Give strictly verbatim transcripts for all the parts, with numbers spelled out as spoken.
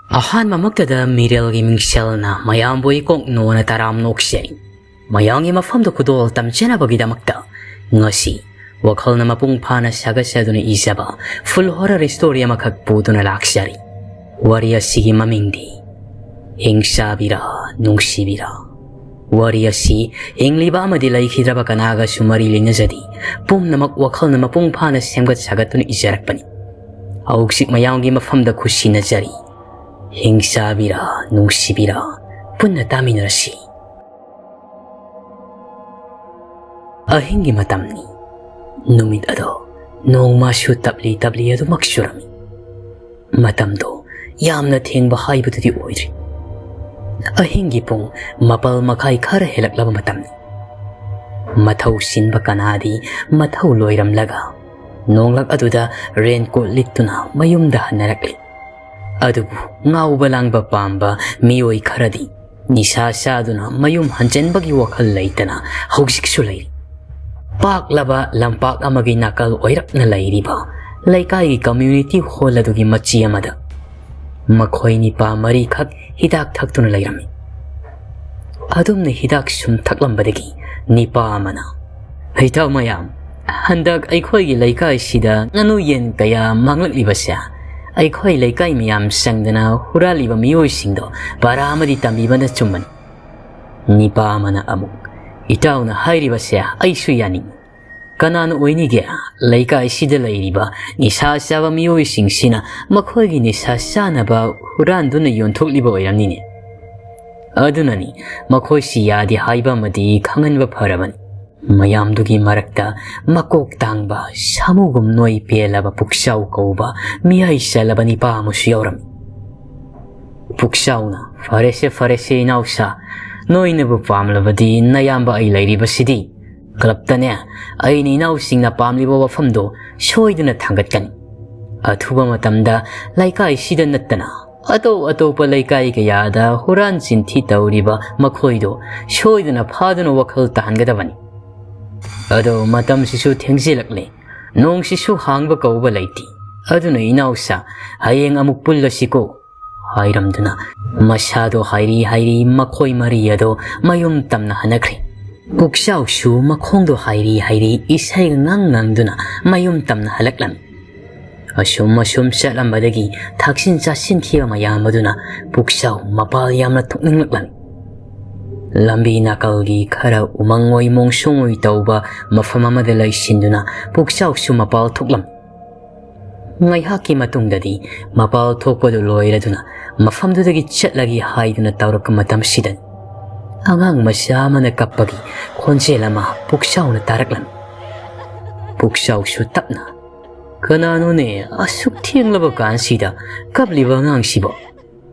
ꯑꯍꯥꯟꯕꯃꯛꯇꯗ ꯃꯤꯔꯦꯜꯒꯤ ꯃꯤꯡꯁꯦꯜꯅ ꯃꯌꯥꯝꯕꯨ ꯏꯀꯣꯛ ꯅꯣꯅ ꯇꯔꯥꯝ ꯅꯣꯛꯆꯔꯤ꯫ ꯃꯌꯥꯝꯒꯤ ꯃꯐꯝꯗ ꯈꯨꯗꯣꯜ ꯇꯝꯖꯅꯕꯒꯤꯗꯃꯛꯇ ꯉꯁꯤ ꯋꯥꯈꯜꯅ ꯃꯄꯨꯡ ꯐꯥꯅ ꯁꯥꯒꯠꯆꯗꯨꯅ ꯏꯖꯕ full horror story ꯑꯃꯈꯛ ꯄꯨꯗꯨꯅ ꯂꯥꯛꯆꯔꯤ꯫ ꯋꯥꯔꯤ ꯑꯁꯤꯒꯤ ꯃꯃꯤꯡꯗꯤ ꯍꯤꯡꯁꯥꯕꯤꯔꯥ ꯅꯨꯡꯁꯤꯕꯤꯔꯥ꯫ ꯋꯥꯔꯤ ꯑꯁꯤ ꯍꯤꯡꯂꯤꯕ ꯑꯃꯗꯤ ꯂꯩꯈꯤꯗ꯭ꯔꯕ ꯀꯅꯥꯒꯁꯨ ꯃꯔꯤ ꯂꯩꯅꯖꯗꯦ꯫ ꯄꯨꯝꯅꯃꯛ ꯋꯥꯈꯜꯅ ꯃꯄꯨꯡ ꯐꯥꯅ ꯁꯦꯝꯒꯠ ꯁꯥꯒꯠꯇꯨꯅ ꯏꯖꯔꯛꯄꯅꯤ꯫ ꯍꯧꯖꯤꯛ ꯃꯌꯥꯝꯒꯤ ꯃꯐꯝꯗ ꯈꯨꯠꯁꯤꯟꯅꯖꯔꯤ꯫ ꯍꯤꯡꯁꯥꯕꯤꯔꯥ ꯅꯨꯡꯁꯤꯕꯤꯔꯥ, ꯄꯨꯟꯅ ꯇꯥꯃꯤꯟꯅꯔꯁꯤ꯫ ꯑꯍꯤꯡꯒꯤ ꯃꯇꯝꯅꯤ꯫ ꯅꯨꯃꯤꯠ ꯑꯗꯣ ꯅꯣꯡꯃꯁꯨ ꯇꯞꯂꯤ ꯇꯞꯂꯤ ꯑꯗꯨꯃꯛ ꯆꯨꯔꯝꯃꯤ꯫ ꯃꯇꯝꯗꯣ ꯌꯥꯝꯅ ꯊꯦꯡꯕ ꯍꯥꯏꯕꯗꯨꯗꯤ ꯑꯣꯏꯗ꯭ꯔꯤ꯫ ꯑꯍꯤꯡꯒꯤ ꯄꯨꯡ ꯃꯥꯄꯜ ꯃꯈꯥꯏ ꯈꯔ ꯍꯦꯜꯂꯛꯂꯕ ꯃꯇꯝꯅꯤ꯫ ꯃꯊꯧ ꯁꯤꯟꯕ ꯀꯅꯥꯗꯤ ꯃꯊꯧ ꯂꯣꯏꯔꯝꯂꯒ ꯅꯣꯡꯂꯛ ꯑꯗꯨꯗ raincoat ꯂꯤꯠꯇꯨꯅ ꯃꯌꯨꯝꯗ ꯍꯟꯅꯔꯛꯂꯤ꯫ ꯑꯗꯨꯕꯨ ꯉꯥꯎꯕ ꯂꯥꯡꯕ ꯄꯥꯝꯕ ꯃꯤꯑꯣꯏ ꯈꯔꯗꯤ ꯅꯤꯁꯥ ꯆꯥꯗꯨꯅ ꯃꯌꯨꯝ ꯍꯟꯖꯤꯟꯕꯒꯤ ꯋꯥꯈꯜ ꯂꯩꯇꯅ ꯍꯧꯖꯤꯛꯁꯨ ꯂꯩꯔꯤ꯫ ꯄꯥꯛꯂꯕ ꯂꯝꯄꯥꯛ ꯑꯃꯒꯤ ꯅꯥꯀꯜ ꯑꯣꯏꯔꯞꯅ ꯂꯩꯔꯤꯕ ꯂꯩꯀꯥꯏꯒꯤ community hall ꯑꯗꯨꯒꯤ ꯃꯆꯤ ꯑꯃꯗ ꯃꯈꯣꯏ ꯅꯤꯄꯥ ꯃꯔꯤꯈꯛ ꯍꯤꯗꯥꯛ ꯊꯛꯇꯨꯅ ꯂꯩꯔꯝꯃꯤ꯫ ꯑꯗꯨꯝꯅ ꯍꯤꯗꯥꯛ ꯁꯨꯝ ꯊꯛꯂꯝꯕꯗꯒꯤ ꯅꯤꯄꯥ ꯑꯃꯅ, "ꯏꯇꯥꯎ ꯃꯌꯥꯝ, ꯍꯟꯗꯛ ꯑꯩꯈꯣꯏꯒꯤ ꯂꯩꯀꯥꯏꯁꯤꯗ ꯉꯥꯅꯨ ꯌꯦꯟ ꯀꯌꯥ ꯃꯥꯡꯂꯛꯂꯤꯕꯁꯦ ꯑꯩꯈꯣꯏ ꯂꯩꯀꯥꯏ ꯃꯌꯥꯝ ꯆꯪꯗꯅ ꯍꯨꯔꯥꯜꯂꯤꯕ ꯃꯤꯑꯣꯏꯁꯤꯡꯗꯣ ꯄꯔꯥ ꯑꯃꯗꯤ ꯇꯝꯕꯤꯕꯅ ꯆꯨꯝꯕꯅꯤ꯫" ꯅꯤꯄꯥ ꯑꯃꯅ ꯑꯃꯨꯛ, "ꯏꯇꯥꯎꯅ ꯍꯥꯏꯔꯤꯕꯁꯦ ꯑꯩꯁꯨ ꯌꯥꯅꯤꯡꯏ꯫ ꯀꯅꯥꯅ ꯑꯣꯏꯅꯤꯒꯦ ꯂꯩꯀꯥꯏꯁꯤꯗ ꯂꯩꯔꯤꯕ ꯅꯤꯁꯥ ꯆꯥꯕ ꯃꯤꯑꯣꯏꯁꯤꯡꯁꯤꯅ ꯃꯈꯣꯏꯒꯤ ꯅꯤꯁꯥ ꯆꯥꯅꯕ ꯍꯨꯔꯥꯟꯗꯨꯅ ꯌꯣꯟꯊꯣꯛꯂꯤꯕ ꯑꯣꯏꯔꯝꯅꯤꯅꯦ꯫ ꯑꯗꯨꯅꯅꯤ ꯃꯈꯣꯏꯁꯤ ꯌꯥꯗꯦ ꯍꯥꯏꯕ ꯑꯃꯗꯤ ꯈꯪꯍꯟꯕ ꯐꯔꯕꯅꯤ꯫" ꯃꯌꯥꯝꯗꯨꯒꯤ ꯃꯔꯛꯇ ꯃꯀꯣꯛ ꯇꯥꯡꯕ ꯁꯥꯃꯨꯒꯨꯝ ꯅꯣꯏ ꯄꯦꯜꯂꯕ ꯄꯨꯛꯆꯥꯎ ꯀꯧꯕ ꯃꯤꯌꯥꯏ ꯆꯜꯂꯕ ꯅꯤꯄꯥ ꯑꯃꯁꯨ ꯌꯥꯎꯔꯝꯃꯤ꯫ ꯄꯨꯛꯆꯥꯎꯅ, "ꯐꯔꯦꯁꯦ, ꯐꯔꯦꯁꯦ ꯏꯅꯥꯎꯁꯥ, ꯅꯣꯏꯅꯕꯨ ꯄꯥꯝꯂꯕꯗꯤ ꯅꯌꯥꯝꯕ ꯑꯩ ꯂꯩꯔꯤꯕꯁꯤꯗꯤ꯫ ꯀ꯭ꯂꯕꯇꯅꯦ, ꯑꯩꯅ ꯏꯅꯥꯎꯁꯤꯡꯅ ꯄꯥꯝꯂꯤꯕ ꯋꯥꯐꯝꯗꯣ ꯁꯣꯏꯗꯅ ꯊꯥꯡꯒꯠꯀꯅꯤ꯫ ꯑꯊꯨꯕ ꯃꯇꯝꯗ ꯂꯩꯀꯥꯏꯁꯤꯗ ꯅꯠꯇꯅ ꯑꯇꯣꯞ ꯑꯇꯣꯞꯄ ꯂꯩꯀꯥꯏ ꯀꯌꯥꯗ ꯍꯨꯔꯥꯟ ꯆꯤꯟꯊꯤ ꯇꯧꯔꯤꯕ ꯃꯈꯣꯏꯗꯣ ꯁꯣꯏꯗꯅ ꯐꯥꯗꯨꯅ ꯋꯥꯈꯜ ꯇꯥꯍꯟꯒꯗꯕꯅꯤ꯫ ꯑꯗꯣ ꯃꯇꯝꯁꯤꯁꯨ ꯊꯦꯡꯖꯤꯜꯂꯛꯂꯦ, ꯅꯣꯡꯁꯤꯁꯨ ꯍꯥꯡꯕ ꯀꯧꯕ ꯂꯩꯇꯦ꯫ ꯑꯗꯨꯅ ꯏꯅꯥꯎꯁꯥ, ꯍꯌꯦꯡ ꯑꯃꯨꯛ ꯄꯨꯜꯂꯁꯤꯀꯣ꯫ ꯍꯥꯏꯔꯝꯗꯨꯅ ꯃꯁꯥꯗꯣ ꯍꯥꯏꯔꯤ ꯍꯥꯏꯔꯤ ꯃꯈꯣꯏ ꯃꯔꯤ ꯑꯗꯣ ꯃꯌꯨꯝ ꯇꯝꯅ ꯍꯟꯅꯈ꯭ꯔꯦ꯫ ꯄꯨꯛꯆꯥꯎꯁꯨ ꯃꯈꯣꯡꯗꯣ ꯍꯥꯏꯔꯤ ꯍꯥꯏꯔꯤ ꯏꯁꯩꯒ ꯉꯪ ꯉꯪꯗꯨꯅ ꯃꯌꯨꯝ ꯇꯝꯅ ꯍꯜꯂꯛꯂꯝꯃꯤ꯫ ꯑꯁꯨꯝ ꯑꯁꯨꯝ ꯆꯠꯂꯝꯕꯗꯒꯤ ꯊꯛꯆꯤꯟ ꯆꯥꯁꯤꯟꯈꯤꯕ ꯃꯌꯥꯝ ꯑꯗꯨꯅ ꯄꯨꯛꯆꯥꯎ ꯃꯄꯥꯜ ꯌꯥꯝꯅ ꯊꯣꯛꯅꯤꯡꯂꯛꯂꯝꯃꯤ꯫ ꯂꯝꯕꯤ ꯅꯥꯀꯜꯒꯤ ꯈꯔ ꯎꯃꯪ ꯑꯣꯏ ꯃꯣꯡꯁꯣꯡ ꯑꯣꯏ ꯇꯧꯕ ꯃꯐꯝ ꯑꯃꯗ ꯂꯩꯁꯤꯟꯗꯨꯅ ꯄꯨꯛꯆꯥꯎꯁꯨ ꯃꯄꯥꯜ ꯊꯣꯛꯂꯝꯃꯤ꯫ ꯉꯥꯏꯍꯥꯛꯀꯤ ꯃꯇꯨꯡꯗꯗꯤ ꯃꯄꯥꯜ ꯊꯣꯛꯄꯗꯨ ꯂꯣꯏꯔꯗꯨꯅ ꯃꯐꯝꯗꯨꯗꯒꯤ ꯆꯠꯂꯒꯦ ꯍꯥꯏꯗꯨꯅ ꯇꯧꯔꯛꯄ ꯃꯇꯝꯁꯤꯗ ꯑꯉꯥꯡ ꯃꯆꯥ ꯑꯃꯅ ꯀꯞꯄꯒꯤ ꯈꯣꯟꯖꯦꯜ ꯑꯃ ꯄꯨꯛꯆꯥꯎꯅ ꯇꯥꯔꯛꯂꯝꯃꯤ꯫ ꯄꯨꯛꯆꯥꯎꯁꯨ ꯇꯞꯅ, "ꯀꯅꯥꯅꯣꯅꯦ ꯑꯁꯨꯛ ꯊꯦꯡꯂꯕ ꯀꯥꯟꯁꯤꯗ ꯀꯞꯂꯤꯕ ꯑꯉꯥꯡꯁꯤꯕꯣ?"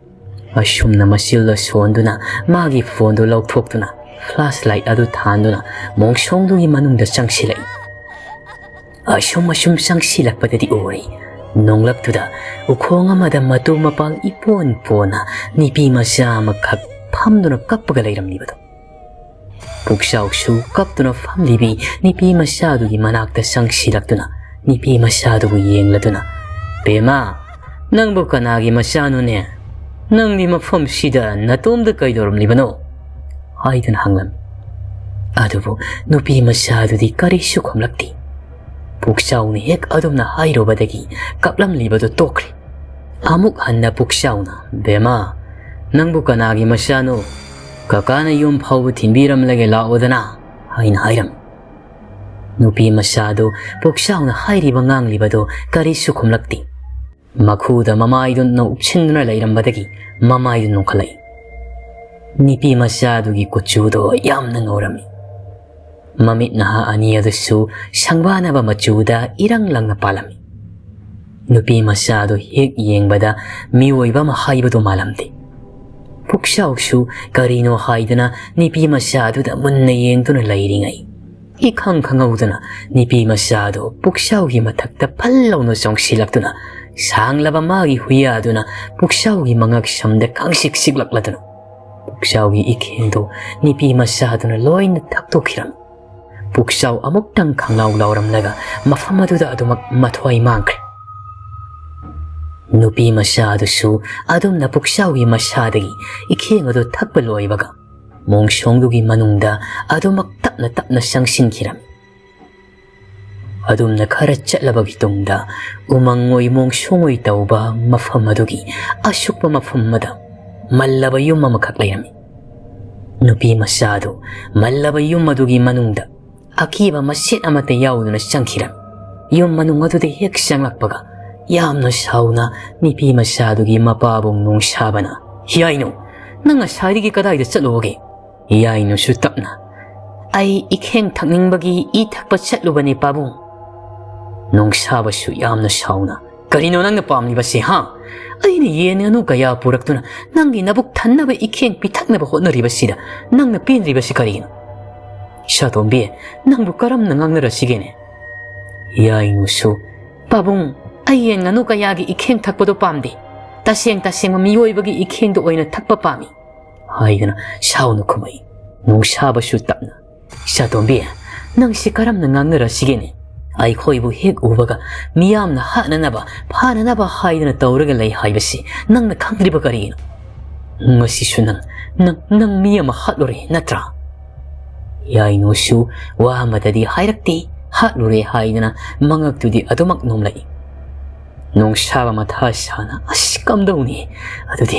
ꯑꯁꯨꯝꯅ ꯃꯆꯤꯜꯗ ꯁꯣꯟꯗꯨꯅ ꯃꯥꯒꯤ ꯐꯣꯟꯗꯨ ꯂꯧꯊꯣꯛꯇꯨꯅ ꯐ꯭ꯂꯥꯁ ꯂꯥꯏꯠ ꯑꯗꯨ ꯊꯥꯟꯗꯨꯅ ꯃꯣꯡꯁꯣꯡꯗꯨꯒꯤ ꯃꯅꯨꯡꯗ ꯆꯪꯁꯤꯜꯂꯛꯏ꯫ ꯑꯁꯨꯝ ꯑꯁꯨꯝ ꯆꯪꯁꯤꯜꯂꯛꯄꯗꯗꯤ ꯎꯔꯦ, ꯅꯣꯡꯂꯛꯇꯨꯗ ꯎꯈꯣꯡ ꯑꯃꯗ ꯃꯇꯨ ꯃꯄꯥꯜ ꯏꯄꯣꯟ ꯄꯣꯟꯅ ꯅꯨꯄꯤ ꯃꯆꯥ ꯑꯃꯈꯛ ꯐꯝꯗꯨꯅ ꯀꯞꯄꯒ ꯂꯩꯔꯝꯂꯤꯕꯗꯨ꯫ ꯄꯨꯛꯆꯥꯎꯁꯨ ꯀꯞꯇꯨꯅ ꯐꯝꯂꯤꯕꯤ ꯅꯨꯄꯤ ꯃꯆꯥꯗꯨꯒꯤ ꯃꯅꯥꯛꯇ ꯆꯪꯁꯤꯜꯂꯛꯇꯨꯅ ꯅꯨꯄꯤ ꯃꯆꯥꯗꯨꯕꯨ ꯌꯦꯡꯂꯗꯨꯅ, "ꯕꯦꯝꯃ, ꯅꯪꯕꯨ ꯀꯅꯥꯒꯤ ꯃꯆꯥꯅꯣꯅꯦ? ꯅꯪꯗꯤ ꯃꯐꯝꯁꯤꯗ ꯅꯇꯣꯝꯗ ꯀꯩꯗꯧꯔꯝꯂꯤꯕꯅꯣ?" ꯍꯥꯏꯗꯨꯅ ꯍꯪꯂꯝꯃꯤ꯫ ꯑꯗꯨꯕꯨ ꯅꯨꯄꯤ ꯃꯆꯥꯗꯨꯗꯤ ꯀꯔꯤꯁꯨ ꯈꯨꯝꯂꯛꯇꯦ꯫ ꯄꯨꯛꯆꯥꯎꯅ ꯍꯦꯛ ꯑꯗꯨꯝꯅ ꯍꯥꯏꯔꯨꯕꯗꯒꯤ ꯀꯞꯂꯝꯂꯤꯕꯗꯨ ꯇꯣꯛꯈ꯭ꯔꯦ꯫ ꯑꯃꯨꯛ ꯍꯟꯅ ꯄꯨꯛꯆꯥꯎꯅ, "ꯕꯦꯝꯃ, ꯅꯪꯕꯨ ꯀꯅꯥꯒꯤ ꯃꯆꯥꯅꯣ? ꯀꯀꯥꯅ ꯌꯨꯝ ꯐꯥꯎꯕ ꯊꯤꯟꯕꯤꯔꯝꯂꯒꯦ, ꯂꯥꯛꯑꯣꯗꯅ," ꯍꯥꯏꯅ ꯍꯥꯏꯔꯝꯃꯤ꯫ ꯅꯨꯄꯤ ꯃꯆꯥꯗꯨ ꯄꯨꯛꯆꯥꯎꯅ ꯍꯥꯏꯔꯤꯕ ꯉꯥꯡꯂꯤꯕꯗꯨ ꯀꯔꯤꯁꯨ ꯈꯨꯝꯂꯛꯇꯦ꯫ ꯃꯈꯨꯗ ꯃꯃꯥꯏꯗꯨꯅ ꯎꯞꯁꯤꯟꯗꯨꯅ ꯂꯩꯔꯝꯕꯗꯒꯤ ꯃꯃꯥꯏꯗꯨ ꯅꯣꯛꯈꯠꯂꯛꯏ꯫ ꯅꯨꯄꯤ ꯃꯆꯥꯗꯨꯒꯤ ꯀꯨꯆꯨꯗꯣ ꯌꯥꯝꯅ ꯉꯧꯔꯝꯃꯤ꯫ ꯃꯃꯤꯠ ꯅꯍꯥ ꯑꯅꯤ ꯑꯗꯨꯁꯨ ꯁꯪꯕꯥꯅꯕ ꯃꯆꯨꯗ ꯏꯔꯪ ꯂꯪꯅ ꯄꯥꯜꯂꯝꯃꯤ꯫ ꯅꯨꯄꯤ ꯃꯆꯥꯗꯨ ꯍꯦꯛ ꯌꯦꯡꯕꯗ ꯃꯤꯑꯣꯏꯕ ꯑꯃ ꯍꯥꯏꯕꯗꯨ ꯃꯥꯜꯂꯝꯗꯦ꯫ ꯄꯨꯛꯆꯥꯎꯁꯨ ꯀꯔꯤꯅꯣ ꯍꯥꯏꯗꯨꯅ ꯅꯨꯄꯤ ꯃꯆꯥꯗꯨꯗ ꯃꯨꯟꯅ ꯌꯦꯡꯗꯨꯅ ꯂꯩꯔꯤꯉꯩ, ꯏꯈꯪ ꯈꯪꯍꯧꯗꯅ ꯅꯨꯄꯤ ꯃꯆꯥꯗꯨ ꯄꯨꯛꯆꯥꯎꯒꯤ ꯃꯊꯛꯇ ꯐꯜ ꯂꯥꯎꯅ ꯆꯣꯡꯁꯤꯜꯂꯛꯇꯨꯅ ꯁꯥꯡꯂꯕ ꯃꯥꯒꯤ ꯍꯨꯏꯌꯥꯗꯨꯅ ꯄꯨꯛꯆꯥꯎꯒꯤ ꯃꯉꯛ ꯁꯝꯗ ꯀꯥꯡꯁꯤꯛ ꯁꯤꯛꯂꯛꯂꯗꯨꯅ ꯄꯨꯛꯆꯥꯎꯒꯤ ꯏꯈꯦꯟꯗꯨ ꯅꯨꯄꯤ ꯃꯆꯥꯗꯨꯅ ꯂꯣꯏꯅ ꯊꯛꯇꯣꯛꯈꯤꯔꯝꯃꯤ꯫ ꯄꯨꯛꯆꯥꯎ ꯑꯃꯨꯛꯇꯪ ꯈꯪꯂꯥꯎ ꯂꯥꯎꯔꯝꯂꯒ ꯃꯐꯝ ꯑꯗꯨꯗ ꯑꯗꯨꯃꯛ ꯃꯊ꯭ꯋꯥꯏ ꯃꯥꯡꯈ꯭ꯔꯦ꯫ ꯅꯨꯄꯤ ꯃꯆꯥꯗꯨꯁꯨ ꯑꯗꯨꯝꯅ ꯄꯨꯛꯆꯥꯎꯒꯤ ꯃꯁꯥꯗꯒꯤ ꯏꯈꯦꯡ ꯑꯗꯨ ꯊꯛꯄ ꯂꯣꯏꯕꯒ, ꯃꯣꯡꯁꯣꯡꯗꯨꯒꯤ ꯃꯅꯨꯡꯗ ꯑꯗꯨꯃꯛ ꯇꯞꯅ ꯇꯞꯅ ꯆꯪꯁꯤꯟꯈꯤꯔꯝꯃꯤ꯫ ꯑꯗꯨꯝꯅ ꯈꯔ ꯆꯠꯂꯕꯒꯤ ꯇꯨꯡꯗ, ꯎꯃꯪ ꯑꯣꯏ ꯃꯣꯡꯁꯣꯡ ꯑꯣꯏ ꯇꯧꯕ ꯃꯐꯝ ꯑꯗꯨꯒꯤ ꯑꯁꯨꯛꯄ ꯃꯐꯝ ꯑꯃꯗ ꯃꯜꯂꯕ ꯌꯨꯝ ꯑꯃꯈꯛ ꯂꯩꯔꯝꯃꯤ꯫ ꯅꯨꯄꯤ ꯃꯆꯥꯗꯨ ꯃꯜꯂꯕ ꯌꯨꯝ ꯑꯗꯨꯒꯤ ꯃꯅꯨꯡꯗ ꯑꯀꯤꯕ ꯃꯁꯦꯠ ꯑꯃꯠꯇ ꯌꯥꯎꯗꯅ ꯆꯪꯈꯤꯔꯝꯃꯤ꯫ ꯌꯨꯝ ꯃꯅꯨꯡ ꯑꯗꯨꯗ ꯍꯦꯛ ꯆꯪꯂꯛꯄꯒ, ꯌꯥꯝꯅ ꯁꯥꯎꯅ ꯅꯨꯄꯤ ꯃꯆꯥꯗꯨꯒꯤ ꯃꯄꯥꯕꯨꯡ ꯅꯣꯡꯁꯥꯕꯅ, "ꯌꯥꯏꯅꯨ, ꯅꯪ ꯉꯁꯥꯏꯗꯒꯤ ꯀꯗꯥꯏꯗ ꯆꯠꯂꯨꯕꯒꯦ?" ꯌꯥꯏꯅꯨꯁꯨ ꯇꯞꯅ, "ꯑꯩ ꯏꯈꯦꯡ ꯊꯛꯅꯤꯡꯕꯒꯤ ꯏ ꯊꯛꯄ ꯆꯠꯂꯨꯕꯅꯦ, ꯄꯥꯕꯨꯡ꯫" ꯅꯣꯡꯁꯥꯕꯁꯨ ꯌꯥꯝꯅ ꯁꯥꯎꯅ, "ꯀꯔꯤꯅꯣ ꯅꯪꯅ ꯄꯥꯝꯂꯤꯕꯁꯦ, ꯍꯥ? ꯑꯩꯅ ꯌꯦꯟ ꯉꯥꯅꯨ ꯀꯌꯥ ꯄꯨꯔꯛꯇꯨꯅ ꯅꯪꯒꯤ ꯅꯕꯨꯛ ꯊꯟꯅꯕ ꯏꯈꯦꯡ ꯄꯤꯊꯛꯅꯕ ꯍꯣꯠꯅꯔꯤꯕꯁꯤꯗ ꯅꯪꯅ ꯄꯦꯟꯗ꯭ꯔꯤꯕꯁꯤ ꯀꯔꯤꯒꯤꯅꯣ? ꯁꯥꯇꯣꯝꯕꯤ, ꯅꯪꯕꯨ ꯀꯔꯝꯅ ꯉꯥꯡꯅꯔꯁꯤꯒꯦꯅꯦ?" ꯌꯥꯏꯅꯨꯁꯨ, "ꯄꯥꯕꯨꯡ, ꯑꯩ ꯌꯦꯟ ꯉꯥꯅꯨ ꯀꯌꯥꯒꯤ ꯏꯈꯦꯡ ꯊꯛꯄꯗꯣ ꯄꯥꯝꯗꯦ꯫ ꯇꯁꯦꯡ ꯇꯁꯦꯡꯕ ꯃꯤꯑꯣꯏꯕꯒꯤ ꯏꯈꯦꯡꯗꯣ ꯑꯣꯏꯅ ꯊꯛꯄ ꯄꯥꯝꯃꯤ," ꯍꯥꯏꯗꯨꯅ ꯁꯥꯎꯅ ꯈꯨꯝꯃꯛꯏ꯫ ꯅꯣꯡꯁꯥꯕꯁꯨ ꯇꯞꯅ, "ꯁꯥꯇꯣꯝꯕꯤ, ꯅꯪꯁꯤ ꯀꯔꯝꯅ ꯉꯥꯡꯅꯔꯁꯤꯒꯦꯅꯦ? ꯑꯩꯈꯣꯏꯕꯨ ꯍꯦꯛ ꯎꯕꯒ ꯃꯤꯌꯥꯝꯅ ꯍꯥꯠꯅꯅꯕ, ꯐꯥꯅꯅꯕ ꯍꯥꯏꯗꯨꯅ ꯇꯧꯔꯒ ꯂꯩ ꯍꯥꯏꯕꯁꯤ ꯅꯪꯅ ꯈꯪꯗ꯭ꯔꯤꯕ ꯀꯔꯤꯒꯤꯅꯣ? ꯉꯁꯤꯁꯨ ꯅꯪ, ꯅꯪ, ꯅꯪ ꯃꯤ ꯑꯃ ꯍꯥꯠꯂꯨꯔꯦ ꯅꯠꯇ꯭ꯔꯥ?" ꯌꯥꯏꯅꯨꯁꯨ ꯋꯥ ꯑꯃꯠꯇꯗꯤ ꯍꯥꯏꯔꯛꯇꯦ, ꯍꯥꯠꯂꯨꯔꯦ ꯍꯥꯏꯗꯨꯅ ꯃꯉꯛꯇꯨꯗꯤ ꯑꯗꯨꯃꯛ ꯅꯣꯝꯂꯛꯏ꯫ ꯅꯣꯡꯁꯥꯕ ꯃꯊꯥ ꯁꯥꯅ, "ꯑꯁ, ꯀꯝꯗꯧꯅꯤ? ꯑꯗꯨꯗꯤ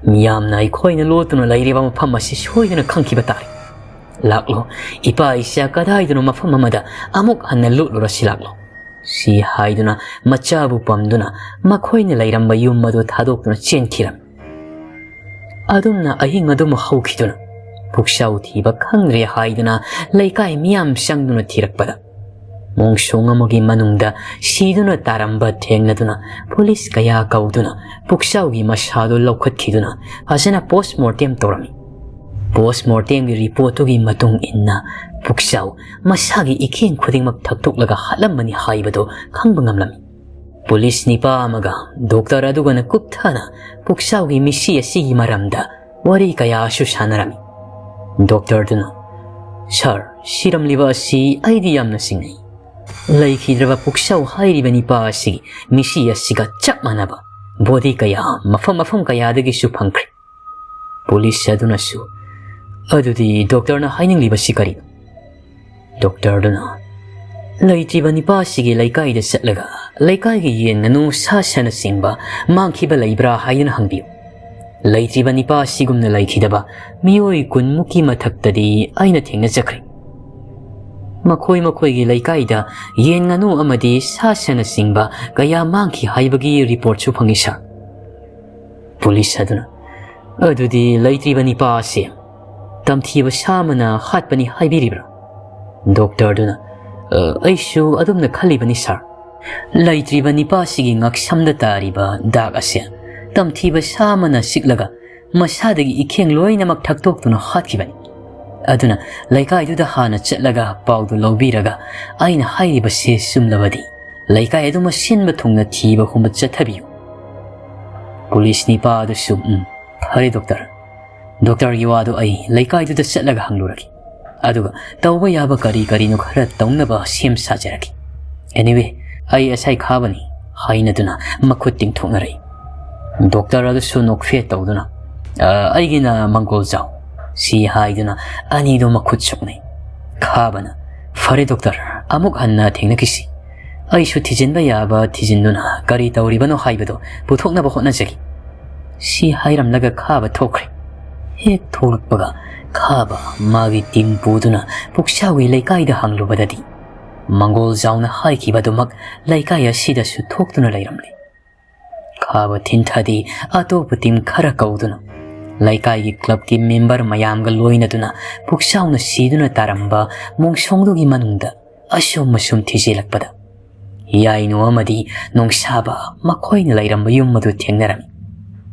ꯃꯤꯌꯥꯝꯅ ꯑꯩꯈꯣꯏꯅ ꯂꯣꯠꯇꯨꯅ ꯂꯩꯔꯤꯕ ꯃꯐꯝ ꯑꯁꯤ ꯁꯣꯏꯗꯅ ꯈꯪꯈꯤꯕ ꯇꯥꯔꯦ꯫ ꯂꯥꯛꯂꯣ, ꯏꯄꯥ ꯏꯆꯥ ꯀꯗꯥꯏꯗꯅꯣ ꯃꯐꯝ ꯑꯃꯗ ꯑꯃꯨꯛ ꯍꯟꯅ ꯂꯣꯠꯂꯨꯔꯁꯤ ꯂꯥꯛꯂꯣ꯫" ꯁꯤ ꯍꯥꯏꯗꯨꯅ ꯃꯆꯥꯕꯨ ꯄꯝꯗꯨꯅ ꯃꯈꯣꯏꯅ ꯂꯩꯔꯝꯕ ꯌꯨꯝ ꯑꯗꯨ ꯊꯥꯗꯣꯛꯇꯨꯅ ꯆꯦꯟꯈꯤꯔꯝꯃꯤ꯫ ꯑꯗꯨꯝꯅ ꯑꯍꯤꯡ ꯑꯗꯨꯃ ꯍꯧꯈꯤꯗꯨꯅ, ꯄꯨꯛꯆꯥꯎ ꯊꯤꯕ ꯈꯪꯗ꯭ꯔꯦ ꯍꯥꯏꯗꯨꯅ ꯂꯩꯀꯥꯏ ꯃꯤꯌꯥꯝ ꯆꯪꯗꯨꯅ ꯊꯤꯔꯛꯄꯗ, ꯃꯣꯡꯁꯣꯡ ꯑꯃꯒꯤ ꯃꯅꯨꯡꯗ ꯁꯤꯗꯨꯅ ꯇꯥꯔꯝꯕ ꯊꯦꯡꯅꯗꯨꯅ ꯄꯨꯂꯤꯁ ꯀꯌꯥ ꯀꯧꯗꯨꯅ ꯄꯨꯛꯆꯥꯎꯒꯤ ꯃꯁꯥꯗꯨ ꯂꯧꯈꯠꯈꯤꯗꯨꯅ ꯐꯖꯅ ꯄꯣꯁꯃꯣꯔꯇꯦꯝ ꯇꯧꯔꯝꯃꯤ꯫ ꯄꯣꯁꯃꯣꯔꯇꯦꯝꯒꯤ ꯔꯤꯄꯣꯔꯠꯇꯨꯒꯤ ꯃꯇꯨꯡ ꯏꯟꯅ ꯄꯨꯛꯆꯥꯎ ꯃꯁꯥꯒꯤ ꯏꯈꯦꯡ ꯈꯨꯗꯤꯡꯃꯛ ꯊꯛꯇꯣꯛꯂꯒ ꯍꯥꯠꯂꯝꯕꯅꯤ ꯍꯥꯏꯕꯗꯨ ꯈꯪꯕ ꯉꯝꯂꯝꯃꯤ꯫ ꯄꯨꯂꯤꯁ ꯅꯤꯄꯥ ꯑꯃꯒ ꯗꯣꯛꯇꯔ ꯑꯗꯨꯒꯅ ꯀꯨꯞꯊꯅ ꯄꯨꯛꯆꯥꯎꯒꯤ ꯃꯤꯁꯤ ꯑꯁꯤꯒꯤ ꯃꯔꯝꯗ ꯋꯥꯔꯤ ꯀꯌꯥꯁꯨ ꯁꯥꯟꯅꯔꯝꯃꯤ꯫ ꯗꯣꯛꯇꯔꯗꯨꯅ, "ꯁꯥꯔ, ꯁꯤꯔꯝꯂꯤꯕ ꯑꯁꯤ ꯑꯩꯗꯤ ꯌꯥꯝꯅ ꯆꯤꯡꯅꯩ꯫ ꯂꯩꯈꯤꯗ꯭ꯔꯕ ꯄꯨꯛꯁꯥꯎ ꯍꯥꯏꯔꯤꯕ ꯅꯤꯄꯥ ꯑꯁꯤꯒꯤ ꯃꯤꯁꯤ ꯑꯁꯤꯒ ꯆꯞ ꯃꯥꯟꯅꯕ ꯕꯣꯗꯤ ꯀꯌꯥ ꯃꯐꯝ ꯃꯐꯝ ꯀꯌꯥꯗꯒꯤꯁꯨ ꯐꯪꯈ꯭ꯔꯦ꯫ ꯄꯨꯂꯤꯁ ꯑꯗꯨꯅꯁꯨ "ꯑꯗꯨꯗꯤ ꯗꯣꯛꯇꯔꯅ ꯍꯥꯏꯅꯤꯡꯂꯤꯕꯁꯤ ꯀꯔꯤꯅꯣ?" ꯗꯣꯛꯇꯔꯗꯨꯅ ꯂꯩꯇ꯭ꯔꯤꯕ ꯅꯤꯄꯥ ꯑꯁꯤꯒꯤ ꯂꯩꯀꯥꯏꯗ ꯆꯠꯂꯒ ꯂꯩꯀꯥꯏꯒꯤ ꯌꯦꯟ ꯉꯥꯅꯨ ꯁꯥ ꯁꯟꯅꯆꯤꯡꯕ ꯃꯥꯡꯈꯤꯕ ꯂꯩꯕ꯭ꯔꯥ ꯍꯥꯏꯗꯨꯅ ꯍꯪꯕꯤꯌꯨ꯫ ꯂꯩꯇ꯭ꯔꯤꯕ ꯅꯤꯄꯥ ꯑꯁꯤꯒꯨꯝꯅ ꯂꯩꯈꯤꯗꯕ ꯃꯤꯑꯣꯏ ꯀꯨꯟꯃꯨꯛꯀꯤ ꯃꯊꯛꯇꯗꯤ ꯑꯩꯅ ꯊꯦꯡꯅꯖꯈ꯭ꯔꯦ꯫ ꯃꯈꯣꯏ ꯃꯈꯣꯏꯒꯤ ꯂꯩꯀꯥꯏꯗ ꯌꯦꯟ ꯉꯥꯅꯨ ꯑꯃꯗꯤ ꯁꯥ ꯁꯟꯅꯆꯤꯡꯕ ꯀꯌꯥ ꯃꯥꯡꯈꯤ ꯍꯥꯏꯕꯒꯤ ꯔꯤꯄꯣꯔꯠꯁꯨ ꯐꯪꯏ, ꯁꯥꯔ꯫ ꯄꯨꯂꯤꯁ ꯑꯗꯨꯅ "ꯑꯗꯨꯗꯤ ꯂꯩꯇ꯭ꯔꯤꯕ ꯅꯤꯄꯥ ꯑꯁꯤ ꯇꯝꯊꯤꯕ ꯁꯥ ꯑꯃꯅ ꯍꯥꯠꯄꯅꯤ ꯍꯥꯏꯕꯤꯔꯤꯕ꯭ꯔꯥ?" ꯗꯣꯛꯇꯔꯗꯨꯅ "ꯑ, ꯑꯩꯁꯨ ꯑꯗꯨꯝꯅ ꯈꯜꯂꯤꯕꯅꯤ, ꯁꯥꯔ꯫ ꯂꯩꯇ꯭ꯔꯤꯕ ꯅꯤꯄꯥ ꯑꯁꯤꯒꯤ ꯉꯛꯁꯝꯗ ꯇꯥꯔꯤꯕ ꯗꯥꯛ ꯑꯁꯦ ꯇꯝꯊꯤꯕ ꯁꯥ ꯑꯃꯅ ꯆꯤꯛꯂꯒ ꯃꯁꯥꯗꯒꯤ ꯏꯈꯦꯡ ꯂꯣꯏꯅꯃꯛ ꯊꯛꯇꯣꯛꯇꯨꯅ ꯍꯥꯠꯈꯤꯕꯅꯤ꯫ ꯑꯗꯨꯅ ꯂꯩꯀꯥꯏꯗꯨꯗ ꯍꯥꯟꯅ ꯆꯠꯂꯒ ꯄꯥꯎꯗꯨ ꯂꯧꯕꯤꯔꯒ ꯑꯩꯅ ꯍꯥꯏꯔꯤꯕꯁꯤ ꯆꯨꯝꯂꯕꯗꯤ ꯂꯩꯀꯥꯏ ꯑꯗꯨꯃ ꯁꯤꯟꯕ ꯊꯨꯡꯅ ꯊꯤꯕ ꯍꯨꯝꯕ ꯆꯠꯊꯕꯤꯌꯨ꯫" ꯄꯨꯂꯤꯁ ꯅꯤꯄꯥ ꯑꯗꯨꯁꯨ "ꯎꯝ, ꯐꯔꯦ ꯗꯣꯛꯇꯔ꯫ ꯗꯣꯛꯇꯔꯒꯤ ꯋꯥꯗꯨ ꯑꯩ ꯂꯩꯀꯥꯏꯗꯨꯗ ꯆꯠꯂꯒ ꯍꯪꯂꯨꯔꯒꯦ꯫ ꯑꯗꯨꯒ ꯇꯧꯕ ꯌꯥꯕ ꯀꯔꯤ ꯀꯔꯤꯅꯣ ꯈꯔ ꯇꯧꯅꯕ ꯁꯦꯝ ꯁꯥꯖꯔꯒꯦ꯫ ꯑꯦꯅꯤꯋꯦ, ꯑꯩ ꯑꯦꯁ ꯑꯥꯏ ꯈꯥꯕꯅꯤ" ꯍꯥꯏꯅꯗꯨꯅ ꯃꯈꯨꯠ ꯇꯤꯡꯊꯣꯛꯅꯔꯛꯏ꯫ ꯗꯣꯛꯇꯔ ꯑꯗꯨꯁꯨ ꯅꯣꯛꯐꯦꯠ ꯇꯧꯗꯨꯅ "ꯑ, ꯑꯩꯒꯤꯅ ꯃꯪꯒꯣꯜ ꯆꯥꯎ" ꯁꯤ ꯍꯥꯏꯗꯨꯅ ꯑꯅꯤꯗꯨ ꯃꯈꯨꯠ ꯁꯣꯛꯅꯩ꯫ ꯈꯥꯕꯅ "ꯐꯔꯦ ꯗꯣꯛꯇꯔ, ꯑꯃꯨꯛ ꯍꯟꯅ ꯊꯦꯡꯅꯈꯤꯁꯤ꯫ ꯑꯩꯁꯨ ꯊꯤꯖꯤꯟꯕ ꯌꯥꯕ ꯊꯤꯖꯤꯟꯗꯨꯅ ꯀꯔꯤ ꯇꯧꯔꯤꯕꯅꯣ ꯍꯥꯏꯕꯗꯨ ꯄꯨꯊꯣꯛꯅꯕ ꯍꯣꯠꯅꯖꯒꯦ" ꯁꯤ ꯍꯥꯏꯔꯝꯂꯒ ꯈꯥꯕ ꯊꯣꯛꯈ꯭ꯔꯦ꯫ ꯍꯦꯛ ꯊꯣꯛꯂꯛꯄꯒ ꯈꯥꯕ ꯃꯥꯒꯤ ꯇꯤꯝ ꯄꯨꯗꯨꯅ ꯄꯨꯛꯁꯥꯎꯒꯤ ꯂꯩꯀꯥꯏꯗ ꯍꯪꯂꯨꯕꯗꯗꯤ ꯃꯪꯒꯣꯜ ꯖꯥꯎꯅ ꯍꯥꯏꯈꯤꯕꯗꯨꯃꯛ ꯂꯩꯀꯥꯏ ꯑꯁꯤꯗꯁꯨ ꯊꯣꯛꯇꯨꯅ ꯂꯩꯔꯝꯂꯦ꯫ ꯈꯥꯕ ꯊꯤꯟꯊꯗꯤ ꯑꯇꯣꯞꯄ ꯇꯤꯝ ꯈꯔ ꯀꯧꯗꯨꯅ ꯂꯩꯀꯥꯏꯒꯤ ꯀ꯭ꯂꯕꯀꯤ ꯃꯦꯝꯕꯔ ꯃꯌꯥꯝꯒ ꯂꯣꯏꯅꯗꯨꯅ ꯄꯨꯛꯁꯥꯎꯅ ꯁꯤꯗꯨꯅ ꯇꯥꯔꯝꯕ ꯃꯣꯡꯁꯣꯡꯗꯨꯒꯤ ꯃꯅꯨꯡꯗ ꯑꯁꯨꯝ ꯑꯁꯨꯝ ꯊꯤꯖꯤꯜꯂꯛꯄꯗ ꯌꯥꯏꯅꯨ ꯑꯃꯗꯤ ꯅꯣꯡꯁꯥꯕ ꯃꯈꯣꯏꯅ ꯂꯩꯔꯝꯕ ꯌꯨꯝ ꯑꯗꯨ ꯊꯦꯡꯅꯔꯝꯃꯤ꯫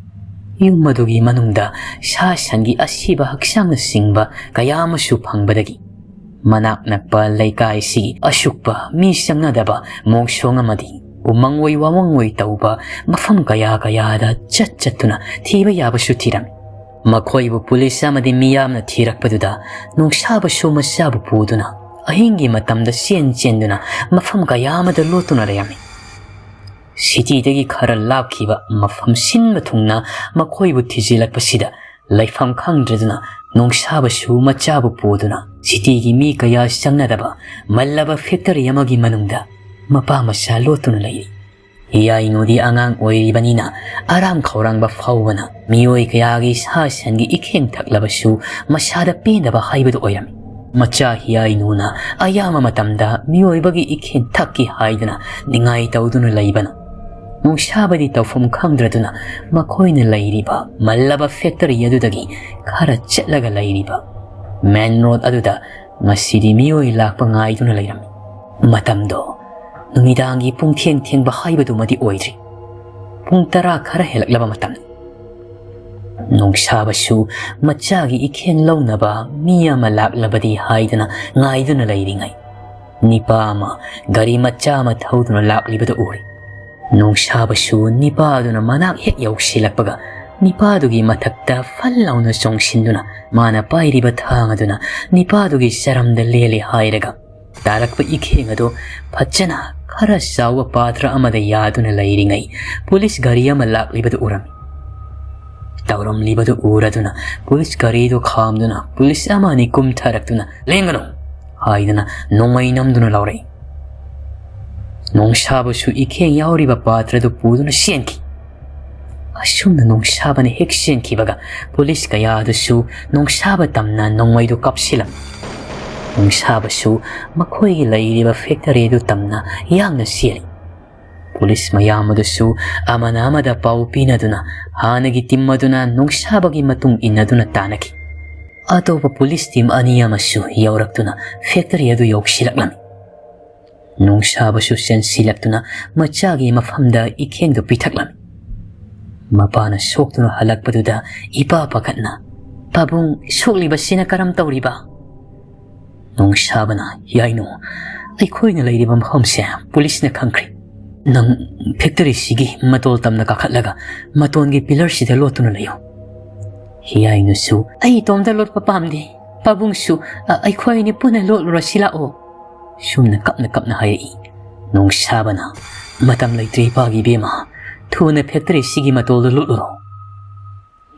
ꯌꯨꯝ ꯑꯗꯨꯒꯤ ꯃꯅꯨꯡꯗ ꯁꯥ ꯁꯟꯒꯤ ꯑꯁꯤꯕ ꯍꯛꯆꯥꯡꯅꯆꯤꯡꯕ ꯀꯌꯥ ꯑꯃꯁꯨ ꯐꯪꯕꯗꯒꯤ ꯃꯅꯥꯛ ꯅꯛꯄ ꯂꯩꯀꯥꯏꯁꯤꯒꯤ ꯑꯁꯨꯛꯄ ꯃꯤ ꯆꯪꯅꯗꯕ ꯃꯣꯡꯁꯣꯡ ꯑꯃꯗꯤ ꯎꯃꯪ ꯑꯣꯏ ꯋꯥꯃꯪ ꯑꯣꯏ ꯇꯧꯕ ꯃꯐꯝ ꯀꯌꯥ ꯀꯌꯥꯗ ꯆꯠ ꯆꯠꯇꯨꯅ ꯊꯤꯕ ꯌꯥꯕꯁꯨ ꯊꯤꯔꯝꯃꯤ꯫ ꯃꯈꯣꯏꯕꯨ ꯄꯨꯂꯤꯁ ꯑꯃꯗꯤ ꯃꯤꯌꯥꯝꯅ ꯊꯤꯔꯛꯄꯗꯨꯗ ꯅꯣꯡꯁꯥꯕꯁꯨ ꯃꯆꯥꯕꯨ ꯄꯨꯗꯨꯅ ꯑꯍꯤꯡꯒꯤ ꯃꯇꯝꯗ ꯆꯦꯟ ꯆꯦꯟꯗꯨꯅ ꯃꯐꯝ ꯀꯌꯥ ꯑꯃꯗ ꯂꯣꯠꯇꯨꯅ ꯂꯩꯔꯝꯃꯤ꯫ ꯁꯤꯇꯤꯗꯒꯤ ꯈꯔ ꯂꯥꯞꯈꯤꯕ ꯃꯐꯝ ꯁꯤꯟꯕ ꯊꯨꯡꯅ ꯃꯈꯣꯏꯕꯨ ꯊꯤꯖꯤꯜꯂꯛꯄꯁꯤꯗ ꯂꯩꯐꯝ ꯈꯪꯗ꯭ꯔꯗꯨꯅ ꯅꯣꯡꯁꯥꯕꯁꯨ ꯃꯆꯥꯕꯨ ꯄꯨꯗꯨꯅ ꯁꯤꯇꯤꯒꯤ ꯃꯤ ꯀꯌꯥ ꯆꯪꯅꯗꯕ ꯃꯜꯂꯕ ꯐꯦꯛꯇꯔꯤ ꯑꯃꯒꯤ ꯃꯅꯨꯡꯗ ꯃꯄꯥ ꯃꯆꯥ ꯂꯣꯠꯇꯨꯅ ꯂꯩꯔꯤ꯫ ꯍꯤꯌꯥꯏꯅꯨꯗꯤ ꯑꯉꯥꯡ ꯑꯣꯏꯔꯤꯕꯅꯤꯅ ꯑꯔꯥꯝ ꯈꯧꯔꯥꯡꯕ ꯐꯥꯎꯕꯅ ꯃꯤꯑꯣꯏ ꯀꯌꯥꯒꯤ ꯁꯥ ꯁꯟꯒꯤ ꯏꯈꯦꯡ ꯊꯛꯂꯕꯁꯨ ꯃꯁꯥꯗ ꯄꯦꯟꯗꯕ ꯍꯥꯏꯕꯗꯨ ꯑꯣꯏꯔꯝꯃꯤ꯫ ꯃꯆꯥ ꯍꯤꯌꯥꯏꯅꯨꯅ ꯑꯌꯥꯝꯕ ꯃꯇꯝꯗ ꯃꯤꯑꯣꯏꯕꯒꯤ ꯏꯈꯦꯡ ꯊꯛꯈꯤ ꯍꯥꯏꯗꯨꯅ ꯅꯤꯡꯉꯥꯏ ꯇꯧꯗꯨꯅ ꯂꯩꯕꯅ ꯅꯣꯡꯁꯥꯕꯗꯤ ꯇꯧꯐꯝ ꯈꯪꯗ꯭ꯔꯗꯨꯅ ꯃꯈꯣꯏꯅ ꯂꯩꯔꯤꯕ ꯃꯜꯂꯕ ꯐꯦꯛꯇꯔꯤ ꯑꯗꯨꯗꯒꯤ ꯈꯔ ꯆꯠꯂꯒ ꯂꯩꯔꯤꯕ ꯃꯦꯟ ꯔꯣꯗ ꯑꯗꯨꯗ ꯉꯁꯤꯗꯤ ꯃꯤꯑꯣꯏ ꯂꯥꯛꯄ ꯉꯥꯏꯗꯨꯅ ꯂꯩꯔꯝꯃꯤ꯫ ꯃꯇꯝꯗꯣ ꯅꯨꯃꯤꯗꯥꯡꯒꯤ ꯄꯨꯡ ꯊꯦꯡ ꯊꯦꯡꯕ ꯍꯥꯏꯕꯗꯨꯃꯗꯤ ꯑꯣꯏꯗ꯭ꯔꯤ꯫ ꯄꯨꯡ ꯇꯔꯥ ꯈꯔ ꯍꯦꯜꯂꯛꯂꯕ ꯃꯇꯝ꯫ ꯅꯣꯡꯁꯥꯕꯁꯨ ꯃꯆꯥꯒꯤ ꯏꯈꯦꯡ ꯂꯧꯅꯕ ꯃꯤ ꯑꯃ ꯂꯥꯛꯂꯕꯗꯤ ꯍꯥꯏꯗꯨꯅ ꯉꯥꯏꯗꯨꯅ ꯂꯩꯔꯤꯉꯩ, ꯅꯤꯄꯥ ꯑꯃ ꯒꯥꯔꯤ ꯃꯆꯥ ꯑꯃ ꯊꯧꯗꯨꯅ ꯂꯥꯛꯂꯤꯕꯗꯨ ꯎꯔꯦ꯫ ꯅꯣꯡꯁꯥꯕꯁꯨ ꯅꯤꯄꯥꯗꯨꯅ ꯃꯅꯥꯛ ꯍꯦꯛ ꯌꯧꯁꯤꯜꯂꯛꯄꯒ ꯅꯤꯄꯥꯗꯨꯒꯤ ꯃꯊꯛꯇ ꯐꯜ ꯂꯥꯎꯅ ꯆꯣꯡꯁꯤꯟꯗꯨꯅ ꯃꯥꯅ ꯄꯥꯏꯔꯤꯕ ꯊꯥꯡ ꯑꯗꯨꯅ ꯅꯤꯄꯥꯗꯨꯒꯤ ꯆꯔꯝꯗ ꯂꯦꯜꯂꯦ ꯍꯥꯏꯔꯒ ꯇꯥꯔꯛꯄ ꯏꯈꯦꯡ ꯑꯗꯨ ꯐꯖꯅ ꯈꯔ ꯆꯥꯎꯕ ꯄꯥꯇ꯭ꯔ ꯑꯃꯗ ꯌꯥꯗꯨꯅ ꯂꯩꯔꯤꯉꯩ ꯄꯨꯂꯤꯁ ꯒꯥꯔꯤ ꯑꯃ ꯂꯥꯛꯂꯤꯕꯗꯨ ꯎꯔꯝꯃꯤ꯫ ꯇꯧꯔꯝꯂꯤꯕꯗꯨ ꯎꯔꯗꯨꯅ ꯄꯨꯂꯤꯁ ꯒꯥꯔꯤꯗꯨ ꯈꯥꯝꯗꯨꯅ ꯄꯨꯂꯤꯁ ꯑꯃ ꯑꯅꯤ ꯀꯨꯝꯊꯔꯛꯇꯨꯅ "ꯂꯦꯡꯒꯅꯨ" ꯍꯥꯏꯗꯨꯅ ꯅꯣꯡꯃꯩ ꯅꯝꯗꯨꯅ ꯂꯥꯎꯔꯛꯏ꯫ ꯅꯣꯡꯁꯥꯕꯁꯨ ꯏꯈꯦꯡ ꯌꯥꯎꯔꯤꯕ ꯄꯥꯇ꯭ꯔꯗꯨ ꯄꯨꯗꯨꯅ ꯆꯦꯟꯈꯤ꯫ ꯑꯁꯨꯝꯅ ꯅꯣꯡꯁꯥꯕꯅ ꯍꯦꯛ ꯆꯦꯟꯈꯤꯕꯒ ꯄꯨꯂꯤꯁ ꯀꯌꯥꯗꯨꯁꯨ ꯅꯣꯡꯁꯥꯕ ꯇꯝꯅ ꯅꯣꯡꯃꯩꯗꯨ ꯀꯥꯞꯁꯤꯜꯂꯝꯃꯤ꯫ ꯅꯣꯡꯁꯥꯕꯁꯨ ꯃꯈꯣꯏꯒꯤ ꯂꯩꯔꯤꯕ ꯐꯦꯛꯇꯔꯤꯗꯨ ꯇꯝꯅ ꯌꯥꯡꯅ ꯆꯦꯜꯂꯤ꯫ ꯄꯨꯂꯤꯁ ꯃꯌꯥꯝ ꯑꯗꯨꯁꯨ ꯑꯃꯅ ꯑꯃꯗ ꯄꯥꯎ ꯄꯤꯅꯗꯨꯅ ꯍꯥꯟꯅꯒꯤ ꯇꯤꯝ ꯑꯗꯨꯅ ꯅꯣꯡꯁꯥꯕꯒꯤ ꯃꯇꯨꯡ ꯏꯟꯅꯗꯨꯅ ꯇꯥꯟꯅꯈꯤ꯫ ꯑꯇꯣꯞꯄ ꯄꯨꯂꯤꯁ ꯇꯤꯝ ꯑꯅꯤ ꯑꯃꯁꯨ ꯌꯧꯔꯛꯇꯨꯅ ꯐꯦꯛꯇꯔꯤ ꯑꯗꯨ ꯌꯧꯁꯤꯜꯂꯛꯂꯝꯃꯤ꯫ ꯅꯣꯡꯁꯥꯕꯁꯨ ꯆꯦꯟꯁꯤꯜꯂꯛꯇꯨꯅ ꯃꯆꯥꯒꯤ ꯃꯐꯝꯗ ꯏꯈꯦꯡꯗꯨ ꯄꯤꯊꯛꯂꯝꯃꯤ꯫ ꯃꯄꯥꯅ ꯁꯣꯛꯇꯨꯅ ꯍꯜꯂꯛꯄꯗꯨꯗ ꯏꯄꯥ ꯄꯥꯈꯠꯅ, "ꯄꯥꯕꯨꯡ, ꯁꯣꯛꯂꯤꯕꯁꯤꯅ ꯀꯔꯝ ꯇꯧꯔꯤꯕ?" ꯅꯣꯡꯁꯥꯕꯅ, "ꯌꯥꯏꯅꯨ, ꯑꯩꯈꯣꯏꯅ ꯂꯩꯔꯤꯕ ꯃꯐꯝꯁꯦ ꯄꯨꯂꯤꯁꯅ ꯈꯪꯈ꯭ꯔꯦ꯫ ꯅꯪ ꯐꯦꯛꯇꯔꯤꯁꯤꯒꯤ ꯃꯇꯣꯜ ꯇꯝꯅ ꯀꯥꯈꯠꯂꯒ ꯃꯇꯣꯟꯒꯤ ꯄꯤꯂꯔꯁꯤꯗ ꯂꯣꯠꯇꯨꯅ ꯂꯩꯌꯨ꯫" ꯍꯤꯌꯥꯏꯅꯨꯁꯨ, "ꯑꯩ ꯏꯇꯣꯝꯇ ꯂꯣꯠꯄ ꯄꯥꯝꯗꯦ꯫ "ꯄꯥꯕꯨꯡꯁꯨ, ꯑ, ꯑꯩꯈꯣꯏ ꯑꯅꯤ ꯄꯨꯟꯅ ꯂꯣꯠꯂꯨꯔꯁꯤ ꯂꯥꯛꯑꯣ," ꯁꯨꯝꯅ ꯀꯞꯅ ꯀꯞꯅ ꯍꯥꯏꯔꯛꯏ꯫ ꯅꯣꯡꯁꯥꯕꯅ, "ꯃꯇꯝ ꯂꯩꯇ꯭ꯔꯦ ꯏꯄꯥꯒꯤ ꯏꯕꯦꯝꯃ, ꯊꯨꯅ ꯐꯦꯛꯇꯔꯤꯁꯤꯒꯤ ꯃꯇꯣꯜꯗ ꯂꯣꯠꯂꯨꯔꯣ꯫"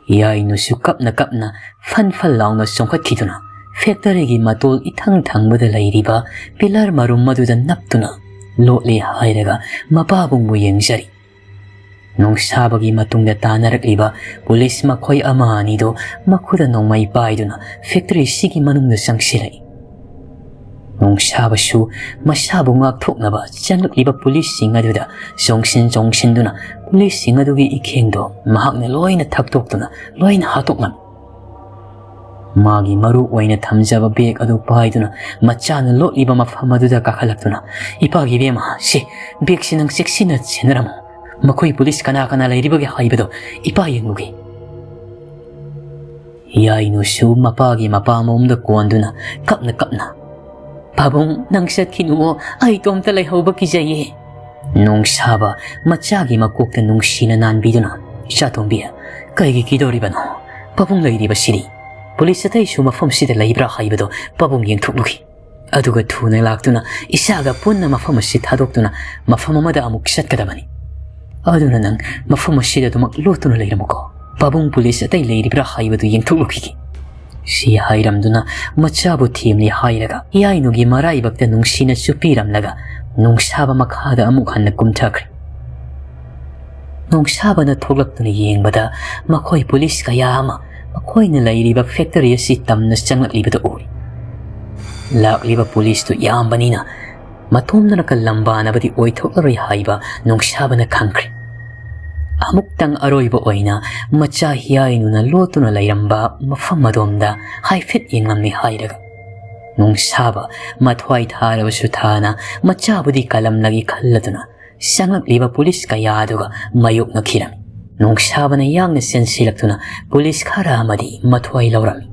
ꯌꯥꯏꯅꯨꯁꯨ ꯀꯞꯅ ꯀꯞꯅ ꯐꯟ ꯐꯟ ꯂꯥꯎꯅ ꯆꯣꯡꯈꯠꯈꯤꯗꯨꯅ ꯐꯦꯛꯇꯔꯤꯒꯤ ꯃꯇꯣꯜ ꯏꯊꯪ ꯊꯪꯕꯗ ꯂꯩꯔꯤꯕ ꯄꯤꯂꯔ ꯃꯔꯨꯝ ꯑꯗꯨꯗ ꯅꯞꯇꯨꯅ ꯂꯣꯠꯂꯦ ꯍꯥꯏꯔꯒ ꯃꯄꯥꯕꯨꯡꯕꯨ ꯌꯦꯡꯖꯔꯤ꯫ ꯅꯣꯡꯁꯥꯕꯒꯤ ꯃꯇꯨꯡꯗ ꯇꯥꯟꯅꯔꯛꯂꯤꯕ ꯄꯨꯂꯤꯁ ꯃꯈꯣꯏ ꯑꯃ ꯑꯅꯤꯗꯨ ꯃꯈꯨꯗ ꯅꯣꯡꯃꯩ ꯄꯥꯏꯗꯨꯅ ꯐꯦꯛꯇꯔꯤꯁꯤꯒꯤ ꯃꯅꯨꯡꯗ ꯆꯪꯁꯤꯜꯂꯛꯏ꯫ ꯅꯣꯡꯁꯥꯕꯁꯨ ꯃꯁꯥꯕꯨ ꯉꯥꯛꯊꯣꯛꯅꯕ ꯆꯪꯂꯛꯂꯤꯕ ꯄꯨꯂꯤꯁꯁꯤꯡ ꯑꯗꯨꯗ ꯆꯣꯡꯁꯤꯟ ꯆꯣꯡꯁꯤꯟꯗꯨꯅ ꯄꯨꯂꯤꯁꯁꯤꯡ ꯑꯗꯨꯒꯤ ꯏꯈꯦꯡꯗꯣ ꯃꯍꯥꯛꯅ ꯂꯣꯏꯅ ꯊꯛꯇꯣꯛꯇꯨꯅ ꯂꯣꯏꯅ ꯍꯥꯠꯇꯣꯛꯂꯝꯃꯤ꯫ ꯃꯥꯒꯤ ꯃꯔꯨ ꯑꯣꯏꯅ ꯊꯝꯖꯕ ꯕꯦꯒ ꯑꯗꯨ ꯄꯥꯏꯗꯨꯅ ꯃꯆꯥꯅ ꯂꯣꯠꯂꯤꯕ ꯃꯐꯝ ꯑꯗꯨꯗ ꯀꯥꯈꯠꯂꯛꯇꯨꯅ, "ꯏꯄꯥꯒꯤ ꯏꯕꯦꯝꯃ, ꯁꯤ ꯕꯦꯒꯁꯤ ꯅꯪ ꯆꯦꯛꯁꯤꯟꯅ ꯁꯦꯟꯅꯔꯝꯃꯨ꯫ ꯃꯈꯣꯏ ꯄꯨꯂꯤꯁ ꯀꯅꯥ ꯀꯅꯥ ꯂꯩꯔꯤꯕꯒꯦ ꯍꯥꯏꯕꯗꯣ ꯏꯄꯥ ꯌꯦꯡꯂꯨꯒꯦ꯫" ꯌꯥꯏꯅꯨꯁꯨ ꯃꯄꯥꯒꯤ ꯃꯄꯥ ꯃꯑꯣꯡꯗ ꯀꯣꯟꯗꯨꯅ ꯀꯞꯅ ꯀꯞꯅ, "ꯄꯥꯕꯨꯡ, ꯅꯪ ꯆꯠꯈꯤꯅꯨꯑꯣ, ꯑꯩ ꯏꯇꯣꯝꯇ ꯂꯩꯍꯧꯕ ꯀꯤꯖꯩꯌꯦ꯫" ꯅꯣꯡꯁꯥꯕ ꯃꯆꯥꯒꯤ ꯃꯀꯣꯛꯇ ꯅꯨꯡꯁꯤꯅ ꯅꯥꯟꯕꯤꯗꯨꯅ, "ꯏꯆꯥꯇꯣꯝꯕꯤ, ꯀꯩꯒꯤ ꯀꯤꯗꯧꯔꯤꯕꯅꯣ? ꯄꯥꯕꯨꯡ ꯂꯩꯔꯤꯕꯁꯤꯗꯤ꯫ ꯄꯨꯂꯤꯁ ꯑꯇꯩꯁꯨ ꯃꯐꯝꯁꯤꯗ ꯂꯩꯕ꯭ꯔꯥ ꯍꯥꯏꯕꯗꯣ ꯄꯥꯕꯨꯡ ꯌꯦꯡꯊꯣꯛꯂꯨꯈꯤ꯫ ꯑꯗꯨꯒ ꯊꯨꯅ ꯂꯥꯛꯇꯨꯅ ꯏꯆꯥꯒ ꯄꯨꯟꯅ ꯃꯐꯝ ꯑꯁꯤ ꯊꯥꯗꯣꯛꯇꯨꯅ ꯃꯐꯝ ꯑꯃꯗ ꯑꯃꯨꯛ ꯆꯠꯀꯗꯕꯅꯤ꯫ ꯑꯗꯨꯅ ꯅꯪ ꯃꯐꯝ ꯑꯁꯤꯗ ꯑꯗꯨꯃꯛ ꯂꯣꯠꯇꯨꯅ ꯂꯩꯔꯝꯃꯨꯀꯣ꯫ ꯄꯥꯕꯨꯡ ꯄꯨꯂꯤꯁ ꯑꯇꯩ ꯂꯩꯔꯤꯕ꯭ꯔꯥ ꯍꯥꯏꯕꯗꯨ ꯌꯦꯡꯊꯣꯛꯂꯨꯈꯤꯒꯦ꯫" ꯁꯤ ꯍꯥꯏꯔꯝꯗꯨꯅ ꯃꯆꯥꯕꯨ ꯊꯦꯝꯂꯤ ꯍꯥꯏꯔꯒ ꯌꯥꯏꯅꯨꯒꯤ ꯃꯔꯥꯏꯕꯛꯇ ꯅꯨꯡꯁꯤꯅ ꯆꯨꯞꯄꯤꯔꯝꯂꯒ ꯅꯣꯡꯁꯥꯕ ꯃꯈꯥꯗ ꯑꯃꯨꯛ ꯍꯟꯅ ꯀꯨꯝꯊꯈ꯭ꯔꯦ꯫ ꯅꯣꯡꯁꯥꯕꯅ ꯊꯣꯛꯂꯛꯇꯨꯅ ꯌꯦꯡꯕꯗ ꯃꯈꯣꯏ ꯄꯨꯂꯤꯁ ꯀꯌꯥ ꯑꯃ ꯃꯈꯣꯏꯅ ꯂꯩꯔꯤꯕ ꯐꯦꯛꯇꯔꯤ ꯑꯁꯤ ꯇꯝꯅ ꯆꯪꯂꯛꯂꯤꯕꯗꯨ ꯎꯔꯤ꯫ ꯂꯥꯛꯂꯤꯕ ꯄꯨꯂꯤꯁꯇꯨ ꯌꯥꯝꯕꯅꯤꯅ ꯃꯇꯣꯝꯗꯅꯀ ꯂꯝꯕꯥꯅꯕꯗꯤ ꯑꯣꯏꯊꯣꯛꯂꯔꯣꯏ ꯍꯥꯏꯕ ꯅꯣꯡꯁꯥꯕꯅ ꯈꯪꯈ꯭ꯔꯦ꯫ ꯑꯃꯨꯛꯇꯪ ꯑꯔꯣꯏꯕ ꯑꯣꯏꯅ ꯃꯆꯥ ꯍꯤꯌꯥꯏꯅꯨꯅ ꯂꯣꯠꯇꯨꯅ ꯂꯩꯔꯝꯕ ꯃꯐꯝ ꯑꯗꯣꯝꯗ ꯍꯥꯏꯐꯦꯠ ꯌꯦꯡꯂꯝꯃꯤ ꯍꯥꯏꯔꯒ ꯅꯣꯡꯁꯥꯕ ꯃꯊ꯭ꯋꯥꯏ ꯊꯥꯔꯕꯁꯨ ꯊꯥꯅ ꯃꯆꯥꯕꯨꯗꯤ ꯀꯜꯂꯝꯂꯒꯦ ꯈꯜꯂꯗꯨꯅ ꯆꯪꯂꯛꯂꯤꯕ ꯄꯨꯂꯤꯁ ꯀꯌꯥ ꯑꯗꯨꯒ ꯃꯥꯌꯣꯛꯅꯈꯤꯔꯝꯃꯤ꯫ ꯅꯣꯡꯁꯥꯕꯅ ꯌꯥꯡꯅ ꯆꯦꯟꯁꯤꯜꯂꯛꯇꯨꯅ ꯄꯨꯂꯤꯁ ꯈꯔ ꯑꯃꯗꯤ ꯃꯊ꯭ꯋꯥꯏ ꯂꯧꯔꯝꯃꯤ꯫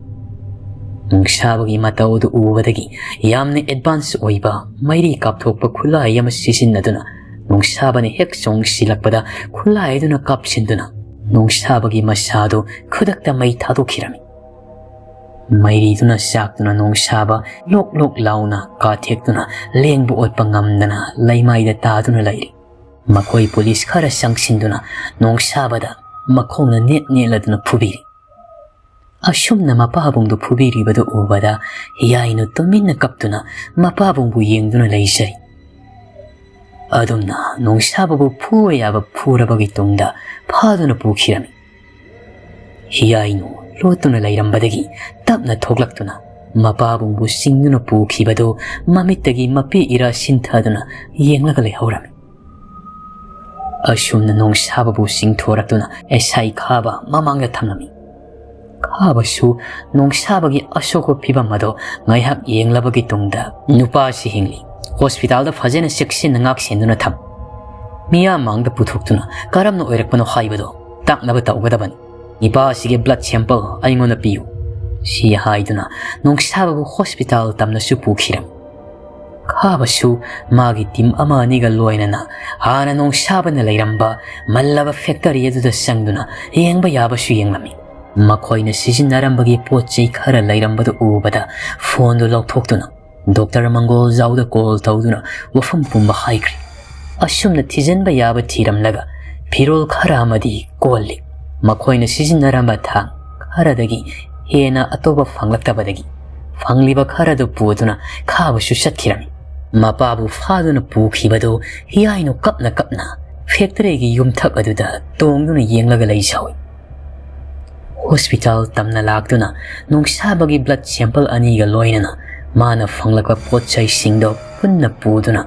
ꯅꯣꯡꯁꯥꯕꯒꯤ ꯃꯇꯧ ꯑꯗꯨ ꯎꯕꯗꯒꯤ ꯌꯥꯝꯅ ꯑꯦꯗꯚꯥꯟꯁ ꯑꯣꯏꯕ ꯃꯩꯔꯤ ꯀꯥꯞꯊꯣꯛꯄ ꯈꯨꯠꯂꯥꯏ ꯑꯃ ꯁꯤꯖꯤꯟꯅꯗꯨꯅ ꯅꯣꯡꯁꯥꯕꯅ ꯍꯦꯛ ꯆꯣꯡꯁꯤꯜꯂꯛꯄꯗ ꯈꯨꯠꯂꯥꯏ ꯑꯗꯨꯅ ꯀꯥꯞꯁꯤꯟꯗꯨꯅ ꯅꯣꯡꯁꯥꯕꯒꯤ ꯃꯁꯥꯗꯨ ꯈꯨꯗꯛꯇ ꯃꯩ ꯊꯥꯗꯣꯛꯈꯤꯔꯝꯃꯤ꯫ ꯃꯩꯔꯤꯗꯨꯅ ꯆꯥꯛꯇꯨꯅ ꯅꯣꯡꯁꯥꯕ ꯂꯣꯛ ꯂꯣꯛ ꯂꯥꯎꯅ ꯀꯥꯊꯦꯛꯇꯨꯅ ꯂꯦꯡꯕ ꯑꯣꯠꯄ ꯉꯝꯗꯅ ꯂꯩꯃꯥꯏꯗ ꯇꯥꯗꯨꯅ ꯂꯩꯔꯤ꯫ ꯃꯈꯣꯏ ꯄꯨꯂꯤꯁ ꯈꯔ ꯆꯪꯁꯤꯟꯗꯨꯅ ꯅꯣꯡꯁꯥꯕꯗ ꯃꯈꯣꯡꯅ ꯅꯦꯠ ꯅꯦꯠꯂꯗꯨꯅ ꯐꯨꯕꯤꯔꯤ꯫ ꯑꯁꯨꯝꯅ ꯃꯄꯥꯕꯨꯡꯗꯨ ꯐꯨꯕꯤꯔꯤꯕꯗꯨ ꯎꯕꯗ ꯍꯤꯌꯥꯏꯅꯨ ꯇꯨꯃꯤꯟꯅ ꯀꯞꯇꯨꯅ ꯃꯄꯥꯕꯨꯡꯕꯨ ꯌꯦꯡꯗꯨꯅ ꯂꯩꯖꯔꯤ꯫ ꯑꯗꯨꯝꯅ ꯅꯣꯡꯁꯥꯕꯕꯨ ꯐꯨꯕ ꯌꯥꯕ ꯐꯨꯔꯕꯒꯤ ꯇꯨꯡꯗ ꯐꯥꯗꯨꯅ ꯄꯨꯈꯤꯔꯝꯃꯤ꯫ ꯍꯤꯌꯥꯏꯅꯨ ꯂꯣꯠꯇꯨꯅ ꯂꯩꯔꯝꯕꯗꯒꯤ ꯇꯞꯅ ꯊꯣꯛꯂꯛꯇꯨꯅ ꯃꯄꯥꯕꯨꯡꯕꯨ ꯆꯤꯡꯗꯨꯅ ꯄꯨꯈꯤꯕꯗꯨ ꯃꯃꯤꯠꯇꯒꯤ ꯃꯄꯤ ꯏꯔꯥ ꯁꯤꯟꯊꯗꯨꯅ ꯌꯦꯡꯂꯒ ꯂꯩꯍꯧꯔꯝꯃꯤ꯫ ꯑꯁꯨꯝꯅ ꯅꯣꯡꯁꯥꯕꯕꯨ ꯆꯤꯡꯊꯣꯔꯛꯇꯨꯅ ꯑꯦꯁ ꯑꯥꯏ ꯈꯥꯕ ꯃꯃꯥꯡꯗ ꯊꯝꯂꯝꯃꯤ꯫ ꯈꯥꯕꯁꯨ ꯅꯣꯡꯁꯥꯕꯒꯤ ꯑꯁꯣꯛꯄ ꯐꯤꯕꯝ ꯑꯗꯣ ꯉꯥꯏꯍꯥꯛ ꯌꯦꯡꯂꯕꯒꯤ ꯇꯨꯡꯗ, "ꯅꯨꯄꯥꯁꯤ ꯍꯤꯡꯂꯤ, ꯍꯣꯁꯄꯤꯇꯥꯜꯗ ꯐꯖꯅ ꯆꯦꯛꯁꯤꯟꯅ ꯉꯥꯛ ꯁꯦꯟꯗꯨꯅ ꯊꯝ꯫ ꯃꯤꯌꯥꯝ ꯃꯥꯡꯗ ꯄꯨꯊꯣꯛꯇꯨꯅ ꯀꯔꯝꯅ ꯑꯣꯏꯔꯛꯄꯅꯣ ꯍꯥꯏꯕꯗꯣ ꯇꯥꯛꯅꯕ ꯇꯧꯒꯗꯕꯅꯤ꯫ ꯅꯨꯄꯥꯁꯤꯒꯤ ꯕ꯭ꯂꯗ ꯁꯦꯝꯄꯜ ꯑꯩꯉꯣꯟꯗ ꯄꯤꯌꯨ"꯫ ꯁꯤ ꯍꯥꯏꯗꯨꯅ ꯅꯣꯡꯁꯥꯕꯕꯨ ꯍꯣꯁꯄꯤꯇꯥꯜ ꯇꯝꯅꯁꯨ ꯄꯨꯈꯤꯔꯝꯃꯤ꯫ ꯈꯥꯕꯁꯨ ꯃꯥꯒꯤ ꯇꯤꯝ ꯑꯃ ꯑꯅꯤꯒ ꯂꯣꯏꯅꯅ ꯍꯥꯟꯅ ꯅꯣꯡꯁꯥꯕꯅ ꯂꯩꯔꯝꯕ ꯃꯜꯂꯕ ꯐꯦꯛꯇꯔꯤ ꯑꯗꯨꯗ ꯆꯪꯗꯨꯅ ꯌꯦꯡꯕ ꯌꯥꯕꯁꯨ ꯌꯦꯡꯂꯝꯃꯤ꯫ ꯃꯈꯣꯏꯅ ꯁꯤꯖꯤꯟꯅꯔꯝꯕꯒꯤ ꯄꯣꯠ ꯆꯩ ꯈꯔ ꯂꯩꯔꯝꯕꯗꯨ ꯎꯕꯗ ꯐꯣꯟꯗꯨ ꯂꯧꯊꯣꯛꯇꯨꯅ ꯗꯣꯛꯇꯔ ꯃꯪꯒꯣꯜꯖꯥꯎꯗ ꯀꯣꯜ ꯇꯧꯗꯨꯅ ꯋꯥꯐꯝ ꯄꯨꯝꯕ ꯍꯥꯏꯈ꯭ꯔꯦ꯫ ꯑꯁꯨꯝꯅ ꯊꯤꯖꯤꯟꯕ ꯌꯥꯕ ꯊꯤꯔꯝꯂꯒ ꯐꯤꯔꯣꯜ ꯈꯔ ꯑꯃꯗꯤ ꯀꯣꯜꯂꯤ꯫ ꯃꯈꯣꯏꯅ ꯁꯤꯖꯤꯟꯅꯔꯝꯕ ꯊꯥꯡ ꯈꯔꯗꯒꯤ ꯍꯦꯟꯅ ꯑꯇꯣꯞꯄ ꯐꯪꯂꯛꯇꯕꯗꯒꯤ ꯐꯪꯂꯤꯕ ꯈꯔꯗꯨ ꯄꯨꯗꯨꯅ ꯈꯥꯕꯁꯨ ꯆꯠꯈꯤꯔꯝꯃꯤ꯫ ꯃꯄꯥꯕꯨ ꯐꯥꯗꯨꯅ ꯄꯨꯈꯤꯕꯗꯨ ꯍꯤꯌꯥꯏꯅꯨ ꯀꯞꯅ ꯀꯞꯅ ꯐꯦꯛꯇꯔꯤꯒꯤ ꯌꯨꯝꯊꯛ ꯑꯗꯨꯗ ꯇꯣꯡꯗꯨꯅ ꯌꯦꯡꯂꯒ ꯂꯩꯖꯍꯧꯏ꯫ ꯍꯣꯁꯄꯤꯇꯥꯜ ꯇꯝꯅ ꯂꯥꯛꯇꯨꯅ ꯅꯣꯡꯁꯥꯕꯒꯤ ꯕ꯭ꯂꯗ ꯁꯦꯝꯄꯜ ꯑꯅꯤꯒ ꯂꯣꯏꯅꯅ ꯃꯥꯅ ꯐꯪꯂꯛꯄ ꯄꯣꯠ ꯆꯩꯁꯤꯡꯗꯣ ꯄꯨꯟꯅ ꯄꯨꯗꯨꯅ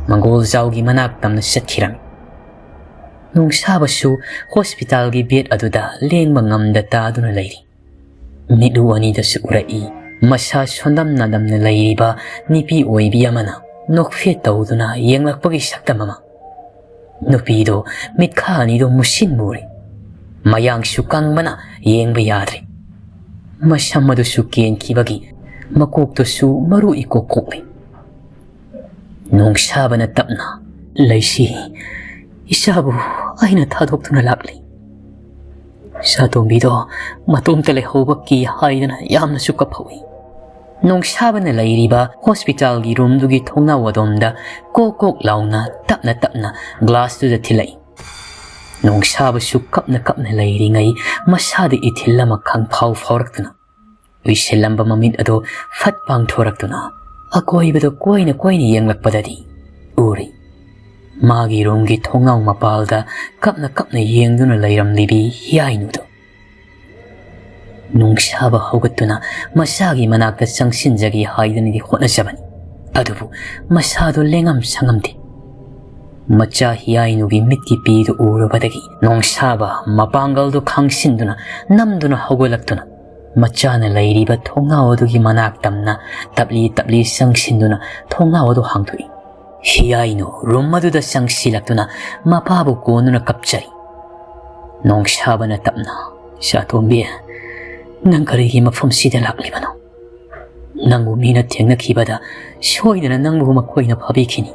ꯃꯪꯒꯣꯜꯖꯥꯎꯒꯤ ꯃꯅꯥꯛ ꯇꯝꯅ ꯆꯠꯈꯤꯔꯝꯃꯤ꯫ ꯅꯣꯡꯁꯥꯕꯁꯨ ꯍꯣꯁꯄꯤꯇꯥꯜꯒꯤ ꯕꯦꯗ ꯑꯗꯨꯗ ꯂꯦꯡꯕ ꯉꯝꯗ ꯇꯥꯗꯨꯅ ꯂꯩꯔꯤ꯫ ꯃꯤꯠꯂꯨ ꯑꯅꯤꯗꯁꯨ ꯎꯔꯛꯏ, ꯃꯁꯥ ꯁꯣꯟꯗꯝ ꯅꯥꯗꯝꯅ ꯂꯩꯔꯤꯕ ꯅꯨꯄꯤ ꯑꯣꯏꯕꯤ ꯑꯃꯅ ꯅꯣꯛꯐꯦꯠ ꯇꯧꯗꯨꯅ ꯌꯦꯡꯂꯛꯄꯒꯤ ꯁꯛꯇꯝ ꯑꯃ꯫ ꯅꯨꯄꯤꯗꯣ ꯃꯤꯠꯈꯥ ꯑꯅꯤꯗꯣ ꯃꯨꯁꯤꯟ ꯃꯨꯔꯦ꯫ ꯃꯌꯥꯡꯁꯨ ꯀꯪꯕꯅ ꯌꯦꯡꯕ ꯌꯥꯗ꯭ꯔꯦ꯫ ꯃꯁꯝ ꯑꯗꯨꯁꯨ ꯀꯦꯟꯈꯤꯕꯒꯤ ꯃꯀꯣꯛꯇꯨꯁꯨ ꯃꯔꯨ ꯏꯀꯣꯛ ꯀꯣꯛꯂꯤ꯫ ꯅꯣꯡꯁꯥꯕꯅ ꯇꯞꯅ, "ꯂꯩꯁꯤ, ꯏꯆꯥꯕꯨ ꯑꯩꯅ ꯊꯥꯗꯣꯛꯇꯨꯅ ꯂꯥꯛꯂꯤ꯫ ꯏꯆꯥꯇꯣꯝꯕꯤꯗꯣ ꯃꯇꯣꯝꯇ ꯂꯩꯍꯧꯕ ꯀꯤ ꯍꯥꯏꯗꯅ ꯌꯥꯝꯅꯁꯨ ꯀꯞꯍꯧꯏ꯫ ꯅꯣꯡꯁꯥꯕꯅ ꯂꯩꯔꯤꯕ ꯍꯣꯁꯄꯤꯇꯥꯜꯒꯤ ꯔꯨꯝꯗꯨꯒꯤ ꯊꯣꯡꯅꯥꯎ ꯑꯗꯣꯝꯗ ꯀꯣꯛ ꯀꯣꯛ ꯂꯥꯎꯅ ꯇꯞꯅ ꯇꯞꯅ ꯒ꯭ꯂꯥꯁꯇꯨꯗ ꯊꯤꯜꯂꯛꯏ꯫ ꯅꯣꯡꯁꯥꯕꯁꯨ ꯀꯞꯅ ꯀꯞꯅ ꯂꯩꯔꯤꯉꯩ ꯃꯁꯥꯗ ꯏꯊꯤꯜ ꯑꯃ ꯈꯪꯐꯥꯎ ꯐꯥꯎꯔꯛꯇꯨꯅ ꯎꯏꯁꯤꯜꯂꯝꯕ ꯃꯃꯤꯠ ꯑꯗꯣ ꯐꯠ ꯄꯥꯡꯊꯣꯔꯛꯇꯨꯅ ꯑꯀꯣꯏꯕꯗ ꯀꯣꯏꯅ ꯀꯣꯏꯅ ꯌꯦꯡꯂꯛꯄꯗꯗꯤ ꯎꯔꯤ꯫ ꯃꯥꯒꯤ ꯔꯨꯝꯒꯤ ꯊꯣꯡꯅꯥꯎ ꯃꯄꯥꯜꯗ ꯀꯞꯅ ꯀꯞꯅ ꯌꯦꯡꯗꯨꯅ ꯂꯩꯔꯝꯂꯤꯕꯤ ꯍꯤꯌꯥꯏꯅꯨꯗꯣ꯫ ꯅꯨꯡꯁꯥꯕ ꯍꯧꯒꯠꯇꯨꯅ ꯃꯆꯥꯒꯤ ꯃꯅꯥꯛꯇ ꯆꯪꯁꯤꯟꯖꯒꯦ ꯍꯥꯏꯗꯅꯗꯤ ꯍꯣꯠꯅꯖꯕꯅꯤ꯫ ꯑꯗꯨꯕꯨ ꯃꯁꯥꯗꯨ ꯂꯦꯡꯉꯝ ꯁꯪꯉꯝꯗꯦ꯫ ꯃꯆꯥ ꯍꯤꯌꯥꯏꯅꯨꯒꯤ ꯃꯤꯠꯀꯤ ꯄꯤꯗꯨ ꯎꯔꯨꯕꯗꯒꯤ ꯅꯣꯡꯁꯥꯕ ꯃꯄꯥꯡꯒꯜꯗꯨ ꯈꯥꯡꯁꯤꯟꯗꯨꯅ ꯅꯝꯗꯨꯅ ꯍꯧꯒꯠꯂꯛꯇꯨꯅ ꯃꯆꯥꯅ ꯂꯩꯔꯤꯕ ꯊꯣꯡꯅꯥꯎ ꯑꯗꯨꯒꯤ ꯃꯅꯥꯛ ꯇꯝꯅ ꯇꯞꯂꯤ ꯇꯞꯂꯤ ꯆꯪꯁꯤꯟꯗꯨꯅ ꯊꯣꯡꯅꯥꯎ ꯑꯗꯨ ꯍꯥꯡꯗꯣꯛꯏ꯫ ꯍꯤꯌꯥꯏꯅꯨ ꯔꯨꯝ ꯑꯗꯨꯗ ꯆꯪꯁꯤꯜꯂꯛꯇꯨꯅ ꯃꯄꯥꯕꯨ ꯀꯣꯟꯗꯨꯅ ꯀꯞꯆꯔꯤ꯫ ꯅꯣꯡꯁꯥꯕꯅ ꯇꯞꯅ, "ꯏꯆꯥꯇꯣꯝꯕꯤ, ꯅꯪ ꯀꯔꯤꯒꯤ ꯃꯐꯝꯁꯤꯗ ꯂꯥꯛꯂꯤꯕꯅꯣ? ꯅꯪꯕꯨ ꯃꯤꯅ ꯊꯦꯡꯅꯈꯤꯕꯗ ꯁꯣꯏꯗꯅ ꯅꯪꯕꯨ ꯃꯈꯣꯏꯅ ꯐꯥꯕꯤꯈꯤꯅꯤ꯫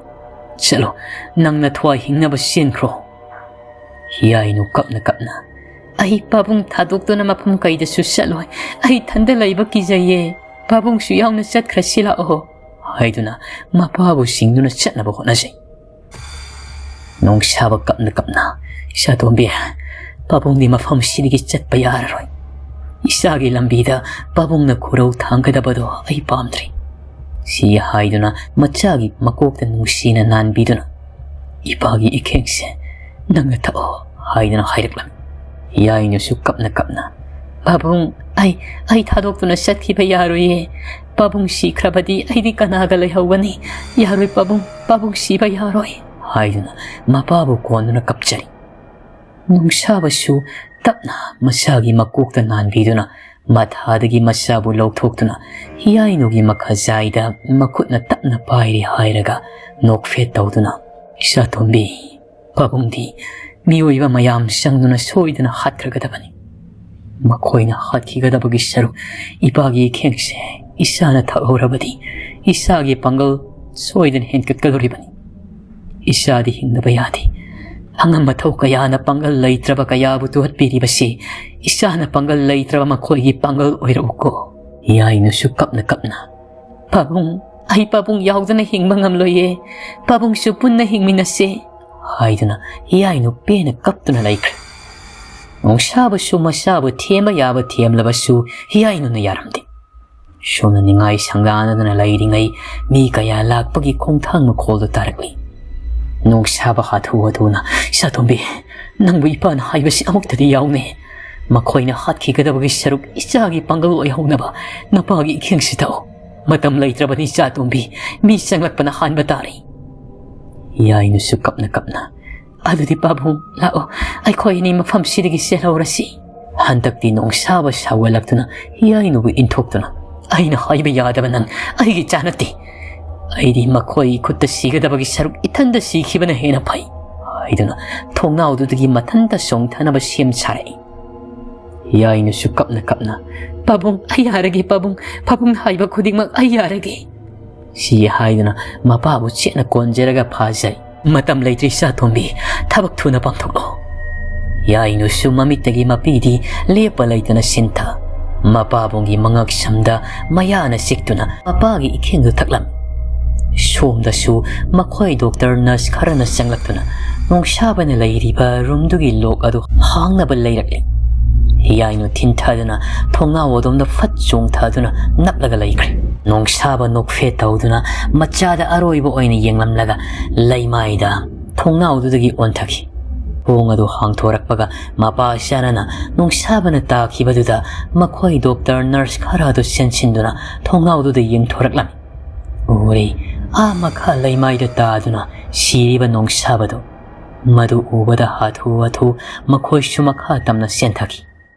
ꯆꯠꯂꯣ, ꯅꯪ ꯅꯊ꯭ꯋꯥꯏ ꯍꯤꯡꯅꯕ ꯆꯦꯟꯈ꯭ꯔꯣ꯫" ꯍꯤꯌꯥꯏꯅꯨ ꯀꯞꯅ ꯀꯞꯅ, "ꯑꯩ ꯄꯥꯕꯨꯡ ꯊꯥꯗꯣꯛꯇꯨꯅ ꯃꯐꯝ ꯀꯩꯗꯁꯨ ꯆꯠꯂꯣꯏ꯫ ꯑꯩ ꯏꯊꯟꯗ ꯂꯩꯕ ꯀꯤꯖꯩꯌꯦ꯫ ꯄꯥꯕꯨꯡꯁꯨ ꯌꯥꯎꯅ ꯆꯠꯈ꯭ꯔꯁꯤ ꯂꯥꯛꯑꯣ," ꯍꯥꯏꯗꯨꯅ ꯃꯄꯥꯕꯨ ꯁꯤꯡꯗꯨꯅ ꯆꯠꯅꯕ ꯍꯣꯠꯅꯖꯩ꯫ ꯅꯣꯡꯁꯥꯕ ꯀꯞꯅ ꯀꯞꯅ, "ꯏꯆꯥꯇꯣꯝꯕꯤ, ꯄꯥꯕꯨꯡꯗꯤ ꯃꯐꯝꯁꯤꯗꯒꯤ ꯆꯠꯄ ꯌꯥꯔꯔꯣꯏ꯫ ꯏꯆꯥꯒꯤ ꯂꯝꯕꯤꯗ ꯄꯥꯕꯨꯡꯅ ꯈꯨꯔꯧ ꯊꯥꯡꯒꯗꯕꯗꯣ ꯑꯩ ꯄꯥꯝꯗ꯭ꯔꯦ," ꯁꯤ ꯍꯥꯏꯗꯨꯅ ꯃꯆꯥꯒꯤ ꯃꯀꯣꯛꯇ ꯅꯨꯡꯁꯤꯅ ꯅꯥꯟꯕꯤꯗꯨꯅ, "ꯏꯄꯥꯒꯤ ꯏꯈꯦꯡꯁꯦ ꯅꯪꯅ ꯊꯛꯑꯣ," ꯍꯥꯏꯗꯨꯅ ꯍꯥꯏꯔꯛꯂꯝꯃꯤ꯫ ꯍꯤꯌꯥꯏꯅꯨꯁꯨ ꯀꯞꯅ ꯀꯞꯅ, "ꯄꯥꯕꯨꯡ, ꯑꯩ, ꯑꯩ ꯊꯥꯗꯣꯛꯇꯨꯅ ꯆꯠꯈꯤꯕ ꯌꯥꯔꯣꯏꯌꯦ꯫ ꯄꯥꯕꯨꯡ ꯁꯤꯈ꯭ꯔꯕꯗꯤ ꯑꯩꯗꯤ ꯀꯅꯥꯒ ꯂꯩꯍꯧꯒꯅꯤ? ꯌꯥꯔꯣꯏ ꯄꯥꯕꯨꯡ, ꯄꯥꯕꯨꯡ ꯁꯤꯕ ꯌꯥꯔꯣꯏ," ꯍꯥꯏꯗꯨꯅ ꯃꯄꯥꯕꯨ ꯀꯣꯟꯗꯨꯅ ꯀꯞꯆꯔꯤ꯫ ꯅꯨꯡꯁꯥꯕꯁꯨ ꯇꯞꯅ ꯃꯆꯥꯒꯤ ꯃꯀꯣꯛꯇ ꯅꯥꯟꯕꯤꯗꯨꯅ ꯃꯊꯥꯗꯒꯤ ꯃꯆꯥꯕꯨ ꯂꯧꯊꯣꯛꯇꯨꯅ ꯍꯤꯌꯥꯏꯅꯨꯒꯤ ꯃꯈꯥꯖꯥꯏꯗ ꯃꯈꯨꯠꯅ ꯇꯞꯅ ꯄꯥꯏꯔꯤ ꯍꯥꯏꯔꯒ ꯅꯣꯛꯐꯦꯠ ꯇꯧꯗꯨꯅ, "ꯏꯆꯥꯇꯣꯝꯕꯤ, ꯄꯥꯕꯨꯡꯗꯤ ꯃꯤꯑꯣꯏꯕ ꯃꯌꯥꯝ ꯆꯪꯗꯨꯅ ꯁꯣꯏꯗꯅ ꯍꯥꯠꯈ꯭ꯔꯒꯗꯕꯅꯤ꯫ ꯃꯈꯣꯏꯅ ꯍꯥꯠꯈꯤꯒꯗꯕꯒꯤ ꯁꯔꯨꯛ ꯏꯄꯥꯒꯤ ꯏꯈꯦꯡꯁꯦ ꯏꯆꯥꯅ ꯊꯛꯍꯧꯔꯕꯗꯤ ꯏꯆꯥꯒꯤ ꯄꯥꯡꯒꯜ ꯁꯣꯏꯗꯅ ꯍꯦꯟꯒꯠꯀꯗꯧꯔꯤꯕꯅꯤ꯫ ꯏꯆꯥꯗꯤ ꯍꯤꯡꯗꯕ ꯌꯥꯗꯦ꯫ ꯑꯉꯝ ꯑꯊꯧ ꯀꯌꯥꯅ ꯄꯥꯡꯒꯜ ꯂꯩꯇ꯭ꯔꯕ ꯀꯌꯥꯕꯨ ꯇꯨꯍꯠꯄꯤꯔꯤꯕꯁꯤ ꯏꯆꯥꯅ ꯄꯥꯡꯒꯜ ꯂꯩꯇ꯭ꯔꯕ ꯃꯈꯣꯏꯒꯤ ꯄꯥꯡꯒꯜ ꯑꯣꯏꯔꯛꯎꯀꯣ꯫ ꯌꯥꯏꯅꯨꯁꯨ ꯀꯞꯅ ꯀꯞꯅ, "ꯄꯥꯕꯨꯡ, ꯑꯩ ꯄꯥꯕꯨꯡ ꯌꯥꯎꯗꯅ ꯍꯤꯡꯕ ꯉꯝꯂꯣꯏꯌꯦ, ꯄꯥꯕꯨꯡꯁꯨ ꯄꯨꯟꯅ ꯍꯤꯡꯃꯤꯟꯅꯁꯦ" ꯍꯥꯏꯗꯨꯅ ꯌꯥꯏꯅꯨ ꯄꯦꯟꯅ ꯀꯞꯇꯨꯅ ꯂꯩꯈ꯭ꯔꯦ꯫ ꯅꯣꯡꯁꯥꯕꯁꯨ ꯃꯁꯥꯕꯨ ꯊꯦꯝꯕ ꯌꯥꯕ ꯊꯦꯝꯂꯕꯁꯨ ꯌꯥꯏꯅꯨꯅ ꯌꯥꯔꯝꯗꯦ꯫ ꯁꯣꯝꯅ ꯅꯤꯡꯉꯥꯏ ꯁꯪꯗꯥꯅꯗꯅ ꯂꯩꯔꯤꯉꯩ ꯃꯤ ꯀꯌꯥ ꯂꯥꯛꯄꯒꯤ ꯈꯣꯡꯊꯥꯡ ꯃꯈꯣꯜꯗꯨ ꯇꯥꯔꯛꯂꯤ꯫ ꯅꯣꯡꯁꯥꯕ ꯍꯥꯊꯨ ꯍꯥꯊꯨꯅ, "ꯏꯆꯥꯇꯣꯝꯕꯤ, ꯅꯪꯕꯨ ꯏꯄꯥꯅ ꯍꯥꯏꯕꯁꯤ ꯑꯃꯨꯛꯇꯗꯤ ꯌꯥꯎꯅꯦ꯫ ꯃꯈꯣꯏꯅ ꯍꯥꯠꯈꯤꯒꯗꯕꯒꯤ ꯁꯔꯨꯛ ꯏꯆꯥꯒꯤ ꯄꯥꯡꯒꯜ ꯑꯣꯏꯍꯧꯅꯕ ꯅꯄꯥꯒꯤ ꯏꯈꯦꯡꯁꯤ ꯊꯛꯎ꯫ ꯃꯇꯝ ꯂꯩꯇ꯭ꯔꯕꯅꯤ ꯏꯆꯥꯇꯣꯝꯕꯤ, ꯃꯤ ꯆꯪꯂꯛꯄꯅ ꯍꯥꯟꯕ ꯇꯥꯔꯦ"꯫ ꯌꯥꯏꯅꯨꯁꯨ ꯀꯞꯅ ꯀꯞꯅ, "ꯑꯗꯨꯗꯤ ꯄꯥꯕꯨꯡ, ꯂꯥꯛꯑꯣ, ꯑꯩꯈꯣꯏ ꯑꯅꯤ ꯃꯐꯝꯁꯤꯗꯒꯤ ꯆꯦꯜꯍꯧꯔꯁꯤ"꯫ ꯍꯟꯗꯛꯇꯤ ꯅꯣꯡꯁꯥꯕ ꯁꯥꯎꯒꯠꯂꯛꯇꯨꯅ ꯌꯥꯏꯅꯨꯕꯨ ꯏꯟꯊꯣꯛꯇꯨꯅ, "ꯑꯩꯅ ꯍꯥꯏꯕ ꯌꯥꯗꯕ ꯅꯪ ꯑꯩꯒꯤ ꯏꯆꯥ ꯅꯠꯇꯦ꯫ ꯑꯩꯗꯤ ꯃꯈꯣꯏꯒꯤ ꯈꯨꯠꯇ ꯁꯤꯒꯗꯕꯒꯤ ꯁꯔꯨꯛ ꯏꯊꯟꯗ ꯁꯤꯈꯤꯕꯅ ꯍꯦꯟꯅ ꯐꯩ" ꯍꯥꯏꯗꯨꯅ ꯊꯣꯡꯅꯥꯎꯗꯨꯗꯒꯤ ꯃꯊꯟꯇ ꯆꯣꯡꯊꯅꯕ ꯁꯦꯝ ꯁꯥꯔꯛꯏ꯫ ꯌꯥꯏꯅꯨꯁꯨ ꯀꯞꯅ ꯀꯞꯅ, "ꯄꯥꯕꯨꯡ, ꯑꯩ ꯌꯥꯔꯒꯦ ꯄꯥꯕꯨꯡ, ꯄꯥꯕꯨꯡꯅ ꯍꯥꯏꯕ ꯈꯨꯗꯤꯡꯃꯛ ꯑꯩ ꯌꯥꯔꯒꯦ" ꯁꯤ ꯍꯥꯏꯗꯨꯅ ꯃꯄꯥꯕꯨ ꯆꯦꯠꯅ ꯀꯣꯟꯖꯔꯒ ꯐꯥꯖꯩ꯫ "ꯃꯇꯝ ꯂꯩꯇ꯭ꯔꯤ ꯏꯆꯥꯇꯣꯝꯕꯤ, ꯊꯕꯛ ꯊꯨꯅ ꯄꯥꯡꯊꯣꯛꯂꯣ"꯫ ꯌꯥꯏꯅꯨꯁꯨ ꯃꯃꯤꯠꯇꯒꯤ ꯃꯄꯤꯗꯤ ꯂꯦꯞꯄ ꯂꯩꯇꯅ ꯁꯤꯟꯊ꯫ ꯃꯄꯥꯕꯨꯡꯒꯤ ꯃꯉꯛ ꯁꯝꯗ ꯃꯌꯥꯅ ꯆꯤꯛꯇꯨꯅ ꯃꯄꯥꯒꯤ ꯏꯈꯦꯡꯗꯨ ꯊꯛꯂꯝꯃꯤ꯫ ꯁꯣꯝꯗꯁꯨ ꯃꯈꯣꯏ ꯗꯣꯛꯇꯔ ꯅꯔꯁ ꯈꯔꯅ ꯆꯪꯂꯛꯇꯨꯅ ꯅꯣꯡꯁꯥꯕꯅ ꯂꯩꯔꯤꯕ ꯔꯨꯝꯗꯨꯒꯤ ꯂꯣꯛ ꯑꯗꯨ ꯍꯥꯡꯅꯕ ꯂꯩꯔꯛꯂꯤ꯫ ꯌꯥꯏꯅꯨ ꯊꯤꯟꯊꯗꯨꯅ ꯊꯣꯡꯅꯥꯎ ꯑꯗꯣꯝꯗ ꯐꯠ ꯆꯣꯡꯊꯗꯨꯅ ꯅꯞꯂꯒ ꯂꯩꯈ꯭ꯔꯦ꯫ ꯅꯣꯡꯁꯥꯕ ꯅꯣꯛꯐꯦꯠ ꯇꯧꯗꯨꯅ ꯃꯆꯥꯗ ꯑꯔꯣꯏꯕ ꯑꯣꯏꯅ ꯌꯦꯡꯂꯝꯂꯒ ꯂꯩꯃꯥꯏꯗ ꯊꯣꯡꯅꯥꯎꯗꯨꯗꯒꯤ ꯑꯣꯟꯊꯈꯤ꯫ ꯊꯣꯡ ꯑꯗꯨ ꯍꯥꯡꯊꯣꯔꯛꯄꯒ ꯃꯄꯥ ꯆꯥꯅꯅ ꯅꯣꯡꯁꯥꯕꯅ ꯇꯥꯈꯤꯕꯗꯨꯗ ꯃꯈꯣꯏ ꯗꯣꯛꯇꯔ ꯅꯔꯁ ꯈꯔ ꯑꯗꯨ ꯆꯦꯟꯁꯤꯟꯗꯨꯅ ꯊꯣꯡꯅꯥꯎꯗꯨꯗ ꯌꯦꯡꯊꯣꯔꯛꯂꯝꯃꯤ꯫ ꯎꯔꯦ, ꯑꯥ ꯃꯈꯥ ꯂꯩꯃꯥꯏꯗ ꯇꯥꯗꯨꯅ ꯁꯤꯔꯤꯕ ꯅꯣꯡꯁꯥꯕꯗꯨ꯫ ꯃꯗꯨ ꯎꯕꯗ ꯍꯥꯊꯨ ꯍꯥꯊꯨ ꯃꯈꯣꯏꯁꯨ ꯃꯈꯥ ꯇꯝꯅ ꯆꯦꯟꯊꯈꯤ꯫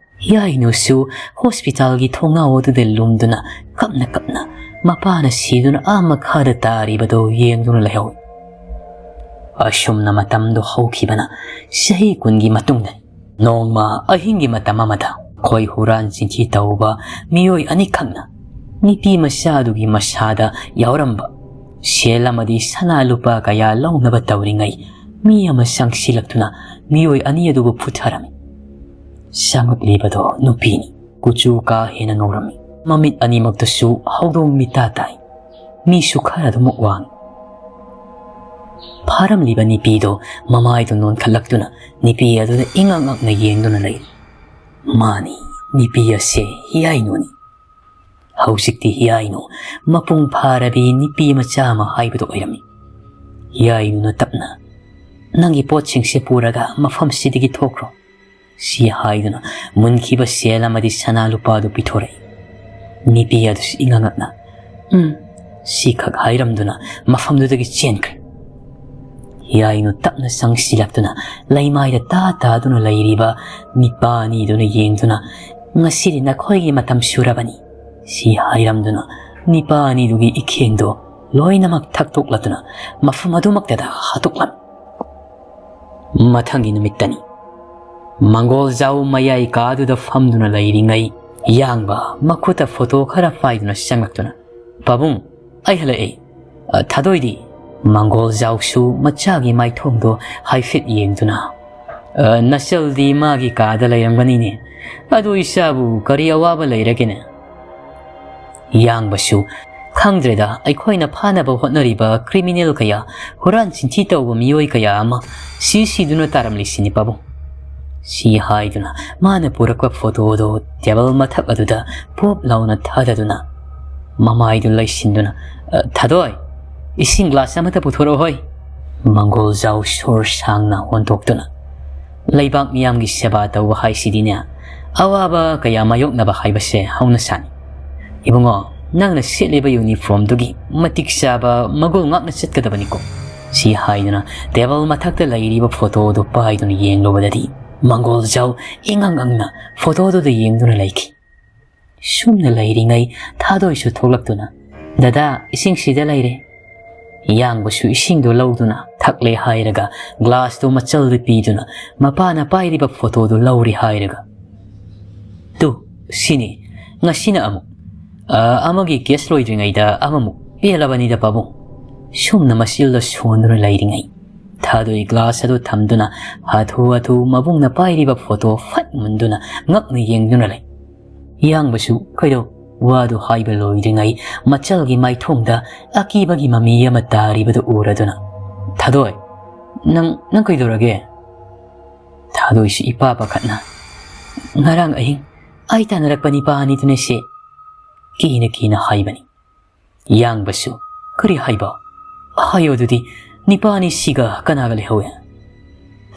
ꯌꯥꯏꯅꯨꯁꯨ ꯍꯣꯁꯄꯤꯇꯥꯜꯒꯤ ꯊꯣꯡꯅꯥꯎ ꯑꯗꯨꯗ ꯂꯨꯝꯗꯨꯅ ꯀꯞꯅ ꯀꯞꯅ ꯃꯄꯥꯅ ꯁꯤꯗꯨꯅ ꯑꯥ ꯃꯈꯥꯗ ꯇꯥꯔꯤꯕꯗꯨ ꯌꯦꯡꯗꯨꯅ ꯂꯩꯍꯧꯏ꯫ ꯑꯁꯨꯝꯅ ꯃꯇꯝꯗꯨ ꯍꯧꯈꯤꯕꯅ ꯆꯍꯤ ꯀꯨꯟꯒꯤ ꯃꯇꯨꯡꯗꯅꯤ꯫ ꯅꯣꯡꯃ ꯑꯍꯤꯡꯒꯤ ꯃꯇꯝ ꯑꯃꯗ ꯑꯩꯈꯣꯏ ꯍꯨꯔꯥꯟ ꯆꯤꯟꯊꯤ ꯇꯧꯕ ꯃꯤꯑꯣꯏ ꯑꯅꯤꯈꯛꯅ ꯅꯨꯄꯤ ꯃꯆꯥꯗꯨꯒꯤ ꯃꯁꯥꯗ ꯌꯥꯎꯔꯝꯕ ꯁꯦꯜ ꯑꯃꯗꯤ ꯁꯅꯥ ꯂꯨꯄꯥ ꯀꯌꯥ ꯂꯧꯅꯕ ꯇꯧꯔꯤꯉꯩ, ꯃꯤ ꯑꯃ ꯆꯪꯁꯤꯜꯂꯛꯇꯨꯅ ꯃꯤꯑꯣꯏ ꯑꯅꯤ ꯑꯗꯨꯕꯨ ꯐꯨꯊꯔꯝꯃꯤ꯫ ꯆꯪꯉꯛꯂꯤꯕꯗꯣ ꯅꯨꯄꯤꯅꯤ꯫ ꯀꯨꯆꯨ ꯀꯥ ꯍꯦꯟꯅ ꯉꯧꯔꯝꯃꯤ꯫ ꯃꯃꯤꯠ ꯑꯅꯤꯃꯛꯇꯁꯨ ꯍꯧꯗꯣꯡ ꯃꯤꯠꯇ ꯇꯥꯏ꯫ ꯃꯤꯁꯨ ꯈꯔ ꯑꯗꯨꯃꯛ ꯋꯥꯡꯏ꯫ ꯐꯥꯔꯝꯂꯤꯕ ꯅꯨꯄꯤꯗꯣ ꯃꯃꯥꯏꯗꯨ ꯅꯣꯟꯈꯠꯂꯛꯇꯨꯅ ꯅꯨꯄꯤ ꯑꯗꯨꯗ ꯏꯉꯛ ꯉꯛꯅ ꯌꯦꯡꯗꯨꯅ ꯂꯩ꯫ ꯃꯥꯅꯤ, ꯅꯨꯄꯤ ꯑꯁꯦ ꯍꯤꯌꯥꯏꯅꯨꯅꯤ꯫ ꯍꯧꯖꯤꯛꯇꯤ ꯍꯤꯌꯥꯏꯅꯨ ꯃꯄꯨꯡ ꯐꯥꯔꯕꯤ ꯅꯨꯄꯤ ꯃꯆꯥ ꯑꯃ ꯍꯥꯏꯕꯗꯨ ꯑꯣꯏꯔꯝꯃꯤ꯫ ꯍꯤꯌꯥꯏꯅꯨꯅ ꯇꯞꯅ, "ꯅꯪꯒꯤ ꯄꯣꯠꯁꯤꯡꯁꯦ ꯄꯨꯔꯒ ꯃꯐꯝꯁꯤꯗꯒꯤ ꯊꯣꯛꯈ꯭ꯔꯣ," ꯁꯤ ꯍꯥꯏꯗꯨꯅ ꯃꯨꯟꯈꯤꯕ ꯁꯦꯜ ꯑꯃꯗꯤ ꯁꯅꯥ ꯂꯨꯄꯥꯗꯨ ꯄꯤꯊꯣꯔꯛꯏ꯫ ꯅꯨꯄꯤ ꯑꯗꯨꯁꯨ ꯏꯉꯛ ꯉꯛꯅ, "ꯎꯝ," ꯁꯤꯈꯛ ꯍꯥꯏꯔꯝꯗꯨꯅ ꯃꯐꯝꯗꯨꯗꯒꯤ ꯆꯦꯟꯈ꯭ꯔꯦ꯫ ꯍꯤꯌꯥꯏꯅꯨ ꯇꯞꯅ ꯆꯪꯁꯤꯜꯂꯛꯇꯨꯅ ꯂꯩꯃꯥꯏꯗ ꯇꯥ ꯇꯥꯗꯨꯅ ꯂꯩꯔꯤꯕ ꯅꯤꯄꯥ ꯑꯅꯤꯗꯨꯅ ꯌꯦꯡꯗꯨꯅ, "ꯉꯁꯤꯗꯤ ꯅꯈꯣꯏꯒꯤ ꯃꯇꯝ ꯁꯨꯔꯕꯅꯤ," ꯁꯤ ꯍꯥꯏꯔꯝꯗꯨꯅ ꯅꯤꯄꯥ ꯑꯅꯤꯗꯨꯒꯤ ꯏꯈꯦꯡꯗꯣ ꯂꯣꯏꯅꯃꯛ ꯊꯛꯇꯣꯛꯂꯗꯨꯅ ꯃꯐꯝ ꯑꯗꯨꯃꯛꯇꯗ ꯍꯥꯠꯇꯣꯛꯂꯝꯃꯤ꯫ ꯃꯊꯪꯒꯤ ꯅꯨꯃꯤꯠꯇꯅꯤ꯫ ꯃꯪꯒꯣꯜ ꯖꯥꯎ ꯃꯌꯥꯏ ꯀꯥꯗꯨꯗ ꯐꯝꯗꯨꯅ ꯂꯩꯔꯤꯉꯩ, ꯌꯥꯡꯕ ꯃꯈꯨꯠꯇ ꯐꯣꯇꯣ ꯈꯔ ꯄꯥꯏꯗꯨꯅ ꯆꯪꯂꯛꯇꯨꯅ, "ꯄꯥꯕꯨꯡ, ꯑꯩ ꯍꯜꯂꯛꯑꯦ꯫ ꯑ, ꯊꯥꯗꯣꯏꯗꯤ?" ꯃꯪꯒꯣꯜ ꯖꯥꯎꯁꯨ ꯃꯆꯥꯒꯤ ꯃꯥꯏꯊꯣꯡꯗꯣ ꯍꯥꯏꯐꯦꯠ ꯌꯦꯡꯗꯨꯅ, "ꯑ, ꯅꯆꯜꯗꯤ ꯃꯥꯒꯤ ꯀꯥꯗ ꯂꯩꯔꯝꯒꯅꯤꯅꯦ꯫ ꯑꯗꯨ ꯏꯆꯥꯕꯨ ꯀꯔꯤ ꯑꯋꯥꯕ ꯂꯩꯔꯒꯦꯅꯦ?" ꯌꯥꯡꯕꯁꯨ, "ꯈꯪꯗ꯭ꯔꯦꯗ, ꯑꯩꯈꯣꯏꯅ ꯐꯥꯅꯕ ꯍꯣꯠꯅꯔꯤꯕ ꯀ꯭ꯔꯤꯃꯤꯅꯦꯜ ꯀꯌꯥ, ꯍꯨꯔꯥꯟ ꯆꯤꯟꯊꯤ ꯇꯧꯕ ꯃꯤꯑꯣꯏ ꯀꯌꯥ ꯑꯃ ꯁꯤ ꯁꯤꯗꯨꯅ ꯇꯥꯔꯝꯂꯤꯁꯤꯅꯤ ꯄꯥꯕꯨꯡ," ꯁꯤ ꯍꯥꯏꯗꯨꯅ ꯃꯥꯅ ꯄꯨꯔꯛꯄ ꯐꯣꯇꯣꯗꯣ ꯇꯦꯕꯜ ꯃꯊꯛ ꯑꯗꯨꯗ ꯄꯣꯞ ꯂꯥꯎꯅ ꯊꯥꯗꯗꯨꯅ ꯃꯃꯥꯏꯗꯨ ꯂꯩꯁꯤꯟꯗꯨꯅ, "ꯑ, ꯊꯥꯗꯣꯏ, ꯏꯁꯤꯡ ꯒ꯭ꯂꯥꯁ ꯑꯃꯇ ꯄꯨꯊꯣꯔꯛꯑꯣ ꯍꯣꯏ꯫" ꯃꯪꯒꯣꯜ ꯖꯥꯎ ꯁꯣꯔ ꯁꯥꯡꯅ ꯍꯣꯟꯗꯣꯛꯇꯨꯅ, "ꯂꯩꯕꯥꯛ ꯃꯤꯌꯥꯝꯒꯤ ꯁꯦꯕꯥ ꯇꯧꯕ ꯍꯥꯏꯁꯤꯗꯤꯅꯦ, ꯑꯋꯥꯕ ꯀꯌꯥ ꯃꯥꯌꯣꯛꯅꯕ ꯍꯥꯏꯕꯁꯦ ꯍꯧꯅꯁꯥꯅꯤ꯫ ꯏꯕꯨꯡꯉꯣ, ꯅꯪꯅ ꯁꯦꯠꯂꯤꯕ ꯌꯨꯅꯤꯐꯣꯔꯝꯗꯨꯒꯤ ꯃꯇꯤꯛ ꯆꯥꯕ ꯃꯒꯨꯜ ꯉꯥꯛꯅ ꯆꯠꯀꯗꯕꯅꯤꯀꯣ," ꯁꯤ ꯍꯥꯏꯗꯨꯅ ꯇꯦꯕꯜ ꯃꯊꯛꯇ ꯂꯩꯔꯤꯕ ꯐꯣꯇꯣꯗꯨ ꯄꯥꯏꯗꯨꯅ ꯌꯦꯡꯂꯨꯕꯗꯗꯤ ꯃꯪꯒꯣꯜ ꯖꯥꯎ ꯏꯉꯪ ꯉꯪꯅ ꯐꯣꯇꯣꯗꯨꯗ ꯌꯦꯡꯗꯨꯅ ꯂꯩꯈꯤ꯫ ꯁꯨꯝꯅ ꯂꯩꯔꯤꯉꯩ ꯊꯥꯗꯣꯏꯁꯨ ꯊꯣꯛꯂꯛꯇꯨꯅ, "ꯗꯗꯥ, ꯏꯁꯤꯡ ꯁꯤꯗ ꯂꯩꯔꯦ꯫" ꯌꯥꯡꯕꯁꯨ ꯏꯁꯤꯡꯗꯨ ꯂꯧꯗꯨꯅ ꯊꯛꯂꯦ ꯍꯥꯏꯔꯒ ꯒ꯭ꯂꯥꯁꯇꯨ ꯃꯆꯜꯗ ꯄꯤꯗꯨꯅ ꯃꯄꯥꯅ ꯄꯥꯏꯔꯤꯕ ꯐꯣꯇꯣꯗꯨ ꯂꯧꯔꯦ ꯍꯥꯏꯔꯒ, "ꯇꯨ, ꯁꯤꯅꯤ, ꯉꯁꯤꯅ ꯑꯃꯨꯛ, ꯑ, ꯑꯃꯒꯤ ꯀꯦꯁ ꯂꯣꯏꯗ꯭ꯔꯤꯉꯩꯗ ꯑꯃꯃꯨꯛ ꯄꯦꯜꯂꯕꯅꯤꯗ ꯄꯥꯕꯨꯡ꯫" ꯁꯨꯝꯅ ꯃꯆꯤꯜꯗ ꯁꯣꯟꯗꯨꯅ ꯂꯩꯔꯤꯉꯩ ꯊꯥꯗꯣꯏ ꯒ꯭ꯂꯥꯁ ꯑꯗꯨ ꯊꯝꯗꯨꯅ ꯍꯥꯊꯨ ꯍꯥꯊꯨ ꯃꯕꯨꯡꯅ ꯄꯥꯏꯔꯤꯕ ꯐꯣꯇꯣ ꯐꯠ ꯃꯨꯟꯗꯨꯅ ꯉꯛꯅ ꯌꯦꯡꯗꯨꯅ ꯂꯩ꯫ ꯌꯥꯡꯕꯁꯨ ꯀꯩꯗꯧ ꯋꯥꯗꯨ ꯍꯥꯏꯕ ꯂꯣꯏꯗ꯭ꯔꯤꯉꯩ ꯃꯆꯜꯒꯤ ꯃꯥꯏꯊꯣꯡꯗ ꯑꯀꯤꯕꯒꯤ ꯃꯃꯤ ꯑꯃ ꯇꯥꯔꯤꯕꯗꯨ ꯎꯔꯗꯨꯅ, "ꯊꯥꯗꯣꯏ, ꯅꯪ, ꯅꯪ ꯀꯩꯗꯧꯔꯒꯦ?" ꯊꯥꯗꯣꯏꯁꯤ ꯏꯄꯥ ꯄꯥꯈꯠꯅ, "ꯉꯔꯥꯡ ꯑꯍꯤꯡ ꯑꯩ ꯇꯥꯟꯅꯔꯛꯄ ꯅꯤꯄꯥ ꯑꯅꯤꯗꯨꯅ ꯁꯤ," ꯀꯤꯅ ꯀꯤꯅ ꯍꯥꯏꯕꯅꯤ꯫ ꯌꯥꯡꯕꯁꯨ, "ꯀꯔꯤ ꯍꯥꯏꯕ? ꯍꯥꯏꯌꯣ ꯑꯗꯨꯗꯤ, ꯅꯤꯄꯥ ꯑꯅꯤꯁꯤꯒ ꯀꯅꯥꯒ ꯂꯩꯍꯧꯋꯦ?"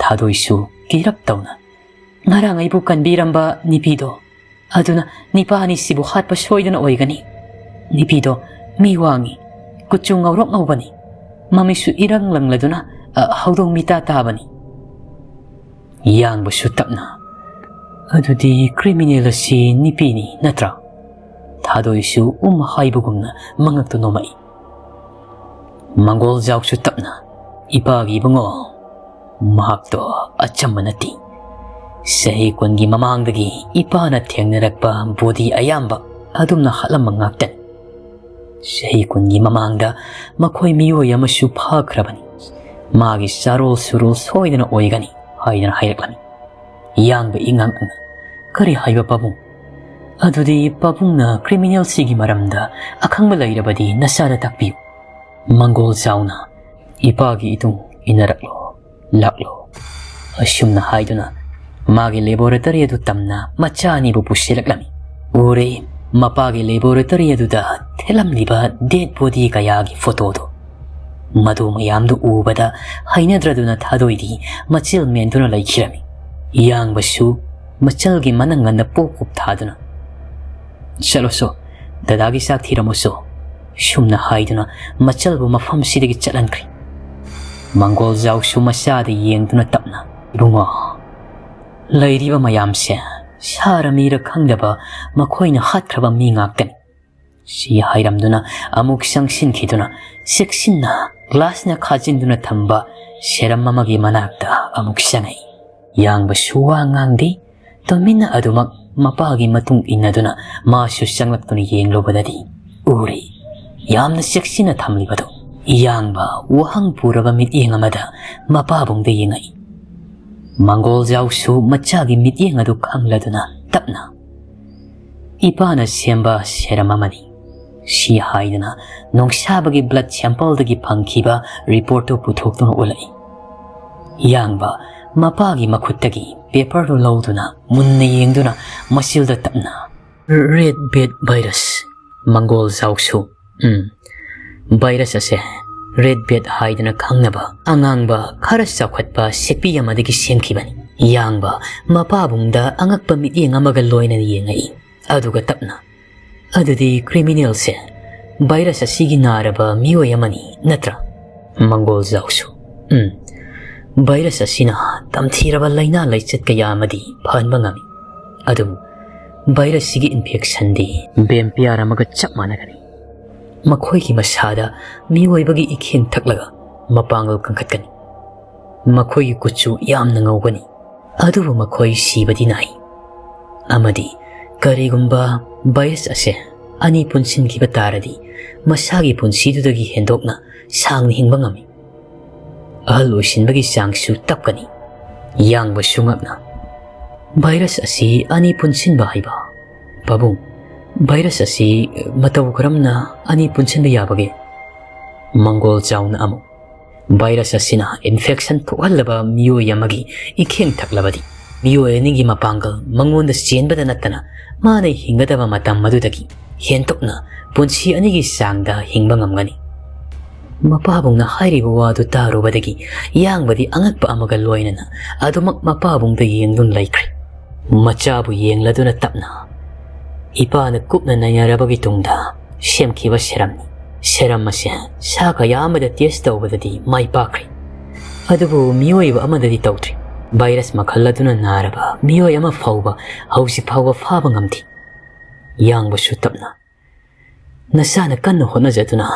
ꯊꯥꯗꯣꯏꯁꯨ ꯀꯤꯔꯞ ꯇꯧꯅ, "ꯉꯔꯥꯡ ꯑꯩꯕꯨ ꯀꯟꯕꯤꯔꯝꯕ ꯅꯤꯄꯤꯗꯣ, ꯑꯗꯨꯅ ꯅꯤꯄꯥ ꯑꯅꯤꯁꯤꯕꯨ ꯍꯥꯠꯄ ꯁꯣꯏꯗꯅ ꯑꯣꯏꯒꯅꯤ꯫ ꯅꯤꯄꯤꯗꯣ ꯃꯤ ꯋꯥꯡꯉꯤ, ꯀꯨꯆꯨ ꯉꯧꯔꯣꯛ ꯉꯧꯕꯅꯤ, ꯃꯃꯤꯠꯁꯨ ꯏꯔꯪ ꯂꯪꯂꯗꯨꯅ, ꯑ, ꯍꯧꯗꯣꯡ ꯃꯤꯇꯥ ꯇꯥꯕꯅꯤ꯫" ꯌꯥꯡꯕꯁꯨ ꯇꯞꯅ, "ꯑꯗꯨꯗꯤ ꯀ꯭ꯔꯤꯃꯤꯅꯦꯜ ꯑꯁꯤ ꯅꯤꯄꯤꯅꯤ ꯅꯠꯇ꯭ꯔꯥ?" ꯊꯥꯗꯣꯏꯁꯨ ꯎꯝ ꯍꯥꯏꯕꯒꯨꯝꯅ ꯃꯉꯛꯇꯨ ꯅꯣꯝꯃꯛꯏ꯫ ꯃꯪꯒꯣꯜ ꯖꯥꯎꯁꯨ ꯇꯞꯅ, "ꯏꯄꯥꯒꯤ ꯏꯕꯨꯡꯉꯣ, ꯃꯍꯥꯛꯇꯣ ꯑꯆꯝꯕ ꯅꯠꯇꯦ꯫ ꯆꯍꯤ ꯀꯨꯟꯒꯤ ꯃꯃꯥꯡꯗꯒꯤ ꯏꯄꯥꯅ ꯊꯦꯡꯅꯔꯛꯄ ꯕꯣꯗꯤ ꯑꯌꯥꯝꯕ ꯑꯗꯨꯝꯅ ꯍꯥꯠꯂꯝꯕ ꯉꯥꯛꯇꯅꯤ꯫ ꯆꯍꯤ ꯀꯨꯟꯒꯤ ꯃꯃꯥꯡꯗ ꯃꯈꯣꯏ ꯃꯤꯑꯣꯏ ꯑꯃꯁꯨ ꯐꯥꯈ꯭ꯔꯕꯅꯤ꯫ ꯃꯥꯒꯤ ꯆꯥꯔꯣꯜ ꯁꯨꯔꯣꯜ ꯁꯣꯏꯗꯅ ꯑꯣꯏꯒꯅꯤ" ꯍꯥꯏꯗꯅ ꯍꯥꯏꯔꯛꯂꯝꯃꯤ꯫ ꯌꯥꯡꯕ ꯏꯉꯥꯡꯅ, "ꯀꯔꯤ ꯍꯥꯏꯕ ꯄꯥꯕꯨꯡ? ꯑꯗꯨꯗꯤ ꯄꯥꯕꯨꯡꯅ ꯀ꯭ꯔꯤꯃꯤꯅꯦꯜꯁꯤꯒꯤ ꯃꯔꯝꯗ ꯑꯈꯪꯕ ꯂꯩꯔꯕꯗꯤ ꯅꯁꯥꯗ ꯇꯥꯛꯄꯤꯌꯨ꯫" ꯃꯪꯒꯣꯜ ꯆꯥꯎꯅ, "ꯏꯄꯥꯒꯤ ꯏꯇꯨꯡ ꯏꯟꯅꯔꯛꯂꯣ, ꯂꯥꯛꯂꯣ꯫" ꯑꯁꯨꯝꯅ ꯍꯥꯏꯗꯨꯅ ꯃꯥꯒꯤ ꯂꯦꯕꯣꯔꯦꯇꯔꯤ ꯑꯗꯨ ꯇꯝꯅ ꯃꯆꯥ ꯑꯅꯤꯕꯨ ꯄꯨꯁꯤꯜꯂꯛꯂꯝꯃꯤ꯫ ꯎꯔꯦ, ꯃꯄꯥꯒꯤ ꯂꯦꯕꯣꯔꯦꯇꯔꯤ ꯑꯗꯨꯗ ꯊꯦꯠꯂꯝꯂꯤꯕ ꯗꯦꯗ ꯕꯣꯗꯤ ꯀꯌꯥꯒꯤ ꯐꯣꯇꯣꯗꯨ꯫ ꯃꯗꯨ ꯃꯌꯥꯝꯗꯨ ꯎꯕꯗ ꯍꯩꯅꯗ꯭ꯔꯗꯨꯅ ꯊꯥꯗꯣꯏꯗꯤ ꯃꯆꯤꯜ ꯃꯦꯟꯗꯨꯅ ꯂꯩꯈꯤꯔꯝꯃꯤ꯫ ꯌꯥꯡꯕꯁꯨ ꯃꯆꯜꯒꯤ ꯃꯅꯪꯒꯟꯗ ꯄꯣꯞ ꯄꯣꯞ ꯊꯥꯗꯨꯅ, "ꯆꯠꯂꯣꯁꯨ, ꯗꯗꯥꯒꯤ ꯆꯥꯛ ꯊꯤꯔꯝꯃꯨꯁꯨ," ꯁꯨꯝꯅ ꯍꯥꯏꯗꯨꯅ ꯃꯆꯜꯕꯨ ꯃꯐꯝꯁꯤꯗꯒꯤ ꯆꯠꯍꯟꯈ꯭ꯔꯦ꯫ ꯃꯪꯒꯣꯜ ꯖꯥꯎꯁꯨ ꯃꯆꯥꯗ ꯌꯦꯡꯗꯨꯅ ꯇꯞꯅ, "ꯏꯕꯨꯡꯉꯣ, ꯂꯩꯔꯤꯕ ꯃꯌꯥꯝꯁꯦ ꯁꯥꯔ ꯃꯤꯔ ꯈꯪꯗꯕ ꯃꯈꯣꯏꯅ ꯍꯥꯠꯈ꯭ꯔꯕ ꯃꯤ ꯉꯥꯛꯇꯅꯤ꯫ ꯁꯤ ꯍꯥꯏꯔꯝꯗꯨꯅ ꯑꯃꯨꯛ ꯆꯪꯁꯤꯟꯈꯤꯗꯨꯅ ꯆꯦꯛꯁꯤꯟꯅ ꯒ꯭ꯂꯥꯁꯅ ꯈꯥꯖꯤꯟꯗꯨꯅ ꯊꯝꯕ ꯁꯦꯔꯝ ꯑꯃꯒꯤ ꯃꯅꯥꯛꯇ ꯑꯃꯨꯛ ꯆꯪꯉꯛꯏ꯫ ꯌꯥꯡꯕꯁꯨ ꯋꯥ ꯉꯥꯡꯗꯦ, ꯇꯨꯃꯤꯟꯅ ꯑꯗꯨꯃꯛ ꯃꯄꯥꯒꯤ ꯃꯇꯨꯡ ꯏꯟꯅꯗꯨꯅ ꯃꯥꯁꯨ ꯆꯪꯂꯛꯇꯨꯅ ꯌꯦꯡꯂꯨꯕꯗꯗꯤ ꯎꯔꯦ ꯌꯥꯝꯅ ꯆꯦꯛꯁꯤꯟꯅ ꯊꯝꯂꯤꯕꯗꯨ꯫ ꯌꯥꯡꯕ ꯋꯥꯍꯪ ꯄꯨꯔꯕ ꯃꯤꯠꯌꯦꯡ ꯑꯃꯗ ꯃꯄꯥꯕꯨꯡꯗ ꯌꯦꯡꯉꯛꯏ꯫ ꯃꯪꯒꯣꯜ ꯖꯥꯎꯁꯨ ꯃꯆꯥꯒꯤ ꯃꯤꯠꯌꯦꯡ ꯑꯗꯨ ꯈꯪꯂꯗꯨꯅ ꯇꯞꯅ, "ꯏꯄꯥꯅ ꯁꯦꯝꯕ ꯁꯦꯔꯝ ꯑꯃꯅꯤ" ꯁꯤ ꯍꯥꯏꯗꯨꯅ ꯅꯣꯡꯁꯥꯕꯒꯤ blood sampleꯗꯒꯤ ꯐꯪꯈꯤꯕ reportꯇꯨ ꯄꯨꯊꯣꯛꯇꯨꯅ ꯎꯠꯂꯛꯏ꯫ ꯌꯥꯡꯕ ꯃꯄꯥꯒꯤ ꯃꯈꯨꯠꯇꯒꯤ paperꯗꯨ ꯂꯧꯗꯨꯅ ꯃꯨꯟꯅ ꯌꯦꯡꯗꯨꯅ ꯃꯆꯤꯜꯗ ꯇꯞꯅ, "Red bat virus, ꯃꯪꯒꯣꯜ ꯖꯥꯎꯁꯨ꯫ ꯎꯝ, virus ꯑꯁꯦ red bat ꯍꯥꯏꯗꯨꯅ ꯈꯪꯅꯕ ꯑꯉꯥꯡꯕ ꯈꯔ ꯆꯥꯎꯈꯠꯄ ꯁꯦꯛꯄꯤ ꯑꯃꯗꯒꯤ ꯁꯦꯝꯈꯤꯕꯅꯤ"꯫ ꯌꯥꯡꯕ ꯃꯄꯥꯕꯨꯡꯗ ꯑꯉꯛꯄ ꯃꯤꯠꯌꯦꯡ ꯑꯃꯒ ꯂꯣꯏꯅꯅ ꯌꯦꯡꯉꯛꯏ꯫ ꯑꯗꯨꯒ ꯇꯞꯅ, "ꯑꯗꯨꯗꯤ criminalꯁꯦ virus ꯑꯁꯤꯒꯤ ꯅꯥꯔꯕ ꯃꯤꯑꯣꯏ ꯑꯃꯅꯤ, ꯅꯠꯇ꯭ꯔꯥ?" ꯃꯪꯒꯣꯜ ꯖꯥꯎꯁꯨ, "ꯎꯝ, virus ꯑꯁꯤꯅ ꯇꯝꯊꯤꯔꯕ ꯂꯥꯏꯅꯥ ꯂꯥꯏꯆꯠ ꯀꯌꯥ ꯑꯃꯗꯤ ꯐꯍꯟꯕ ꯉꯝꯃꯤ꯫ ꯑꯗꯨꯕꯨ virusꯁꯤꯒꯤ infectionꯗꯤ vampire ꯑꯃꯒ ꯆꯞ ꯃꯥꯟꯅꯒꯅꯤ꯫ ꯃꯈꯣꯏꯒꯤ ꯃꯁꯥꯗ ꯃꯤꯑꯣꯏꯕꯒꯤ ꯏꯈꯦꯡ ꯊꯛꯂꯒ ꯃꯄꯥꯡꯒꯜ ꯀꯟꯈꯠꯀꯅꯤ꯫ ꯃꯈꯣꯏꯒꯤ ꯀꯨꯆꯨ ꯌꯥꯝꯅ ꯉꯧꯒꯅꯤ꯫ ꯑꯗꯨꯕꯨ ꯃꯈꯣꯏ ꯁꯤꯕꯗꯤ ꯅꯥꯏ꯫ ꯑꯃꯗꯤ ꯀꯔꯤꯒꯨꯝꯕ virus ꯑꯁꯦ ꯑꯅꯤ ꯄꯨꯟꯁꯤꯟꯈꯤꯕ ꯇꯥꯔꯗꯤ ꯃꯁꯥꯒꯤ ꯄꯨꯟꯁꯤꯗꯨꯗꯒꯤ ꯍꯦꯟꯗꯣꯛꯅ ꯁꯥꯡꯅ ꯍꯤꯡꯕ ꯉꯝꯃꯤ꯫ ꯑꯍꯜ ꯑꯣꯏꯁꯤꯟꯕꯒꯤ ꯆꯥꯡꯁꯨ ꯇꯞꯀꯅꯤ"꯫ ꯌꯥꯡꯕꯁꯨ ꯉꯛꯅ, "Virus ꯑꯁꯤ ꯑꯅꯤ ꯄꯨꯟꯁꯤꯟꯕ ꯍꯥꯏꯕ? ꯄꯥꯕꯨꯡ, virus ꯑꯁꯤ ꯃꯇꯧ ꯀꯔꯝꯅ ꯑꯅꯤ ꯄꯨꯟꯁꯤꯟꯕ ꯌꯥꯕꯒꯦ?" ꯃꯪꯒꯣꯜ ꯖꯥꯎꯅ ꯑꯃꯨꯛ, "Virus ꯑꯁꯤꯅ infection ꯊꯣꯛꯍꯜꯂꯕ ꯃꯤꯑꯣꯏ ꯑꯃꯒꯤ ꯏꯈꯦꯡ ꯊꯛꯂꯕꯗꯤ, ꯃꯤꯑꯣꯏ ꯑꯅꯤꯒꯤ ꯃꯄꯥꯡꯒꯜ ꯃꯉꯣꯟꯗ ꯆꯦꯟꯕꯗ ꯅꯠꯇꯅ ꯃꯥꯅ ꯍꯤꯡꯒꯗꯕ ꯃꯇꯝ ꯑꯗꯨꯗꯒꯤ ꯍꯦꯟꯗꯣꯛꯅ ꯄꯨꯟꯁꯤ ꯑꯅꯤꯒꯤ ꯆꯥꯡꯗ ꯍꯤꯡꯕ ꯉꯝꯒꯅꯤ"꯫ ꯃꯄꯥꯕꯨꯡꯅ ꯍꯥꯏꯔꯤꯕ ꯋꯥꯗꯨ ꯇꯥꯔꯨꯕꯗꯒꯤ ꯌꯥꯡꯕꯗꯤ ꯑꯉꯛꯄ ꯑꯃꯒ ꯂꯣꯏꯅꯅ ꯑꯗꯨꯃꯛ ꯃꯄꯥꯕꯨꯡꯗ ꯌꯦꯡꯗꯨꯅ ꯂꯩꯈ꯭ꯔꯦ꯫ ꯃꯆꯥꯕꯨ ꯌꯦꯡꯂꯗꯨꯅ ꯇꯞꯅ, "ꯏꯄꯥꯅ ꯀꯨꯞꯅ ꯅꯩꯅꯔꯕꯒꯤ ꯇꯨꯡꯗ ꯁꯦꯝꯈꯤꯕ ꯁꯦꯔꯝꯅꯤ꯫ ꯁꯦꯔꯝ ꯑꯁꯦ ꯁꯥ ꯀꯌꯥ ꯑꯃꯗ test ꯇꯧꯕꯗꯗꯤ ꯃꯥꯏ ꯄꯥꯛꯈ꯭ꯔꯦ, ꯑꯗꯨꯕꯨ ꯃꯤꯑꯣꯏꯕ ꯑꯃꯗꯗꯤ ꯇꯧꯗ꯭ꯔꯤ꯫ Virus ꯃꯈꯜ ꯑꯗꯨꯅ ꯅꯥꯔꯕ ꯃꯤꯑꯣꯏ ꯑꯃ ꯐꯥꯎꯕ ꯍꯧꯖꯤꯛ ꯐꯥꯎꯕ ꯐꯥꯕ ꯉꯝꯗꯦ"꯫ ꯌꯥꯡꯕꯁꯨ ꯇꯞꯅ, "ꯅꯆꯥꯅ ꯀꯟꯅ ꯍꯣꯠꯅꯖꯗꯨꯅ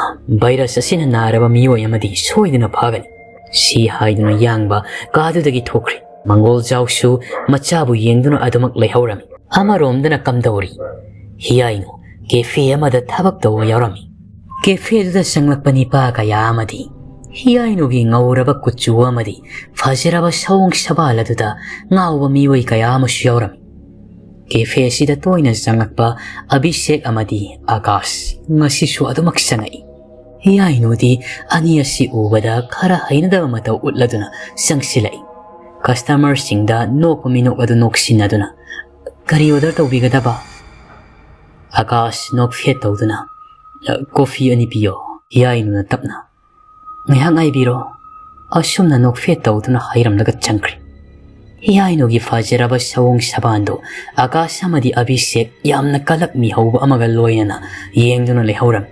virus ꯑꯁꯤꯅ ꯅꯥꯔꯕ ꯃꯤꯑꯣꯏ ꯑꯃꯗꯤ ꯁꯣꯏꯗꯅ ꯐꯥꯒꯅꯤ" ꯁꯤ ꯍꯥꯏꯗꯨꯅ ꯌꯥꯡꯕ ꯀꯥꯗꯨꯗꯒꯤ ꯊꯣꯛꯈ꯭ꯔꯦ꯫ ꯃꯪꯒꯣꯜ ꯖꯥꯎꯁꯨ ꯃꯆꯥꯕꯨ ꯌꯦꯡꯗꯨꯅ ꯑꯗꯨꯃꯛ ꯂꯩꯍꯧꯔꯝꯃꯤ꯫ ꯑꯃꯔꯣꯝꯗꯅ ꯀꯝꯗꯧꯔꯤ? ꯍꯤꯌꯥꯏꯅꯨ cafe ꯑꯃꯗ ꯊꯕꯛ ꯇꯧꯕ ꯌꯥꯎꯔꯝꯃꯤ꯫ ꯀꯦꯐꯦꯗꯨꯗ ꯆꯪꯂꯛꯄ ꯅꯤꯄꯥ ꯀꯌꯥ ꯑꯃꯗꯤ ꯍꯤꯌꯥꯏꯅꯨꯒꯤ ꯉꯧꯔꯕ ꯀꯨꯆꯨ ꯑꯃꯗꯤ ꯐꯖꯔꯕ ꯁꯑꯣꯡ ꯁꯕꯥꯜ ꯑꯗꯨꯗ ꯉꯥꯎꯕ ꯃꯤꯑꯣꯏ ꯀꯌꯥ ꯑꯃꯁꯨ ꯌꯥꯎꯔꯝꯃꯤ꯫ ꯀꯦꯐꯦꯁꯤꯗ ꯇꯣꯏꯅ ꯆꯪꯂꯛꯄ ꯑꯚꯤꯁꯦꯛ ꯑꯃꯗꯤ ꯑꯀꯥꯁ ꯉꯁꯤꯁꯨ ꯑꯗꯨꯃꯛ ꯆꯪꯉꯛꯏ꯫ ꯍꯤꯌꯥꯏꯅꯨꯗꯤ ꯑꯅꯤ ꯑꯁꯤ ꯎꯕꯗ ꯈꯔ ꯍꯩꯅꯗꯕ ꯃꯇꯧ ꯎꯠꯂꯗꯨꯅ ꯆꯪꯁꯤꯜꯂꯛꯏ꯫ ꯀꯁꯇꯃꯔꯁꯤꯡꯗ ꯅꯣꯛꯄ ꯃꯤꯅꯣꯛ ꯑꯗꯨ ꯅꯣꯛꯁꯤꯟꯅꯗꯨꯅ, "ꯀꯔꯤ ꯑꯣꯔꯗꯔ ꯇꯧꯕꯤꯒꯗꯕ?" ꯑꯀꯥꯁ ꯅꯣꯛꯐꯦꯠ ꯇꯧꯗꯨꯅ, "ꯑ, ꯀꯣꯐꯤ ꯑꯅꯤ ꯄꯤꯌꯣ꯫" ꯍꯤꯌꯥꯏꯅꯨꯅ ꯇꯞꯅ, "ꯉꯥꯏꯍꯥꯛ ꯉꯥꯏꯕꯤꯔꯣ꯫" ꯑꯁꯨꯝꯅ ꯅꯣꯛꯐꯦꯠ ꯇꯧꯗꯨꯅ ꯍꯥꯏꯔꯝꯂꯒ ꯆꯪꯈ꯭ꯔꯦ꯫ ꯍꯤꯌꯥꯏꯅꯨꯒꯤ ꯐꯖꯔꯕ ꯁꯑꯣꯡ ꯁꯕꯥꯟꯗꯨ ꯑꯀꯥꯁ ꯑꯃꯗꯤ ꯑꯚꯤꯁꯦꯛ ꯌꯥꯝꯅ ꯀꯂꯛꯃꯤ ꯍꯧꯕ ꯑꯃꯒ ꯂꯣꯏꯅꯅ ꯌꯦꯡꯗꯨꯅ ꯂꯩꯍꯧꯔꯝꯃꯤ꯫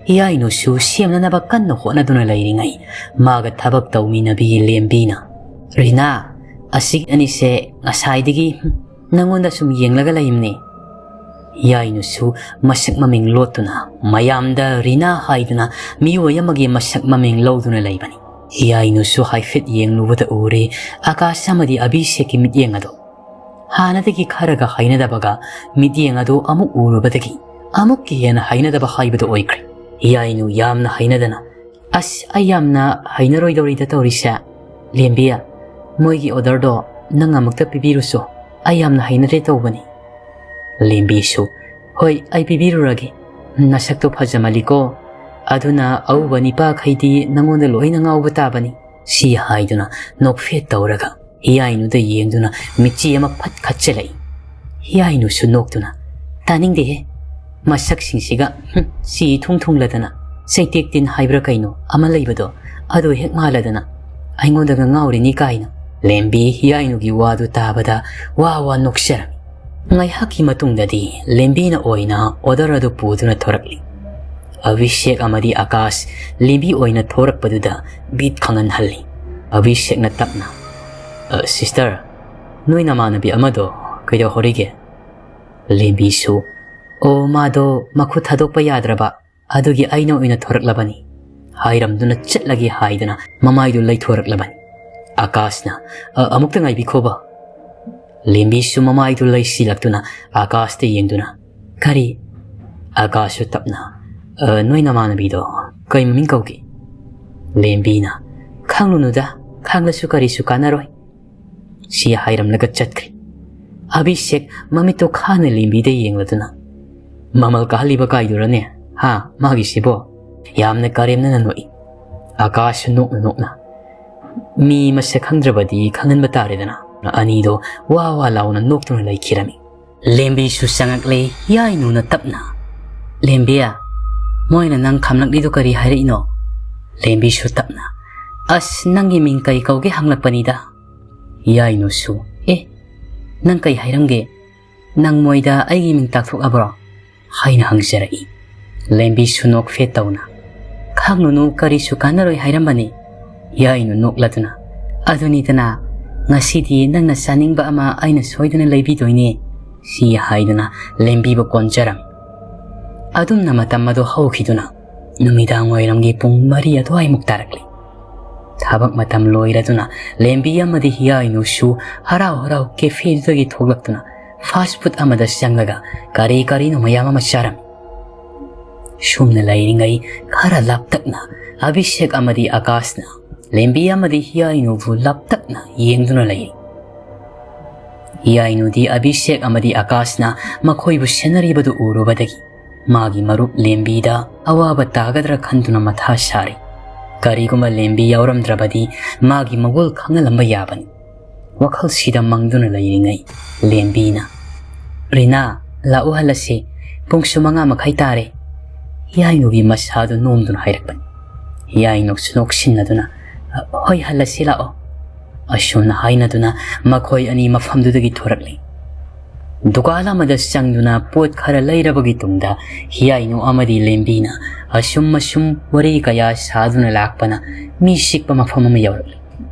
ꯍꯤꯌꯥꯏꯅꯨꯁꯨ ꯁꯦꯝꯅꯅꯕ ꯀꯟꯅ ꯍꯣꯠꯅꯗꯨꯅ ꯂꯩꯔꯤꯉꯩ, ꯃꯥꯒ ꯊꯕꯛ ꯇꯧꯃꯤꯟꯅꯕꯤ ꯂꯦꯝꯕꯤꯅ, "ꯔꯤꯅꯥ, ꯑꯁꯤ ꯑꯅꯤꯁꯦ ꯉꯁꯥꯏꯗꯒꯤ ꯅꯪꯉꯣꯟꯗ ꯁꯨꯝ ꯌꯦꯡꯂꯒ ꯂꯩꯕꯅꯤ꯫" ꯍꯤꯌꯥꯏꯅꯨꯁꯨ ꯃꯁꯛ ꯃꯃꯤꯡ ꯂꯣꯠꯇꯨꯅ ꯃꯌꯥꯝꯗ ꯔꯤꯅꯥ ꯍꯥꯏꯗꯨꯅ ꯃꯤꯑꯣꯏ ꯑꯃꯒꯤ ꯃꯁꯛ ꯃꯃꯤꯡ ꯂꯧꯗꯨꯅ ꯂꯩꯕꯅꯤ꯫ ꯍꯤꯌꯥꯏꯅꯨꯁꯨ ꯍꯥꯏꯐꯦꯠ ꯌꯦꯡꯂꯨꯕꯗ ꯎꯔꯦ ꯑꯀꯥꯁ ꯑꯃꯗꯤ ꯑꯚꯤꯁꯦꯛꯀꯤ ꯃꯤꯠꯌꯦꯡ ꯑꯗꯨ꯫ ꯍꯥꯟꯅꯗꯒꯤ ꯈꯔꯒ ꯍꯩꯅꯗꯕꯒ ꯃꯤꯠꯌꯦꯡ ꯑꯗꯨ ꯑꯃꯨꯛ ꯎꯔꯨꯕꯗꯒꯤ ꯑꯃꯨꯛꯀ ꯍꯦꯟꯅ ꯍꯩꯅꯗꯕ ꯍꯥꯏꯕꯗꯨ ꯑꯣꯏꯈ꯭ꯔꯦ꯫ ꯍꯤꯌꯥꯏꯅꯨ ꯌꯥꯝꯅ ꯍꯩꯅꯗꯅ, "ꯑꯁ, ꯑꯩ ꯌꯥꯝꯅ ꯍꯩꯅꯔꯣꯏꯗꯧꯔꯤꯗ ꯇꯧꯔꯤꯁꯦ꯫ ꯂꯦꯝꯕꯤ, ꯃꯣꯏꯒꯤ ꯑꯣꯔꯗꯔꯗꯣ ꯅꯪ ꯑꯃꯨꯛꯇ ꯄꯤꯕꯤꯔꯨꯁꯣ꯫ ꯑꯩ ꯌꯥꯝꯅ ꯍꯩꯅꯗꯦ ꯇꯧꯕꯅꯤ꯫" ꯂꯦꯝꯕꯤꯁꯨ, "ꯍꯣꯏ, ꯑꯩ ꯄꯤꯕꯤꯔꯨꯔꯒꯦ꯫ ꯅꯁꯛꯇꯣ ꯐꯖꯃꯜꯂꯤꯀꯣ꯫ ꯑꯗꯨꯅ ꯑꯎꯕ ꯅꯤꯄꯥꯈꯩꯗꯤ ꯅꯪꯉꯣꯟꯗ ꯂꯣꯏꯅ ꯉꯥꯎꯕ ꯇꯥꯕꯅꯤ꯫" ꯁꯤ ꯍꯥꯏꯗꯨꯅ ꯅꯣꯛꯐꯦꯠ ꯇꯧꯔꯒ ꯍꯤꯌꯥꯏꯅꯨꯗ ꯌꯦꯡꯗꯨꯅ ꯃꯤꯠꯆꯤ ꯑꯃ ꯐꯠ ꯈꯠꯆꯜꯂꯛꯏ꯫ ꯍꯤꯌꯥꯏꯅꯨꯁꯨ ꯅꯣꯛꯇꯨꯅ, "ꯇꯥꯅꯤꯡꯗꯦꯍꯦ, ꯃꯁꯛꯁꯤꯡꯁꯤꯒ, ꯍꯨꯝ, ꯁꯤ ꯊꯨꯡ ꯊꯨꯡꯂꯗꯅ, ꯆꯩꯇꯦꯛ ꯇꯤꯟ ꯍꯥꯏꯕ꯭ꯔꯥ ꯀꯩꯅꯣ ꯑꯃ ꯂꯩꯕꯗꯣ, ꯑꯗꯨ ꯍꯦꯛ ꯃꯥꯜꯂꯗꯅ, ꯑꯩꯉꯣꯟꯗꯒ ꯉꯥꯎꯔꯤꯅꯤ ꯀꯥꯏꯅ꯫" ꯂꯦꯝꯕꯤ ꯍꯤꯌꯥꯏꯅꯨꯒꯤ ꯋꯥꯗꯨ ꯇꯥꯕꯗ ꯋꯥ ꯋꯥ ꯅꯣꯛꯆꯔꯝꯃꯤ꯫ ꯉꯥꯏꯍꯥꯛꯀꯤ ꯃꯇꯨꯡꯗꯗꯤ ꯂꯦꯝꯕꯤꯅ ꯑꯣꯏꯅ ꯑꯣꯔꯗꯔ ꯑꯗꯨ ꯄꯨꯗꯨꯅ ꯊꯣꯔꯛꯂꯤ꯫ ꯑꯚꯤꯁꯦꯛ ꯑꯃꯗꯤ ꯑꯀꯥꯁ ꯂꯦꯝꯕꯤ ꯑꯣꯏꯅ ꯊꯣꯔꯛꯄꯗꯨꯗ ꯕꯤꯠ ꯈꯪꯍꯟꯍꯜꯂꯤ꯫ ꯑꯚꯤꯁꯦꯛꯅ ꯇꯞꯅ, "ꯑ, ꯁꯤꯁꯇꯔ, ꯅꯣꯏ ꯅꯃꯥꯟꯅꯕꯤ ꯑꯃꯗꯣ ꯀꯩꯗꯧꯍꯧꯔꯤꯒꯦ?" ꯂꯦꯝꯕꯤꯁꯨ, "ꯑꯣ, ꯃꯥꯗꯣ ꯃꯈꯨꯠ ꯊꯥꯗꯣꯛꯄ ꯌꯥꯗ꯭ꯔꯕ, ꯑꯗꯨꯒꯤ ꯑꯩꯅ ꯑꯣꯏꯅ ꯊꯣꯔꯛꯂꯕꯅꯤ" ꯍꯥꯏꯔꯝꯗꯨꯅ ꯆꯠꯂꯒꯦ ꯍꯥꯏꯗꯨꯅ ꯃꯃꯥꯏꯗꯨ ꯂꯩꯊꯣꯔꯛꯂꯕꯅꯤ꯫ ꯑꯀꯥꯁꯅ, "ꯑ, ꯑꯃꯨꯛꯇ ꯉꯥꯏꯕꯤꯈꯣꯕ꯫" ꯂꯦꯝꯕꯤꯁꯨ ꯃꯃꯥꯏꯗꯨ ꯂꯩꯁꯤꯜꯂꯛꯇꯨꯅ ꯑꯀꯥꯁꯇ ꯌꯦꯡꯗꯨꯅ, "ꯀꯔꯤ?" ꯑꯀꯥꯁꯁꯨ ꯇꯞꯅ, "ꯑ, ꯅꯣꯏ ꯅꯃꯥꯟꯅꯕꯤꯗꯣ ꯀꯩ ꯃꯃꯤꯡ ꯀꯧꯒꯦ?" ꯂꯦꯝꯕꯤꯅ, "ꯈꯪꯂꯨꯅꯨꯗ, ꯈꯪꯂꯁꯨ ꯀꯔꯤꯁꯨ ꯀꯥꯟꯅꯔꯣꯏ," ꯁꯤ ꯍꯥꯏꯔꯝꯂꯒ ꯆꯠꯈ꯭ꯔꯦ꯫ ꯑꯚꯤꯁꯦꯛ ꯃꯃꯤꯠꯇꯣ ꯈꯥꯅ ꯂꯦꯝꯕꯤꯗ ꯌꯦꯡꯂꯗꯨꯅ, "ꯃꯃꯜ ꯀꯥꯍꯜꯂꯤꯕ ꯀꯥꯏꯗꯨꯔꯅꯦ? ꯍꯥ, ꯃꯥꯒꯤꯁꯤꯕꯣ?" ꯌꯥꯝꯅ ꯀꯔꯦꯝꯅꯅ ꯅꯣꯛꯏ꯫ ꯑꯀꯥꯁꯁꯨ ꯅꯣꯛꯅ ꯅꯣꯛꯅ, "ꯃꯤ ꯃꯁꯛ ꯈꯪꯗ꯭ꯔꯕꯗꯤ ꯈꯪꯍꯟꯕ ꯇꯥꯔꯦꯗꯅ," ꯑꯅꯤꯗꯣ ꯋꯥ ꯋꯥ ꯂꯥꯎꯅ ꯅꯣꯛꯇꯨꯅ ꯂꯩꯈꯤꯔꯝꯃꯤ꯫ ꯂꯦꯝꯕꯤꯁꯨ ꯆꯪꯉꯛꯂꯦ, ꯌꯥꯏꯅꯨꯅ ꯇꯞꯅ, "ꯂꯦꯝꯕꯤ, ꯃꯣꯏꯅ ꯅꯪ ꯈꯝꯂꯛꯂꯤꯗꯣ ꯀꯔꯤ ꯍꯥꯏꯔꯛꯏꯅꯣ?" ꯂꯦꯝꯕꯤꯁꯨ ꯇꯞꯅ, "ꯑꯁ, ꯅꯪꯒꯤ ꯃꯤꯡ ꯀꯩ ꯀꯧꯒꯦ ꯍꯪꯂꯛꯄꯅꯤꯗ꯫" ꯌꯥꯏꯅꯨꯁꯨ, "ꯑꯦ, ꯅꯪ ꯀꯩ ꯍꯥꯏꯔꯝꯒꯦ? ꯅꯪ ꯃꯣꯏꯗ ꯑꯩꯒꯤ ꯃꯤꯡ ꯇꯥꯛꯊꯣꯛꯂꯕ꯭ꯔꯣ?" ꯍꯥꯏꯅ ꯍꯪꯖꯔꯛꯏ꯫ ꯂꯦꯝꯕꯤꯁꯨ ꯅꯣꯛꯐꯦꯠ ꯇꯧꯅ, "ꯈꯪꯂꯨꯅꯨ, ꯀꯔꯤꯁꯨ ꯀꯥꯟꯅꯔꯣꯏ ꯍꯥꯏꯔꯝꯕꯅꯤ꯫" ꯌꯥꯏꯅꯨ ꯅꯣꯛꯂꯗꯨꯅ, "ꯑꯗꯨꯅꯤꯗꯅ, ꯉꯁꯤꯗꯤ ꯅꯪꯅ ꯆꯥꯅꯤꯡꯕ ꯑꯃ ꯑꯩꯅ ꯁꯣꯏꯗꯅ ꯂꯩꯕꯤꯗꯣꯏꯅꯦ," ꯁꯤ ꯍꯥꯏꯗꯨꯅ ꯂꯦꯝꯕꯤꯕ ꯀꯣꯟꯖꯔꯝꯃꯤ꯫ ꯑꯗꯨꯝꯅ ꯃꯇꯝ ꯑꯗꯨ ꯍꯧꯈꯤꯗꯨꯅ ꯅꯨꯃꯤꯗꯥꯡ ꯋꯥꯏꯔꯝꯒꯤ ꯄꯨꯡ ꯃꯔꯤ ꯑꯗꯨꯋꯥꯏꯃꯨꯛ ꯇꯥꯔꯛꯂꯤ꯫ ꯊꯕꯛ ꯃꯇꯝ ꯂꯣꯏꯔꯗꯨꯅ ꯂꯦꯝꯕꯤ ꯑꯃꯗꯤ ꯍꯤꯌꯥꯏꯅꯨꯁꯨ ꯍꯔꯥꯎ ꯍꯔꯥꯎ ꯀꯦꯐꯦꯗꯨꯗꯒꯤ ꯊꯣꯛꯂꯛꯇꯨꯅ ꯐꯥꯁ ꯐꯨꯗ ꯑꯃꯗ ꯆꯪꯂꯒ ꯀꯔꯤ ꯀꯔꯤꯅꯣ ꯃꯌꯥꯝ ꯑꯃ ꯆꯥꯔꯝꯃꯤ꯫ ꯁꯨꯝꯅ ꯂꯩꯔꯤꯉꯩ ꯈꯔ ꯂꯥꯞꯇꯛꯅ ꯑꯚꯤꯁꯦꯛ ꯑꯃꯗꯤ ꯑꯀꯥꯁꯅ ꯂꯦꯝꯕꯤ ꯑꯃꯗꯤ ꯍꯤꯌꯥꯏꯅꯨꯕꯨ ꯂꯥꯞꯇꯛꯅ ꯌꯦꯡꯗꯨꯅ ꯂꯩꯔꯤ꯫ ꯍꯤꯌꯥꯏꯅꯨꯗꯤ ꯑꯚꯤꯁꯦꯛ ꯑꯃꯗꯤ ꯑꯀꯥꯁꯅ ꯃꯈꯣꯏꯕꯨ ꯁꯦꯟꯅꯔꯤꯕꯗꯨ ꯎꯔꯨꯕꯗꯒꯤ ꯃꯥꯒꯤ ꯃꯔꯨꯞ ꯂꯦꯝꯕꯤꯗ ꯑꯋꯥꯕ ꯇꯥꯒꯗ꯭ꯔꯥ ꯈꯟꯗꯨꯅ ꯃꯊꯥ ꯁꯥꯔꯤ꯫ ꯀꯔꯤꯒꯨꯝꯕ ꯂꯦꯝꯕꯤ ꯌꯥꯎꯔꯝꯗ꯭ꯔꯕꯗꯤ ꯃꯥꯒꯤ ꯃꯒꯨꯜ ꯈꯪꯍꯜꯂꯝꯕ ꯌꯥꯕꯅꯤ꯫ ꯋꯥꯈꯜꯁꯤꯗ ꯃꯪꯗꯨꯅ ꯂꯩꯔꯤꯉꯩ ꯂꯦꯝꯕꯤꯅ, "ꯔꯤꯅꯥ, ꯂꯥꯛꯎ ꯍꯜꯂꯁꯤ, ꯄꯨꯡꯁꯨ ꯃꯉꯥ ꯃꯈꯥꯏ ꯇꯥꯔꯦ," ꯍꯤꯌꯥꯏꯅꯨꯒꯤ ꯃꯁꯥꯗꯨ ꯅꯣꯝꯗꯨꯅ ꯍꯥꯏꯔꯛꯄꯅꯤ꯫ ꯍꯤꯌꯥꯏꯅꯨꯁꯨ ꯅꯣꯛꯁꯤꯟꯅꯗꯨꯅ, "ꯍꯣꯏ, ꯍꯜꯂꯁꯤ ꯂꯥꯛꯑꯣ," ꯑꯁꯨꯝꯅ ꯍꯥꯏꯅꯗꯨꯅ ꯃꯈꯣꯏ ꯑꯅꯤ ꯃꯐꯝꯗꯨꯗꯒꯤ ꯊꯣꯔꯛꯂꯤ꯫ ꯗꯨꯀꯥꯟ ꯑꯃꯗ ꯆꯪꯗꯨꯅ ꯄꯣꯠ ꯈꯔ ꯂꯩꯔꯕꯒꯤ ꯇꯨꯡꯗ ꯍꯤꯌꯥꯏꯅꯨ ꯑꯃꯗꯤ ꯂꯦꯝꯕꯤꯅ ꯑꯁꯨꯝ ꯑꯁꯨꯝ ꯋꯥꯔꯤ ꯀꯌꯥ ꯁꯥꯗꯨꯅ ꯂꯥꯛꯄꯅ ꯃꯤ ꯆꯤꯛꯄ ꯃꯐꯝ ꯑꯃ ꯌꯧꯔꯛꯂꯤ꯫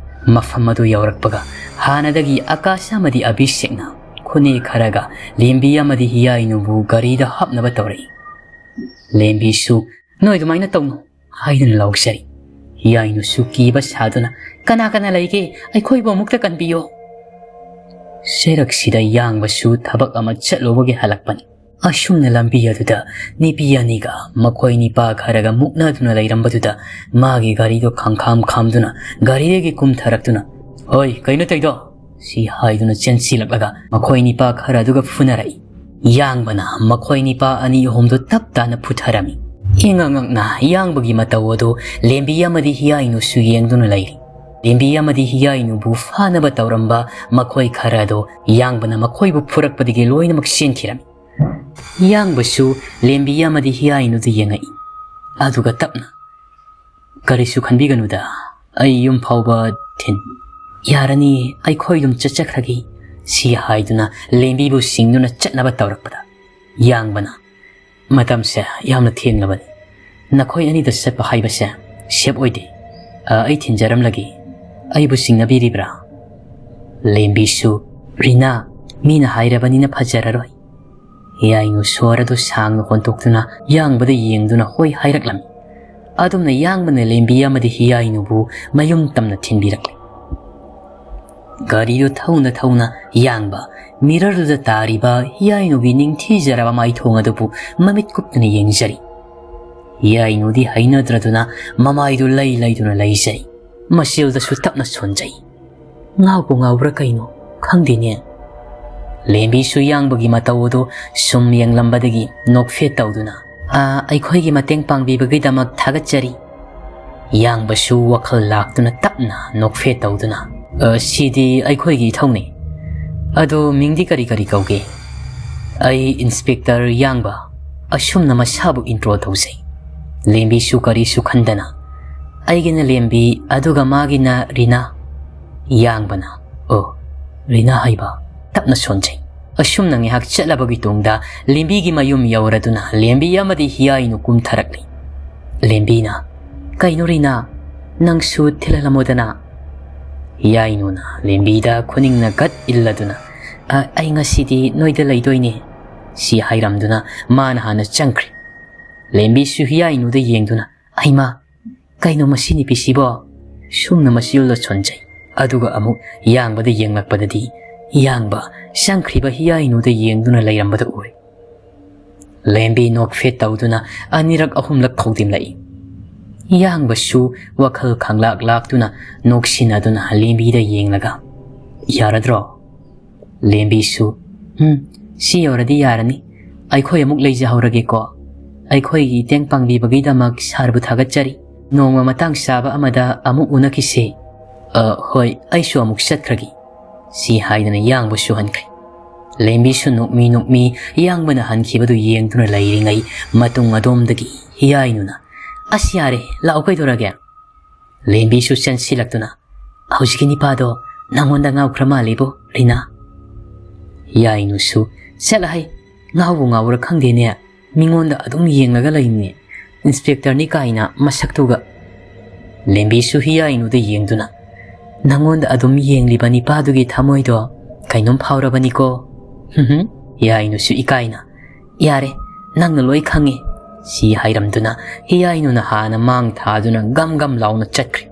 ꯃꯐꯝ ꯑꯗꯨ ꯌꯧꯔꯛꯄꯒ ꯍꯥꯟꯅꯗꯒꯤ ꯑꯀꯥꯁ ꯑꯃꯗꯤ ꯑꯚꯤꯁꯦꯛꯅ ꯈꯨꯅꯦ ꯈꯔꯒ ꯂꯦꯝꯕꯤ ꯑꯃꯗꯤ ꯍꯤꯌꯥꯏꯅꯨꯕꯨ ꯒꯥꯔꯤꯗ ꯍꯥꯞꯅꯕ ꯇꯧꯔꯛꯏ꯫ ꯂꯦꯝꯕꯤꯁꯨ, "ꯅꯣꯏ ꯑꯗꯨꯃꯥꯏꯅ ꯇꯧꯅꯨ," ꯍꯥꯏꯗꯨꯅ ꯂꯥꯎꯖꯔꯤ꯫ ꯍꯤꯌꯥꯏꯅꯨꯁꯨ ꯀꯤꯕ ꯁꯥꯗꯨꯅ, "ꯀꯅꯥ ꯀꯅꯥ ꯂꯩꯒꯦ? ꯑꯩꯈꯣꯏꯕꯨ ꯑꯃꯨꯛꯇ ꯀꯟꯕꯤꯌꯣ!" ꯆꯩꯔꯛꯁꯤꯗ ꯌꯥꯡꯕꯁꯨ ꯊꯕꯛ ꯑꯃ ꯆꯠꯂꯨꯕꯒꯤ ꯍꯜꯂꯛꯄꯅꯤ꯫ ꯑꯁꯨꯝꯅ ꯂꯝꯕꯤ ꯑꯗꯨꯗ ꯅꯨꯄꯤ ꯑꯅꯤꯒ ꯃꯈꯣꯏ ꯅꯤꯄꯥ ꯈꯔꯒ ꯃꯨꯛꯅꯗꯨꯅ ꯂꯩꯔꯝꯕꯗꯨꯗ ꯃꯥꯒꯤ ꯒꯥꯔꯤꯗꯣ ꯈꯪꯈꯥꯝ ꯈꯥꯝꯗꯨꯅ ꯒꯥꯔꯤꯗꯒꯤ ꯀꯨꯝꯊꯔꯛꯇꯨꯅ, "ꯍꯣꯏ, ꯀꯩꯅꯣ ꯇꯧꯗꯣ?" ꯁꯤ ꯍꯥꯏꯗꯨꯅ ꯆꯦꯟꯁꯤꯜꯂꯛꯂꯒ ꯃꯈꯣꯏ ꯅꯤꯄꯥ ꯈꯔ ꯑꯗꯨꯒ ꯐꯨꯅꯔꯛꯏ꯫ ꯌꯥꯡꯕꯅ ꯃꯈꯣꯏ ꯅꯤꯄꯥ ꯑꯅꯤ ꯑꯍꯨꯝꯗꯨ ꯇꯞ ꯇꯥꯅ ꯐꯨꯊꯔꯝꯃꯤ꯫ ꯏꯉꯛ ꯉꯛꯅ ꯌꯥꯡꯕꯒꯤ ꯃꯇꯧ ꯑꯗꯨ ꯂꯦꯝꯕꯤ ꯑꯃꯗꯤ ꯍꯤꯌꯥꯏꯅꯨꯁꯨ ꯌꯦꯡꯗꯨꯅ ꯂꯩꯔꯤ꯫ ꯂꯦꯝꯕꯤ ꯑꯃꯗꯤ ꯍꯤꯌꯥꯏꯅꯨꯕꯨ ꯐꯥꯅꯕ ꯇꯧꯔꯝꯕ ꯃꯈꯣꯏ ꯈꯔ ꯑꯗꯨ ꯌꯥꯡꯕꯅ ꯃꯈꯣꯏꯕꯨ ꯐꯨꯔꯛꯄꯗꯒꯤ ꯂꯣꯏꯅꯃꯛ ꯆꯦꯟꯈꯤꯔꯝꯃꯤ꯫ ꯌꯥꯡꯕꯁꯨ ꯂꯦꯝꯕꯤ ꯑꯃꯗꯤ ꯍꯤꯌꯥꯏꯅꯨꯗ ꯌꯦꯡꯉꯛꯏ꯫ ꯑꯗꯨꯒ ꯇꯞꯅ, "ꯀꯔꯤꯁꯨ ꯈꯟꯕꯤꯒꯅꯨꯗ, ꯑꯩ ꯌꯨꯝ ꯐꯥꯎꯕ ꯊꯤꯟ-, ꯌꯥꯔꯅꯤ, ꯑꯩꯈꯣꯏ ꯑꯗꯨꯝ ꯆꯠꯆꯈ꯭ꯔꯒꯦ," ꯁꯤ ꯍꯥꯏꯗꯨꯅ ꯂꯦꯝꯕꯤꯕꯨ ꯁꯤꯡꯗꯨꯅ ꯆꯠꯅꯕ ꯇꯧꯔꯛꯄꯗ, ꯌꯥꯡꯕꯅ, "ꯃꯇꯝꯁꯦ ꯌꯥꯝꯅ ꯊꯦꯡꯂꯕꯅꯤ꯫ ꯅꯈꯣꯏ ꯑꯅꯤꯗ ꯆꯠꯄ ꯍꯥꯏꯕꯁꯦ ꯁꯦꯞ ꯑꯣꯏꯗꯦ꯫ ꯑ, ꯑꯩ ꯊꯤꯟꯖꯔꯝꯂꯒꯦ꯫ ꯑꯩꯕꯨ ꯆꯤꯡꯅꯕꯤꯔꯤꯕ꯭ꯔꯥ?" ꯂꯦꯝꯕꯤꯁꯨ, "ꯔꯤꯅꯥ, ꯃꯤꯅ ꯍꯥꯏꯔꯕꯅꯤꯅ ꯐꯖꯔꯔꯣꯏ꯫" ꯍꯤꯌꯥꯏꯅꯨ ꯁꯣꯔ ꯑꯗꯨ ꯁꯥꯡꯅ ꯍꯣꯟꯇꯣꯛꯇꯨꯅ ꯌꯥꯡꯕꯗ ꯌꯦꯡꯗꯨꯅ ꯍꯣꯏ ꯍꯥꯏꯔꯛꯂꯝꯃꯤ꯫ ꯑꯗꯨꯝꯅ ꯌꯥꯡꯕꯅ ꯂꯦꯝꯕꯤ ꯑꯃꯗꯤ ꯍꯤꯌꯥꯏꯅꯨꯕꯨ ꯃꯌꯨꯝ ꯇꯝꯅ ꯊꯤꯟꯕꯤꯔꯛꯂꯤ꯫ ꯒꯥꯔꯤꯗꯨ ꯊꯧꯅ ꯊꯧꯅ ꯌꯥꯡꯕ ꯃꯤꯔꯔꯗꯨꯗ ꯇꯥꯔꯤꯕ ꯍꯤꯌꯥꯏꯅꯨꯒꯤ ꯅꯤꯡꯊꯤꯖꯔꯕ ꯃꯥꯏꯊꯣꯡ ꯑꯗꯨꯕꯨ ꯃꯃꯤꯠ ꯀꯨꯞꯇꯨꯅ ꯌꯦꯡꯖꯔꯤ꯫ ꯍꯤꯌꯥꯏꯅꯨꯗꯤ ꯍꯩꯅꯗ꯭ꯔꯗꯨꯅ ꯃꯃꯥꯏꯗꯨ ꯂꯩ ꯂꯩꯗꯨꯅ ꯂꯩꯖꯩ꯫ ꯃꯆꯤꯜꯗꯁꯨ ꯇꯞꯅ ꯁꯣꯟꯖꯩ꯫ ꯉꯥꯎꯕꯨ ꯉꯥꯎꯕ꯭ꯔꯥ ꯀꯩꯅꯣ ꯈꯪꯗꯦꯅꯦ꯫ ꯂꯦꯝꯕꯤꯁꯨ ꯌꯥꯡꯕꯒꯤ ꯃꯇꯧ ꯑꯗꯨ ꯁꯨꯝ ꯌꯦꯡꯂꯝꯕꯗꯒꯤ ꯅꯣꯛꯐꯦꯠ ꯇꯧꯗꯨꯅ, "ꯑꯥ, ꯑꯩꯈꯣꯏꯒꯤ ꯃꯇꯦꯡ ꯄꯥꯡꯕꯤꯕꯒꯤꯗꯃꯛ ꯊꯥꯒꯠꯆꯔꯤ꯫" ꯌꯥꯡꯕꯁꯨ ꯋꯥꯈꯜ ꯂꯥꯛꯇꯨꯅ ꯇꯞꯅ ꯅꯣꯛꯐꯦꯠ ꯇꯧꯗꯨꯅ, "ꯑ, ꯁꯤꯗꯤ ꯑꯩꯈꯣꯏꯒꯤ ꯏꯊꯧꯅꯤ꯫ ꯑꯗꯣ ꯃꯤꯡꯗꯤ ꯀꯔꯤ ꯀꯔꯤ ꯀꯧꯒꯦ?" "ꯑꯩ ꯏꯟꯁꯄꯦꯛꯇꯔ ꯌꯥꯡꯕ꯫" ꯑꯁꯨꯝꯅ ꯃꯁꯥꯕꯨ ꯏꯟꯇ꯭ꯔꯣ ꯇꯧꯖꯩ꯫ ꯂꯦꯝꯕꯤꯁꯨ ꯀꯔꯤꯁꯨ ꯈꯟꯗꯅ, "ꯑꯩꯒꯤꯅ ꯂꯦꯝꯕꯤ, ꯑꯗꯨꯒ ꯃꯥꯒꯤꯅ ꯔꯤꯅꯥ꯫" ꯌꯥꯡꯕꯅ, "ꯑꯣ, ꯔꯤꯅꯥ ꯍꯥꯏꯕ?" ꯇꯞꯅ ꯁꯣꯟꯖꯩ꯫ ꯑꯁꯨꯝꯅ ꯉꯥꯏꯍꯥꯛ ꯆꯠꯂꯕꯒꯤ ꯇꯨꯡꯗ ꯂꯦꯝꯕꯤꯒꯤ ꯃꯌꯨꯝ ꯌꯧꯔꯗꯨꯅ ꯂꯦꯝꯕꯤ ꯑꯃꯗꯤ ꯍꯤꯌꯥꯏꯅꯨ ꯀꯨꯝꯊꯔꯛꯂꯤ꯫ ꯂꯦꯝꯕꯤꯅ, "ꯀꯩꯅꯣ ꯔꯤꯅꯥ, ꯅꯪꯁꯨ ꯊꯤꯜꯍꯜꯂꯝꯃꯣꯗꯅ?" ꯍꯤꯌꯥꯏꯅꯨꯅ ꯂꯦꯝꯕꯤꯗ ꯈꯨꯅꯤꯡꯅ ꯒꯠ ꯏꯜꯂꯗꯨꯅ, "ꯑ, ꯑꯩ ꯉꯁꯤꯗꯤ ꯅꯣꯏꯗ ꯂꯩꯗꯣꯏꯅꯦ," ꯁꯤ ꯍꯥꯏꯔꯝꯗꯨꯅ ꯃꯥꯅ ꯍꯥꯟꯅ ꯆꯪꯈ꯭ꯔꯦ꯫ ꯂꯦꯝꯕꯤꯁꯨ ꯍꯤꯌꯥꯏꯅꯨꯗ ꯌꯦꯡꯗꯨꯅ, "ꯍꯩꯃꯥ, ꯀꯩꯅꯣ ꯃꯁꯤ ꯅꯨꯄꯤꯁꯤꯕꯣ?" ꯁꯨꯝꯅ ꯃꯆꯤꯜꯗ ꯁꯣꯟꯖꯩ꯫ ꯑꯗꯨꯒ ꯑꯃꯨꯛ ꯌꯥꯡꯕꯗ ꯌꯦꯡꯂꯛꯄꯗꯗꯤ ꯌꯥꯡꯕ ꯆꯪꯈ꯭ꯔꯤꯕ ꯍꯤꯌꯥꯏꯅꯨꯗ ꯌꯦꯡꯗꯨꯅ ꯂꯩꯔꯝꯕꯗꯨ ꯎꯔꯦ꯫ ꯂꯦꯝꯕꯤ ꯅꯣꯛꯐꯦꯠ ꯇꯧꯗꯨꯅ ꯑꯅꯤꯔꯛ ꯑꯍꯨꯝꯂꯛ ꯈꯧꯗꯤꯝꯂꯛꯏ꯫ ꯌꯥꯡꯕꯁꯨ ꯋꯥꯈꯜ ꯈꯪꯂꯥꯛ ꯂꯥꯛꯇꯨꯅ ꯅꯣꯛꯁꯤꯟꯅꯗꯨꯅ ꯂꯦꯝꯕꯤꯗ ꯌꯦꯡꯂꯒ, "ꯌꯥꯔꯗ꯭ꯔꯣ?" ꯂꯦꯝꯕꯤꯁꯨ, "ꯎꯝ, ꯁꯤ ꯌꯧꯔꯗꯤ ꯌꯥꯔꯅꯤ꯫ ꯑꯩꯈꯣꯏ ꯑꯃꯨꯛ ꯂꯩꯖꯍꯧꯔꯒꯦꯀꯣ꯫ ꯑꯩꯈꯣꯏꯒꯤ ꯏꯇꯦꯡ ꯄꯥꯡꯕꯤꯕꯒꯤꯗꯃꯛ ꯁꯥꯔꯕꯨ ꯊꯥꯒꯠꯆꯔꯤ꯫ ꯅꯣꯡꯃ ꯃꯇꯥꯡ ꯆꯥꯕ ꯑꯃꯗ ꯑꯃꯨꯛ ꯎꯅꯈꯤꯁꯦ꯫ ꯑ, ꯍꯣꯏ, ꯑꯩꯁꯨ ꯑꯃꯨꯛ ꯆꯠꯈ꯭ꯔꯒꯦ", ꯁꯤ ꯍꯥꯏꯗꯨꯅ ꯌꯥꯡꯕꯁꯨ ꯍꯟꯈ꯭ꯔꯦ꯫ ꯂꯦꯝꯕꯤꯁꯨ ꯅꯣꯛꯃꯤ ꯅꯣꯛꯃꯤ ꯌꯥꯡꯕꯅ ꯍꯟꯈꯤꯕꯗꯨ ꯌꯦꯡꯗꯨꯅ ꯂꯩꯔꯤꯉꯩ ꯃꯇꯨꯡ ꯑꯗꯣꯝꯗꯒꯤ ꯍꯤꯌꯥꯏꯅꯨꯅ, "ꯑꯁ ꯌꯥꯔꯦ, ꯂꯥꯛꯑꯣ ꯀꯩꯗꯧꯔꯒꯦ?" ꯂꯦꯝꯕꯤꯁꯨ ꯆꯦꯟꯁꯤꯜꯂꯛꯇꯨꯅ, "ꯍꯧꯖꯤꯛꯀꯤ ꯅꯤꯄꯥꯗꯣ ꯅꯪꯉꯣꯟꯗ ꯉꯥꯎꯈ꯭ꯔ ꯃꯥꯜꯂꯤꯕꯣ, ꯂꯤꯅꯥ?" ꯍꯤꯌꯥꯏꯅꯨꯁꯨ, "ꯆꯠꯂꯍꯩ, ꯉꯥꯎꯕꯨ ꯉꯥꯎꯕ꯭ꯔꯥ ꯈꯪꯗꯦꯅꯦ, ꯃꯤꯉꯣꯟꯗ ꯑꯗꯨꯝ ꯌꯦꯡꯂꯒ ꯂꯩꯅꯦ, ꯏꯟꯁꯄꯦꯛꯇꯔꯅꯤ ꯀꯥꯏꯅ ꯃꯁꯛꯇꯨꯒ"꯫ ꯂꯦꯝꯕꯤꯁꯨ ꯍꯤꯌꯥꯏꯅꯨꯗ ꯌꯦꯡꯗꯨꯅ, "ꯅꯪꯉꯣꯟꯗ ꯑꯗꯨꯝ ꯌꯦꯡꯂꯤꯕ ꯅꯤꯄꯥꯗꯨꯒꯤ ꯊꯃꯣꯏꯗꯣ ꯀꯩꯅꯣꯝ ꯐꯥꯎꯔꯕꯅꯤꯀꯣ"꯫ ꯍꯨꯝ ꯍꯨꯝ꯫ ꯍꯤꯌꯥꯏꯅꯨꯁꯨ ꯏꯀꯥꯏꯅ, "ꯌꯥꯔꯦ, ꯅꯪꯅ ꯂꯣꯏ ꯈꯪꯉꯦ", ꯁꯤ ꯍꯥꯏꯔꯝꯗꯨꯅ ꯍꯤꯌꯥꯏꯅꯨꯅ ꯍꯥꯟꯅ ꯃꯥꯡ ꯊꯥꯗꯨꯅ ꯒꯝ ꯒꯝ ꯂꯥꯎꯅ ꯆꯠꯈ꯭ꯔꯦ꯫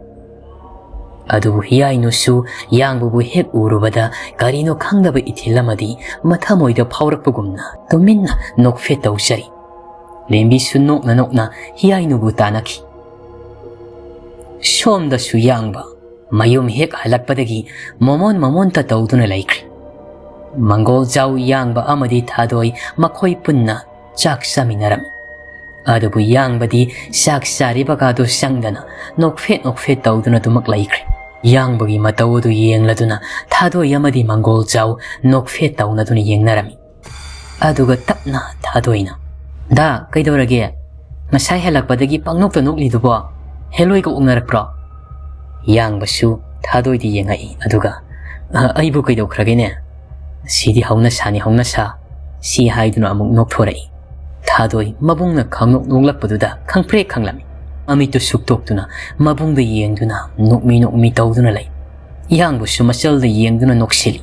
ꯑꯗꯨꯕꯨ ꯍꯤꯌꯥꯏꯅꯨꯁꯨ ꯌꯥꯡꯕꯕꯨ ꯍꯦꯛ ꯎꯔꯨꯕꯗ ꯀꯔꯤꯅꯣ ꯈꯪꯗꯕ ꯏꯊꯤꯜ ꯑꯃꯗꯤ ꯃꯊꯃꯣꯏꯗ ꯐꯥꯎꯔꯛꯄꯒꯨꯝꯅ ꯇꯨꯃꯤꯟꯅ ꯅꯣꯛꯐꯦꯠ ꯇꯧꯖꯔꯤ꯫ ꯂꯦꯝꯕꯤꯁꯨ ꯅꯣꯛꯅ ꯅꯣꯛꯅ ꯍꯤꯌꯥꯏꯅꯨꯕꯨ ꯇꯥꯟꯅꯈꯤ꯫ ꯁꯣꯝꯗꯁꯨ ꯌꯥꯡꯕ ꯃꯌꯨꯝ ꯍꯦꯛ ꯍꯜꯂꯛꯄꯗꯒꯤ ꯃꯣꯃꯣꯟ ꯃꯣꯃꯣꯟꯇ ꯇꯧꯗꯨꯅ ꯂꯩꯈ꯭ꯔꯦ꯫ ꯃꯪꯒꯣꯜꯖꯥꯎ, ꯌꯥꯡꯕ ꯑꯃꯗꯤ ꯊꯥꯗꯣꯏ ꯃꯈꯣꯏ ꯄꯨꯟꯅ ꯆꯥꯛ ꯆꯥꯃꯤꯟꯅꯔꯝꯃꯤ꯫ ꯑꯗꯨꯕꯨ ꯌꯥꯡꯕꯗꯤ ꯆꯥꯛ ꯆꯥꯔꯤꯕꯒꯗꯨ ꯆꯪꯗꯅ ꯅꯣꯛꯐꯦꯠ ꯅꯣꯛꯐꯦꯠ ꯇꯧꯗꯨꯅ ꯑꯗꯨꯃꯛ ꯂꯩꯈ꯭ꯔꯦ꯫ ꯌꯥꯡꯕꯒꯤ ꯃꯇꯧ ꯑꯗꯨ ꯌꯦꯡꯂꯗꯨꯅ ꯊꯥꯗꯣꯏ ꯑꯃꯗꯤ ꯃꯪꯒꯣꯜꯖꯥꯎ ꯅꯣꯛꯐꯦꯠ ꯇꯧꯅꯗꯨꯅ ꯌꯦꯡꯅꯔꯝꯃꯤ꯫ ꯑꯗꯨꯒ ꯇꯞꯅ ꯊꯥꯗꯣꯏꯅ, "ꯗꯥ, ꯀꯩꯗꯧꯔꯒꯦ? ꯉꯁꯥꯏ ꯍꯜꯂꯛꯄꯗꯒꯤ ꯄꯪꯅꯣꯛꯇ ꯅꯣꯛꯂꯤꯗꯨꯕꯣ? ꯍꯦꯂꯣꯏꯒ ꯑꯣꯛꯅꯔꯛꯄ꯭ꯔꯣ?" ꯌꯥꯡꯕꯁꯨ ꯊꯥꯗꯣꯏꯗ ꯌꯦꯡꯉꯛꯏ꯫ ꯑꯗꯨꯒ, "ꯑ, ꯑꯩꯕꯨ ꯀꯩꯗꯧꯈ꯭ꯔꯒꯦꯅꯦ? ꯁꯤꯗꯤ ꯍꯧꯅꯁꯥꯅꯤ, ꯍꯧꯅꯁꯥ", ꯁꯤ ꯍꯥꯏꯗꯨꯅ ꯑꯃꯨꯛ ꯅꯣꯛꯊꯣꯔꯛꯏ꯫ ꯊꯥꯗꯣꯏ ꯃꯕꯨꯡꯅ ꯈꯪꯅꯣꯛ ꯅꯣꯛꯂꯛꯄꯗꯨꯗ ꯈꯪꯄ꯭ꯔꯦꯛ ꯈꯪꯂꯝꯃꯤ꯫ ꯃꯃꯤꯠꯇꯨ ꯁꯨꯛꯇꯣꯛꯇꯨꯅ ꯃꯕꯨꯡꯗ ꯌꯦꯡꯗꯨꯅ ꯅꯣꯛꯃꯤ ꯅꯣꯛꯃꯤ ꯇꯧꯗꯨꯅ ꯂꯩ꯫ ꯌꯥꯡꯕꯁꯨ ꯃꯆꯜꯗ ꯌꯦꯡꯗꯨꯅ ꯅꯣꯛꯁꯤꯜꯂꯤ꯫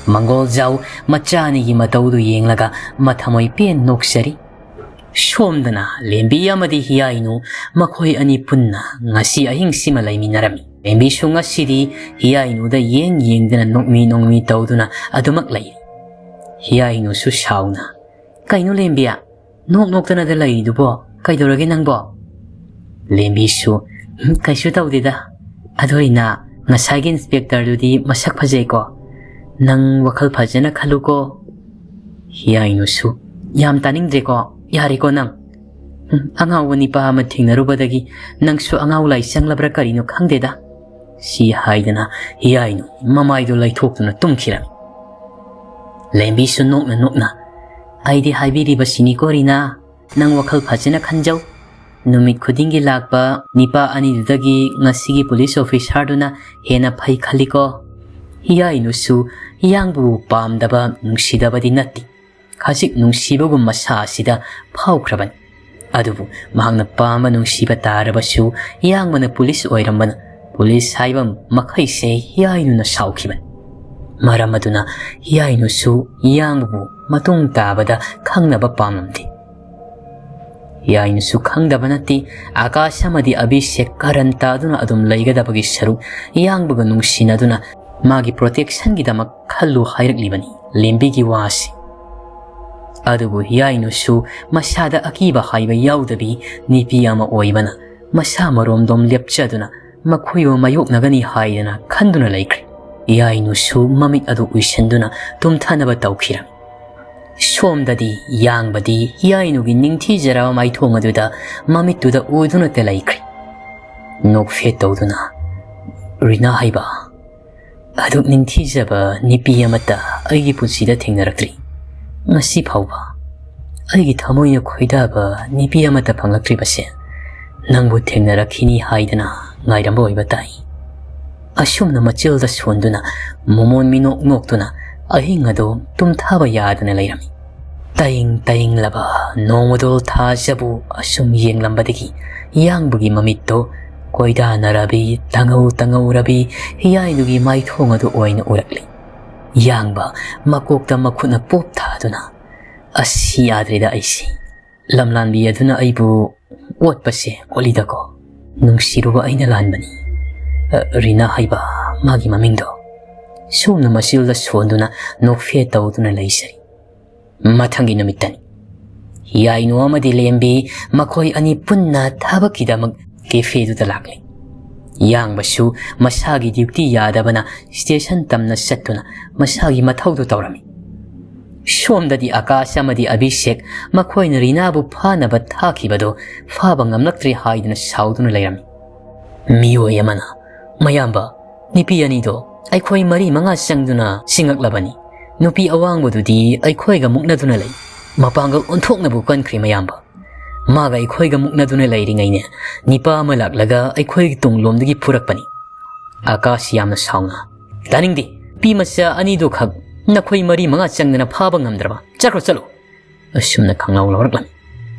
ꯃꯪꯒꯣꯜꯖꯥꯎ ꯃꯆꯥ ꯑꯅꯤꯒꯤ ꯃꯇꯧꯗꯨ ꯌꯦꯡꯂꯒ ꯃꯊꯃꯣꯏ ꯄꯦꯟ ꯅꯣꯛꯆꯔꯤ꯫ ꯁꯣꯝꯗꯅ ꯂꯦꯝꯕꯤ ꯑꯃꯗꯤ ꯍꯤꯌꯥꯏꯅꯨ ꯃꯈꯣꯏ ꯑꯅꯤ ꯄꯨꯟꯅ ꯉꯁꯤ ꯑꯍꯤꯡꯁꯤꯃ ꯂꯩꯃꯤꯟꯅꯔꯝꯃꯤ꯫ ꯂꯦꯝꯕꯤꯁꯨ ꯉꯁꯤꯗꯤ ꯍꯤꯌꯥꯏꯅꯨꯗ ꯌꯦꯡ ꯌꯦꯡꯗꯨꯅ ꯅꯣꯛꯃꯤ ꯅꯣꯛꯃꯤ ꯇꯧꯗꯨꯅ ꯑꯗꯨꯃꯛ ꯂꯩꯔꯤ꯫ ꯍꯤꯌꯥꯏꯅꯨꯁꯨ ꯁꯥꯎꯅ, "ꯀꯩꯅꯣ ꯂꯦꯝꯕꯤ? ꯅꯣꯛ ꯅꯣꯛꯇꯅꯗ ꯂꯩꯔꯤꯗꯨꯕꯣ? ꯀꯩꯗꯧꯔꯒꯦ ꯅꯪꯕꯣ?" ꯂꯦꯝꯕꯤꯁꯨ, "ꯎꯝ, ꯀꯩꯁꯨ ꯇꯧꯗꯦꯗ꯫ ꯑꯗꯨ ꯑꯩꯅ ꯉꯁꯥꯏꯒꯤ ꯏꯟꯁꯄꯦꯛꯇꯔꯗꯨꯗꯤ ꯃꯁꯛ ꯐꯖꯩꯀꯣ꯫ ꯅꯪ ꯋꯥꯈꯜ ꯐꯖꯅ ꯈꯜꯂꯨꯀꯣ꯫" ꯍꯤꯌꯥꯏꯅꯨꯁꯨ, "ꯌꯥꯝ ꯇꯥꯅꯤꯡꯗ꯭ꯔꯦꯀꯣ꯫ ꯌꯥꯔꯦꯀꯣ ꯅꯪ꯫ ꯎꯝ, ꯑꯉꯥꯎꯕ ꯅꯤꯄꯥ ꯑꯃ ꯊꯦꯡꯅꯔꯨꯕꯗꯒꯤ ꯅꯪꯁꯨ ꯑꯉꯥꯎ ꯂꯥꯏ ꯆꯪꯂꯕ꯭ꯔꯥ ꯀꯔꯤꯅꯣ ꯈꯪꯗꯦꯗ꯫" ꯁꯤ ꯍꯥꯏꯗꯅ ꯍꯤꯌꯥꯏꯅꯨ ꯃꯃꯥꯏꯗꯨ ꯂꯩꯊꯣꯛꯇꯨꯅ ꯇꯨꯝꯈꯤꯔꯝꯃꯤ꯫ ꯂꯦꯝꯕꯤꯁꯨ ꯅꯣꯛꯅ ꯅꯣꯛꯅ, "ꯑꯩꯗꯤ ꯍꯥꯏꯕꯤꯔꯤꯕꯁꯤꯅꯤꯀꯣ ꯔꯤꯅꯥ, ꯅꯪ ꯋꯥꯈꯜ ꯐꯖꯅ ꯈꯟꯖꯧ꯫ ꯅꯨꯃꯤꯠ ꯈꯨꯗꯤꯡꯒꯤ ꯂꯥꯛꯄ ꯅꯤꯄꯥ ꯑꯅꯤꯗꯨꯗꯒꯤ ꯉꯁꯤꯒꯤ ꯄꯨꯂꯤꯁ ꯑꯣꯐꯤꯁꯥꯔꯗꯨꯅ ꯍꯦꯟꯅ ꯐꯩ ꯈꯜꯂꯤꯀꯣ꯫" ꯍꯤꯌꯥꯏꯅꯨꯁꯨ ꯌꯥꯡꯕꯕꯨ ꯄꯥꯝꯗꯕ ꯅꯨꯡꯁꯤꯗꯕꯗꯤ ꯅꯠꯇꯦ꯫ ꯈꯖꯤꯛ ꯅꯨꯡꯁꯤꯕꯒꯨꯝ ꯃꯁꯥ ꯑꯁꯤꯗ ꯐꯥꯎꯈ꯭ꯔꯕꯅꯤ꯫ ꯑꯗꯨꯕꯨ ꯃꯍꯥꯛꯅ ꯄꯥꯝꯕ ꯅꯨꯡꯁꯤꯕ ꯇꯥꯔꯕꯁꯨ ꯌꯥꯡꯕꯅ ꯄꯨꯂꯤꯁ ꯑꯣꯏꯔꯝꯕꯅ ꯄꯨꯂꯤꯁ ꯍꯥꯏꯕ ꯃꯈꯩꯁꯦ ꯍꯤꯌꯥꯏꯅꯨꯅ ꯁꯥꯎꯈꯤꯕꯅꯤ꯫ ꯃꯔꯝ ꯑꯗꯨꯅ ꯍꯤꯌꯥꯏꯅꯨꯁꯨ ꯌꯥꯡꯕꯕꯨ ꯃꯇꯨꯡ ꯇꯥꯕꯗ ꯈꯪꯅꯕ ꯄꯥꯝꯂꯝꯗꯦ꯫ ꯍꯤꯌꯥꯏꯅꯨꯁꯨ ꯈꯪꯗꯕ ꯅꯠꯇꯦ, ꯑꯀꯥꯁ ꯑꯃꯗꯤ ꯑꯚꯤꯁꯦꯛ ꯀꯔꯟ ꯇꯥꯗꯨꯅ ꯑꯗꯨꯝ ꯂꯩꯒꯗꯕꯒꯤ ꯁꯔꯨꯛ ꯌꯥꯡꯕꯒ ꯅꯨꯡꯁꯤꯅꯗꯨꯅ ꯃꯥꯒꯤ ꯄ꯭ꯔꯣꯇꯦꯛꯁꯟꯒꯤꯗꯃꯛ ꯈꯜꯂꯨ ꯍꯥꯏꯔꯛꯂꯤꯕꯅꯤ ꯂꯦꯝꯕꯤꯒꯤ ꯋꯥꯁꯤ꯫ ꯑꯗꯨꯕꯨ ꯍꯤꯌꯥꯏꯅꯨꯁꯨ ꯃꯁꯥꯗ ꯑꯀꯤꯕ ꯍꯥꯏꯕ ꯌꯥꯎꯗꯕꯤ ꯅꯨꯄꯤ ꯑꯃ ꯑꯣꯏꯕꯅ ꯃꯁꯥ ꯃꯔꯣꯝꯗꯣꯝ ꯂꯦꯞꯆꯗꯨꯅ ꯃꯈꯣꯏꯕꯨ ꯃꯥꯌꯣꯛꯅꯒꯅꯤ ꯍꯥꯏꯗꯅ ꯈꯟꯗꯨꯅ ꯂꯩꯈ꯭ꯔꯦ꯫ ꯍꯤꯌꯥꯏꯅꯨꯁꯨ ꯃꯃꯤꯠ ꯑꯗꯨ ꯎꯏꯁꯤꯟꯗꯨꯅ ꯇꯨꯝꯊꯅꯕ ꯇꯧꯈꯤꯔꯝꯃꯤ꯫ ꯁꯣꯝꯗꯗꯤ ꯌꯥꯡꯕꯗꯤ ꯍꯤꯌꯥꯏꯅꯨꯒꯤ ꯅꯤꯡꯊꯤꯖꯔꯕ ꯃꯥꯏꯊꯣꯡ ꯑꯗꯨꯗ ꯃꯃꯤꯠꯇꯨꯗ ꯎꯗꯨꯅꯇ ꯂꯩꯈ꯭ꯔꯦ꯫ ꯅꯣꯛꯐꯦꯠ ꯇꯧꯗꯨꯅ, "ꯔꯤꯅꯥ ꯍꯥꯏꯕ, ꯑꯗꯨꯛ ꯅꯤꯡꯊꯤꯖꯕ ꯅꯨꯄꯤ ꯑꯃꯠꯇ ꯑꯩꯒꯤ ꯄꯨꯟꯁꯤꯗ ꯊꯦꯡꯅꯔꯛꯇ꯭ꯔꯤ꯫ ꯉꯁꯤ ꯐꯥꯎꯕ ꯑꯩꯒꯤ ꯊꯃꯣꯏꯅ ꯈꯣꯏꯗꯥꯕ ꯅꯨꯄꯤ ꯑꯃꯠꯇ ꯐꯪꯂꯛꯇ꯭ꯔꯤꯕꯁꯦ ꯅꯪꯕꯨ ꯊꯦꯡꯅꯔꯛꯈꯤꯅꯤ ꯍꯥꯏꯗꯅ ꯉꯥꯏꯔꯝꯕ ꯑꯣꯏꯕ ꯇꯥꯏ꯫" ꯑꯁꯨꯝꯅ ꯃꯆꯤꯜꯗ ꯁꯣꯟꯗꯨꯅ ꯃꯣꯃꯣꯟ ꯃꯤꯅꯣꯛ ꯅꯣꯛꯇꯨꯅ ꯑꯍꯤꯡ ꯑꯗꯨ ꯇꯨꯝꯊꯥꯕ ꯌꯥꯗꯅ ꯂꯩꯔꯝꯃꯤ꯫ ꯇꯌꯤꯡ ꯇꯌꯤꯡꯂꯕ ꯅꯣꯡꯃꯗꯣꯜ ꯊꯥꯖꯕꯨ ꯑꯁꯨꯝ ꯌꯦꯡꯂꯝꯕꯗꯒꯤ ꯌꯥꯡꯕꯒꯤ ꯃꯃꯤꯠꯇꯣ ꯀꯣꯏꯗꯥꯅꯔꯕꯤ, ꯇꯉꯧ ꯇꯉꯧꯔꯕꯤ ꯍꯤꯌꯥꯏꯗꯨꯒꯤ ꯃꯥꯏꯊꯣꯡ ꯑꯗꯨ ꯑꯣꯏꯅ ꯎꯔꯛꯂꯤ꯫ ꯌꯥꯡꯕ ꯃꯀꯣꯛꯇ ꯃꯈꯨꯠꯅ ꯄꯣꯞ ꯊꯥꯗꯨꯅ, "ꯑꯁ, ꯌꯥꯗ꯭ꯔꯦꯗ ꯑꯩꯁꯦ꯫ ꯂꯝꯂꯥꯟꯕꯤ ꯑꯗꯨꯅ ꯑꯩꯕꯨ ꯑꯣꯠꯄꯁꯦ ꯑꯣꯠꯂꯤꯗꯀꯣ꯫ ꯅꯨꯡꯁꯤꯔꯨꯕ ꯑꯩꯅ ꯂꯥꯟꯕꯅꯤ꯫ ꯑ, ꯔꯤꯅꯥ ꯍꯥꯏꯕ ꯃꯥꯒꯤ ꯃꯃꯤꯡꯗꯣ꯫" ꯁꯣꯝꯅ ꯃꯆꯤꯜꯗ ꯁꯣꯟꯗꯨꯅ ꯅꯣꯛꯐꯦꯠ ꯇꯧꯗꯨꯅ ꯂꯩꯖꯔꯤ꯫ ꯃꯊꯪꯒꯤ ꯅꯨꯃꯤꯠꯇꯅꯤ꯫ ꯌꯥꯏꯅꯨ ꯑꯃꯗꯤ ꯂꯦꯝꯕꯤ ꯃꯈꯣꯏ ꯑꯅꯤ ꯄꯨꯟꯅ ꯊꯕꯛꯀꯤꯗꯃꯛ ꯀꯦꯐꯦꯗꯨꯗ ꯂꯥꯛꯂꯤ꯫ ꯌꯥꯡꯕꯁꯨ ꯃꯁꯥꯒꯤ ꯗ꯭ꯌꯨꯇꯤ ꯌꯥꯗꯕꯅ ꯁ꯭ꯇꯦꯁꯟ ꯇꯝꯅ ꯆꯠꯇꯨꯅ ꯃꯁꯥꯒꯤ ꯃꯊꯧꯗꯨ ꯇꯧꯔꯝꯃꯤ꯫ ꯁꯣꯝꯗꯗꯤ ꯑꯀꯥꯁ ꯑꯃꯗꯤ ꯑꯚꯤꯁꯦꯛ ꯃꯈꯣꯏꯅ ꯔꯤꯅꯥꯕꯨ ꯐꯥꯅꯕ ꯊꯥꯈꯤꯕꯗꯨ ꯐꯥꯕ ꯉꯝꯂꯛꯇ꯭ꯔꯦ ꯍꯥꯏꯗꯨꯅ ꯁꯥꯎꯗꯨꯅ ꯂꯩꯔꯝꯃꯤ꯫ ꯃꯤꯑꯣꯏ ꯑꯃꯅ, "ꯃꯌꯥꯝꯕ, ꯅꯨꯄꯤ ꯑꯅꯤꯗꯣ ꯑꯩꯈꯣꯏ ꯃꯔꯤ ꯃꯉꯥ ꯆꯪꯗꯨꯅ ꯆꯤꯡꯉꯛꯂꯕꯅꯤ꯫ ꯅꯨꯄꯤ ꯑꯋꯥꯡꯕꯗꯨꯗꯤ ꯑꯩꯈꯣꯏꯒ ꯃꯨꯛꯅꯗꯨꯅ ꯂꯩ꯫ ꯃꯄꯥꯡꯒꯜ ꯑꯣꯟꯊꯣꯛꯅꯕꯨ ꯀꯟꯈ꯭ꯔꯦ ꯃꯌꯥꯝꯕ꯫ ꯃꯥꯒ ꯑꯩꯈꯣꯏꯒ ꯃꯨꯛꯅꯗꯨꯅ ꯂꯩꯔꯤꯉꯩꯅꯦ, ꯅꯤꯄꯥ ꯑꯃ ꯂꯥꯛꯂꯒ ꯑꯩꯈꯣꯏꯒꯤ ꯇꯨꯡꯂꯣꯝꯗꯒꯤ ꯐꯨꯔꯛꯄꯅꯤ꯫" ꯑꯀꯥꯁ ꯌꯥꯝꯅ ꯁꯥꯎꯅ, "ꯇꯥꯅꯤꯡꯗꯦ꯫ ꯅꯨꯄꯤ ꯃꯆꯥ ꯑꯅꯤꯗꯨ ꯈꯛ ꯅꯈꯣꯏ ꯃꯔꯤ ꯃꯉꯥ ꯆꯪꯗꯅ ꯐꯥꯕ ꯉꯝꯗ꯭ꯔꯕ? ꯆꯠꯈ꯭ꯔꯣ, ꯆꯠꯂꯣ!" ꯑꯁꯨꯝꯅ ꯈꯪꯂꯥꯎ ꯂꯧꯔꯛꯂꯝꯃꯤ꯫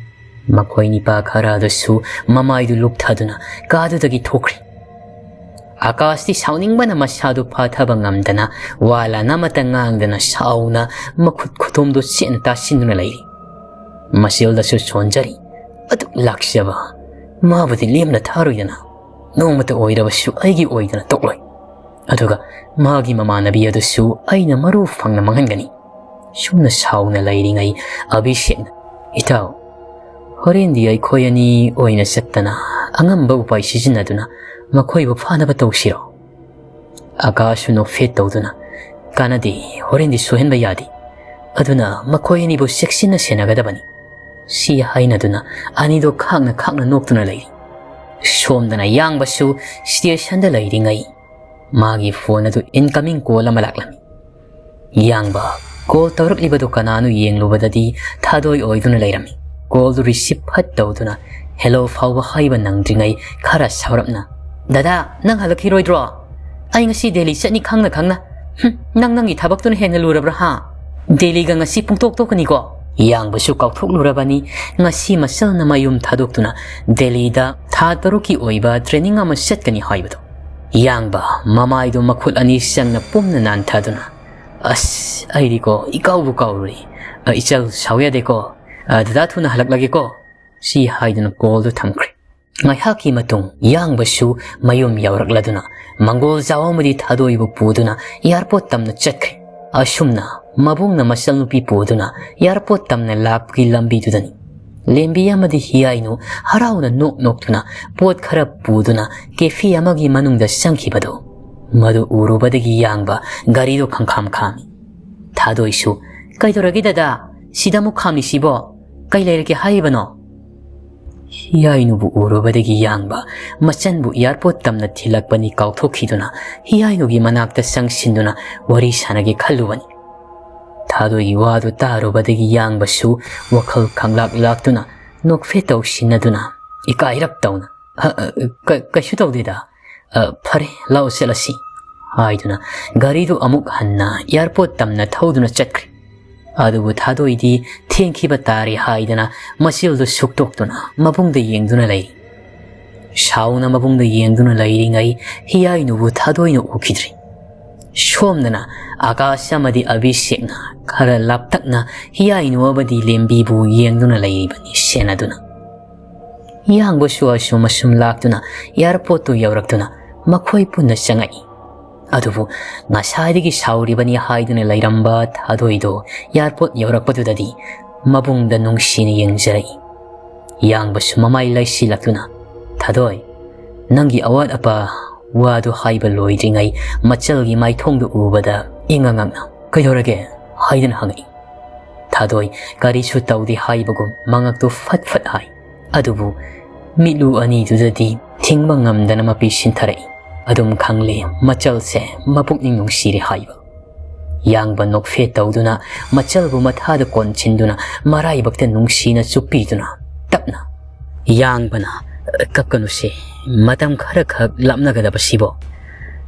ꯃꯈꯣꯏ ꯅꯤꯄꯥ ꯈꯔ ꯑꯗꯨꯁꯨ ꯃꯃꯥꯏꯗꯨ ꯂꯨꯞꯊꯗꯨꯅ ꯀꯥꯗꯨꯗꯒꯤ ꯊꯣꯛꯈ꯭ꯔꯦ꯫ ꯑꯀꯥꯁꯇꯤ ꯁꯥꯎꯅꯤꯡꯕꯅ ꯃꯁꯥꯗꯨ ꯐꯥꯊꯕ ꯉꯝꯗꯅ ꯋꯥ ꯂꯥꯟ ꯑꯃꯠꯇ ꯉꯥꯡꯗꯅ ꯁꯥꯎꯅ ꯃꯈꯨꯠ ꯈꯨꯊꯨꯝꯗꯨ ꯆꯦꯠꯅ ꯇꯥꯁꯤꯟꯗꯨꯅ ꯂꯩꯔꯤ꯫ ꯃꯆꯤꯜꯗꯁꯨ ꯁꯣꯟꯖꯔꯤ꯫ "ꯑꯗꯨꯛ ꯂꯥꯛꯆꯕ ꯃꯥꯕꯨꯗꯤ ꯂꯦꯝꯅ ꯊꯥꯔꯣꯏꯗꯅ, ꯅꯣꯡꯃꯇ ꯑꯣꯏꯔꯕꯁꯨ ꯑꯩꯒꯤ ꯑꯣꯏꯗꯅ ꯇꯣꯛꯂꯣꯏ꯫ ꯑꯗꯨꯒ ꯃꯥꯒꯤ ꯃꯃꯥꯟꯅꯕꯤ ꯑꯗꯨꯁꯨ ꯑꯩꯅ ꯃꯔꯨ ꯐꯪꯅ ꯃꯥꯡꯍꯟꯒꯅꯤ꯫" ꯁꯨꯝꯅ ꯁꯥꯎꯅ ꯂꯩꯔꯤꯉꯩ ꯑꯚꯤꯁꯦꯛꯅ, "ꯏꯇꯥꯎ, ꯍꯣꯔꯦꯟꯗꯤ ꯑꯩꯈꯣꯏ ꯑꯅꯤ ꯑꯣꯏꯅ ꯆꯠꯇꯅ ꯑꯉꯝꯕ ꯎꯄꯥꯏ ꯁꯤꯖꯤꯟꯅꯗꯨꯅ ꯃꯈꯣꯏꯕꯨ ꯐꯥꯅꯕ ꯇꯧꯁꯤꯔꯣ?" ꯑꯀꯥꯁꯁꯨ ꯅꯣꯛꯐꯦꯠ ꯇꯧꯗꯨꯅ, "ꯀꯥꯟꯅꯗꯦ, ꯍꯣꯔꯦꯟꯗꯤ ꯁꯣꯏꯍꯟꯕ ꯌꯥꯗꯦ꯫ ꯑꯗꯨꯅ ꯃꯈꯣꯏ ꯑꯅꯤꯕꯨ ꯆꯦꯛꯁꯤꯟꯅ ꯁꯦꯟꯅꯒꯗꯕꯅꯤ꯫" ꯁꯤ ꯍꯥꯏꯅꯗꯨꯅ ꯑꯅꯤꯗꯣ ꯈꯥꯛꯅ ꯈꯥꯛꯅ ꯅꯣꯛꯇꯨꯅ ꯂꯩꯔꯤ꯫ ꯁꯣꯝꯗꯅ ꯌꯥꯡꯕꯁꯨ ꯁ꯭ꯇꯦꯁꯟꯗ ꯂꯩꯔꯤꯉꯩ ꯃꯥꯒꯤ ꯐꯣꯟ ꯑꯗꯨ incoming call ꯑꯃ ꯂꯥꯛꯂꯝꯃꯤ꯫ ꯌꯥꯡꯕ ꯀꯣꯜ ꯇꯧꯔꯛꯂꯤꯕꯗꯨ ꯀꯅꯥꯅꯣ ꯌꯦꯡꯂꯨꯕꯗꯗꯤ ꯊꯥꯗꯣꯏ ꯑꯣꯏꯗꯨꯅ ꯂꯩꯔꯝꯃꯤ꯫ ꯀꯣꯜꯗꯨ receive ꯐꯠ ꯇꯧꯗꯨꯅ "Hello" ꯐꯥꯎꯕ ꯍꯥꯏꯕ ꯅꯪꯗ꯭ꯔꯤꯉꯩ ꯈꯔ ꯁꯥꯎꯔꯞꯅ, "ꯗꯗꯥ, ꯅꯪ ꯍꯜꯂꯛꯈꯤꯔꯣꯏꯗ꯭ꯔꯣ? ꯑꯩ ꯉꯁꯤ ꯗꯦꯜꯂꯤ ꯆꯠꯅꯤ ꯈꯪꯅ ꯈꯪꯅ꯫ ꯍꯨꯝ, ꯅꯪ ꯅꯪꯒꯤ ꯊꯕꯛꯇꯨꯅ ꯍꯦꯟꯅ ꯂꯨꯔꯕ꯭ꯔꯥ ꯍꯥ? ꯗꯦꯜꯂꯤꯒ ꯉꯁꯤ ꯄꯨꯡꯇꯣꯛ ꯇꯣꯛꯀꯅꯤꯀꯣ?" ꯌꯥꯡꯕꯁꯨ ꯀꯥꯎꯊꯣꯛꯂꯨꯔꯕꯅꯤ ꯉꯁꯤ ꯃꯆꯜꯅ ꯃꯌꯨꯝ ꯊꯥꯗꯣꯛꯇꯨꯅ ꯗꯦꯜꯂꯤꯗ ꯊꯥ ꯇꯔꯨꯛꯀꯤ ꯑꯣꯏꯕ training ꯑꯃ ꯆꯠꯀꯅꯤ ꯍꯥꯏꯕꯗꯨ꯫ ꯌꯥꯡꯕ ꯃꯃꯥꯏꯗꯨ ꯃꯈꯨꯠ ꯑꯅꯤ ꯆꯪꯅ ꯄꯨꯝꯅ ꯅꯥꯟꯊꯗꯨꯅ, "ꯑꯁ, ꯑꯩꯗꯤꯀꯣ ꯏꯀꯥꯎꯕꯨ ꯀꯥꯎꯔꯨꯔꯦ꯫ ꯑ, ꯏꯆꯜ, ꯁꯥꯎ ꯌꯥꯗꯦꯀꯣ꯫ ꯑ, ꯗꯗꯥ ꯊꯨꯅ ꯍꯜꯂꯛꯂꯒꯦꯀꯣ꯫" ꯁꯤ ꯍꯥꯏꯗꯨꯅ ꯀꯣꯜꯗꯨ ꯊꯝꯈ꯭ꯔꯦ꯫ ꯉꯥꯏꯍꯥꯛꯀꯤ ꯃꯇꯨꯡ ꯌꯥꯡꯕꯁꯨ ꯃꯌꯨꯝ ꯌꯧꯔꯛꯂꯗꯨꯅ ꯃꯪꯒꯣꯜ ꯖꯥꯎ ꯑꯃꯗꯤ ꯊꯥꯗꯣꯏꯕꯨ ꯄꯨꯗꯨꯅ airport ꯇꯝꯅ ꯆꯠꯈ꯭ꯔꯦ꯫ ꯑꯁꯨꯝꯅ ꯃꯕꯨꯡꯅ ꯃꯆꯜꯅꯨꯄꯤ ꯄꯨꯗꯨꯅ ꯏꯌꯥꯔꯄꯣꯔꯠ ꯇꯝꯅ ꯂꯥꯛꯄꯒꯤ ꯂꯝꯕꯤꯗꯨꯗꯅꯤ꯫ ꯂꯦꯝꯕꯤ ꯑꯃꯗꯤ ꯍꯤꯌꯥꯏꯅꯨ ꯍꯔꯥꯎꯅ ꯅꯣꯛ ꯅꯣꯛꯇꯨꯅ ꯄꯣꯠ ꯈꯔ ꯄꯨꯗꯨꯅ ꯀꯦꯐꯦ ꯑꯃꯒꯤ ꯃꯅꯨꯡꯗ ꯆꯪꯈꯤꯕꯗꯨ꯫ ꯃꯗꯨ ꯎꯔꯨꯕꯗꯒꯤ ꯌꯥꯡꯕ ꯒꯥꯔꯤꯗꯨ ꯈꯪꯈꯥꯝ ꯈꯥꯝꯃꯤ꯫ ꯊꯥꯗꯣꯏꯁꯨ, "ꯀꯩꯗꯧꯔꯒꯦ ꯗꯗꯥ? ꯁꯤꯗ ꯑꯃꯨꯛ ꯈꯥꯝꯂꯤꯁꯤꯕꯣ? ꯀꯩ ꯂꯩꯔꯒꯦ ꯍꯥꯏꯔꯤꯕꯅꯣ?" ꯍꯤꯌꯥꯏꯅꯨꯕꯨ ꯎꯔꯨꯕꯗꯒꯤ ꯌꯥꯡꯕ ꯃꯆꯟꯕꯨ ꯏꯌꯥꯔꯄꯣꯔꯠ ꯇꯝꯅ ꯊꯤꯜꯂꯛꯄꯅꯤ ꯀꯥꯎꯊꯣꯛꯈꯤꯗꯨꯅ ꯍꯤꯌꯥꯏꯅꯨꯒꯤ ꯃꯅꯥꯛꯇ ꯆꯪꯁꯤꯟꯗꯨꯅ ꯋꯥꯔꯤ ꯁꯥꯟꯅꯒꯦ ꯈꯜꯂꯨꯕꯅꯤ꯫ ꯊꯥꯗꯣꯏꯒꯤ ꯋꯥꯗꯨ ꯇꯥꯔꯨꯕꯗꯒꯤ ꯌꯥꯡꯕꯁꯨ ꯋꯥꯈꯜ ꯈꯪꯂꯥꯛ ꯂꯥꯛꯇꯨꯅ ꯅꯣꯛꯐꯦꯠ ꯇꯧꯁꯤꯟꯅꯗꯨꯅ ꯏꯀꯥꯏꯔꯞ ꯇꯧꯅ, "ꯑ, ꯑ, ꯀ-, ꯀꯩꯁꯨ ꯇꯧꯗꯦꯗ꯫ ꯑ, ꯐꯔꯦ, ꯂꯥꯛꯑꯣ ꯆꯠꯂꯁꯤ," ꯍꯥꯏꯗꯨꯅ ꯒꯥꯔꯤꯗꯨ ꯑꯃꯨꯛ ꯍꯟꯅ ꯏꯌꯥꯔꯄꯣꯔꯠ ꯇꯝꯅ ꯊꯧꯗꯨꯅ ꯆꯠꯈ꯭ꯔꯦ꯫ ꯑꯗꯨꯕꯨ ꯊꯥꯗꯣꯏꯗꯤ ꯊꯦꯡꯈꯤꯕ ꯇꯥꯔꯦ ꯍꯥꯏꯗꯅ ꯃꯆꯤꯜꯗꯨ ꯁꯨꯛꯇꯣꯛꯇꯨꯅ ꯃꯕꯨꯡꯗ ꯌꯦꯡꯗꯨꯅ ꯂꯩ꯫ ꯁꯥꯎꯅ ꯃꯕꯨꯡꯗ ꯌꯦꯡꯗꯨꯅ ꯂꯩꯔꯤꯉꯩ ꯍꯤꯌꯥꯏꯅꯨꯕꯨ ꯊꯥꯗꯣꯏꯅ ꯎꯈꯤꯗ꯭ꯔꯤ꯫ ꯁꯣꯝꯗꯅ ꯑꯀꯥꯁ ꯑꯃꯗꯤ ꯑꯚꯤꯁꯦꯛꯅ ꯈꯔ ꯂꯥꯞꯇꯛꯅ ꯍꯤꯌꯥꯏꯅꯨ ꯑꯃꯗꯤ ꯂꯦꯝꯕꯤꯕꯨ ꯌꯦꯡꯗꯨꯅ ꯂꯩꯔꯤꯕꯅꯤ ꯁꯦꯟꯅꯗꯨꯅ꯫ ꯌꯥꯡꯕꯁꯨ ꯑꯁꯨꯝ ꯑꯁꯨꯝ ꯂꯥꯛꯇꯨꯅ ꯏꯌꯥꯔꯄꯣꯔꯠꯇꯨ ꯌꯧꯔꯛꯇꯨꯅ ꯃꯈꯣꯏ ꯄꯨꯟꯅ ꯆꯪꯉꯛꯏ꯫ ꯑꯗꯨꯕꯨ ꯉꯁꯥꯏꯗꯒꯤ ꯁꯥꯎꯔꯤꯕꯅꯤ ꯍꯥꯏꯗꯨꯅ ꯂꯩꯔꯝꯕ ꯊꯥꯗꯣꯏꯗꯣ ꯏꯌꯥꯔꯄꯣꯔꯠ ꯌꯧꯔꯛꯄꯗꯨꯗꯗꯤ ꯃꯕꯨꯡꯗ ꯅꯨꯡꯁꯤꯅ ꯌꯦꯡꯖꯔꯛꯏ꯫ ꯌꯥꯡꯕꯁꯨ ꯃꯃꯥꯏ ꯂꯩꯁꯤꯜꯂꯛꯇꯨꯅ, "ꯊꯥꯗꯣꯏ, ꯅꯪꯒꯤ ꯑꯋꯥꯠ ꯑꯄꯥ ꯋꯥꯗꯨ ꯍꯥꯏꯕ ꯂꯣꯏꯗ꯭ꯔꯤꯉꯩ ꯃꯆꯜꯒꯤ ꯃꯥꯏꯊꯣꯡꯗꯨ ꯎꯕꯗ ꯏꯉꯛ ꯉꯛꯅ, 'ꯀꯩꯗꯧꯔꯒꯦ?' ꯍꯥꯏꯗꯨꯅ ꯍꯪꯉꯛꯏ꯫ ꯊꯥꯗꯣꯏ ꯀꯔꯤꯁꯨ ꯇꯧꯗꯦ ꯍꯥꯏꯕꯒꯨꯝ ꯃꯉꯛꯇꯨ ꯐꯠ ꯐꯠ ꯍꯥꯏ꯫ ꯑꯗꯨꯕꯨ ꯃꯤꯠꯂꯨ ꯑꯅꯤꯗꯨꯗꯗꯤ ꯊꯤꯡꯕ ꯉꯝꯗꯅ ꯃꯄꯤ ꯁꯤꯟꯊꯔꯛꯏ꯫ ꯑꯗꯨꯝ ꯈꯪꯂꯦ ꯃꯆꯜꯁꯦ ꯃꯄꯨꯛꯅꯤꯡ ꯅꯨꯡꯁꯤꯔꯦ ꯍꯥꯏꯕ꯫ ꯌꯥꯡꯕ ꯅꯣꯛꯐꯦꯠ ꯇꯧꯗꯨꯅ ꯃꯆꯜꯕꯨ ꯃꯊꯥꯗ ꯀꯣꯟꯁꯤꯟꯗꯨꯅ ꯃꯔꯥꯏꯕꯛꯇ ꯅꯨꯡꯁꯤꯅ ꯆꯨꯞꯄꯤꯗꯨꯅ ꯇꯞꯅ, "ꯌꯥꯡꯕꯅ, ꯀꯞꯀꯅꯨꯁꯦ, ꯃꯇꯝ ꯈꯔꯈꯛ ꯂꯥꯞꯅꯒꯗꯕꯁꯤꯕꯣ꯫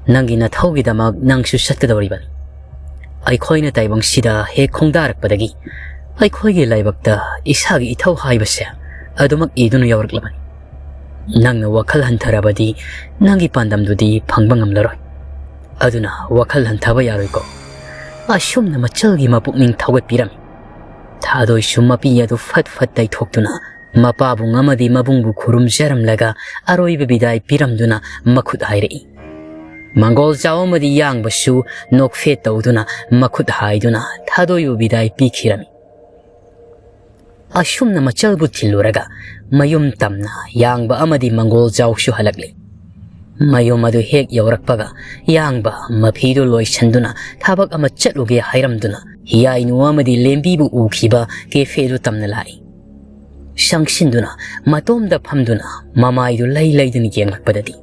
ꯅꯪꯒꯤ ꯅꯊꯧꯒꯤꯗꯃꯛ ꯅꯪꯁꯨ ꯆꯠꯀꯗꯧꯔꯤꯕꯅꯤ꯫ ꯑꯩꯈꯣꯏꯅ ꯇꯥꯏꯕꯪꯁꯤꯗ ꯍꯦꯛ ꯈꯣꯡꯗꯥꯔꯛꯄꯗꯒꯤ ꯑꯩꯈꯣꯏꯒꯤ ꯂꯥꯏꯕꯛꯇ ꯏꯁꯥꯒꯤ ꯏꯊꯧ ꯍꯥꯏꯕꯁꯦ ꯑꯗꯨꯃꯛ ꯏꯗꯨꯅ ꯌꯥꯎꯔꯛꯂꯕꯅꯤ꯫ ꯅꯪꯅ ꯋꯥꯈꯜ ꯍꯟꯊꯔꯕꯗꯤ ꯅꯪꯒꯤ ꯄꯥꯟꯗꯝꯗꯨꯗꯤ ꯐꯪꯕ ꯉꯝꯂꯔꯣꯏ꯫ ꯑꯗꯨꯅ ꯋꯥꯈꯜ ꯍꯟꯊꯕ ꯌꯥꯔꯣꯏꯀꯣ"꯫ ꯑꯁꯨꯝꯅ ꯃꯆꯜꯒꯤ ꯃꯄꯨꯛꯅꯤꯡ ꯊꯧꯒꯠꯄꯤꯔꯝꯃꯤ꯫ ꯊꯥꯗꯣꯏꯁꯨ ꯃꯄꯤ ꯑꯗꯨ ꯐꯠ ꯐꯠ ꯇꯩꯊꯣꯛꯇꯨꯅ ꯃꯄꯥꯕꯨꯡ ꯑꯃꯗꯤ ꯃꯕꯨꯡꯕꯨ ꯈꯨꯔꯨꯝꯖꯔꯝꯂꯒ ꯑꯔꯣꯏꯕ ꯕꯤꯗꯥꯏ ꯄꯤꯔꯝꯗꯨꯅ ꯃꯈꯨꯠ ꯍꯥꯏꯔꯛꯏ꯫ ꯃꯪꯒꯣꯜ ꯆꯥꯎ ꯑꯃꯗꯤ ꯌꯥꯡꯕꯁꯨ ꯅꯣꯛꯐꯦꯠ ꯇꯧꯗꯨꯅ ꯃꯈꯨꯠ ꯍꯥꯏꯗꯨꯅ ꯊꯥꯗꯣꯏꯕꯨ ꯕꯤꯗꯥꯏ ꯄꯤꯈꯤꯔꯝꯃꯤ꯫ ꯑꯁꯨꯝꯅ ꯃꯆꯜꯕꯨ ꯊꯤꯜꯂꯨꯔꯒ ꯃꯌꯨꯝ ꯇꯝꯅ ꯌꯥꯡꯕ ꯑꯃꯗꯤ ꯃꯪꯒꯣꯜ ꯆꯥꯎꯁꯨ ꯍꯜꯂꯛꯂꯦ꯫ ꯃꯌꯨꯝ ꯑꯗꯨ ꯍꯦꯛ ꯌꯧꯔꯛꯄꯒ ꯌꯥꯡꯕ ꯃꯐꯤꯗꯨ ꯂꯣꯏꯁꯤꯟꯗꯨꯅ ꯊꯕꯛ ꯑꯃ ꯆꯠꯂꯨꯒꯦ ꯍꯥꯏꯔꯝꯗꯨꯅ ꯍꯤꯌꯥꯏꯅꯨ ꯑꯃꯗꯤ ꯂꯦꯝꯕꯤꯕꯨ ꯎꯈꯤꯕ ꯀꯦꯐꯦꯗꯨ ꯇꯝꯅ ꯂꯥꯛꯏ꯫ ꯆꯪꯁꯤꯟꯗꯨꯅ ꯃꯇꯣꯝꯗ ꯐꯝꯗꯨꯅ ꯃꯃꯥꯏꯗꯨ ꯂꯩ ꯂꯩꯗꯨꯅ ꯌꯦꯡꯂꯛꯄꯗꯗꯤ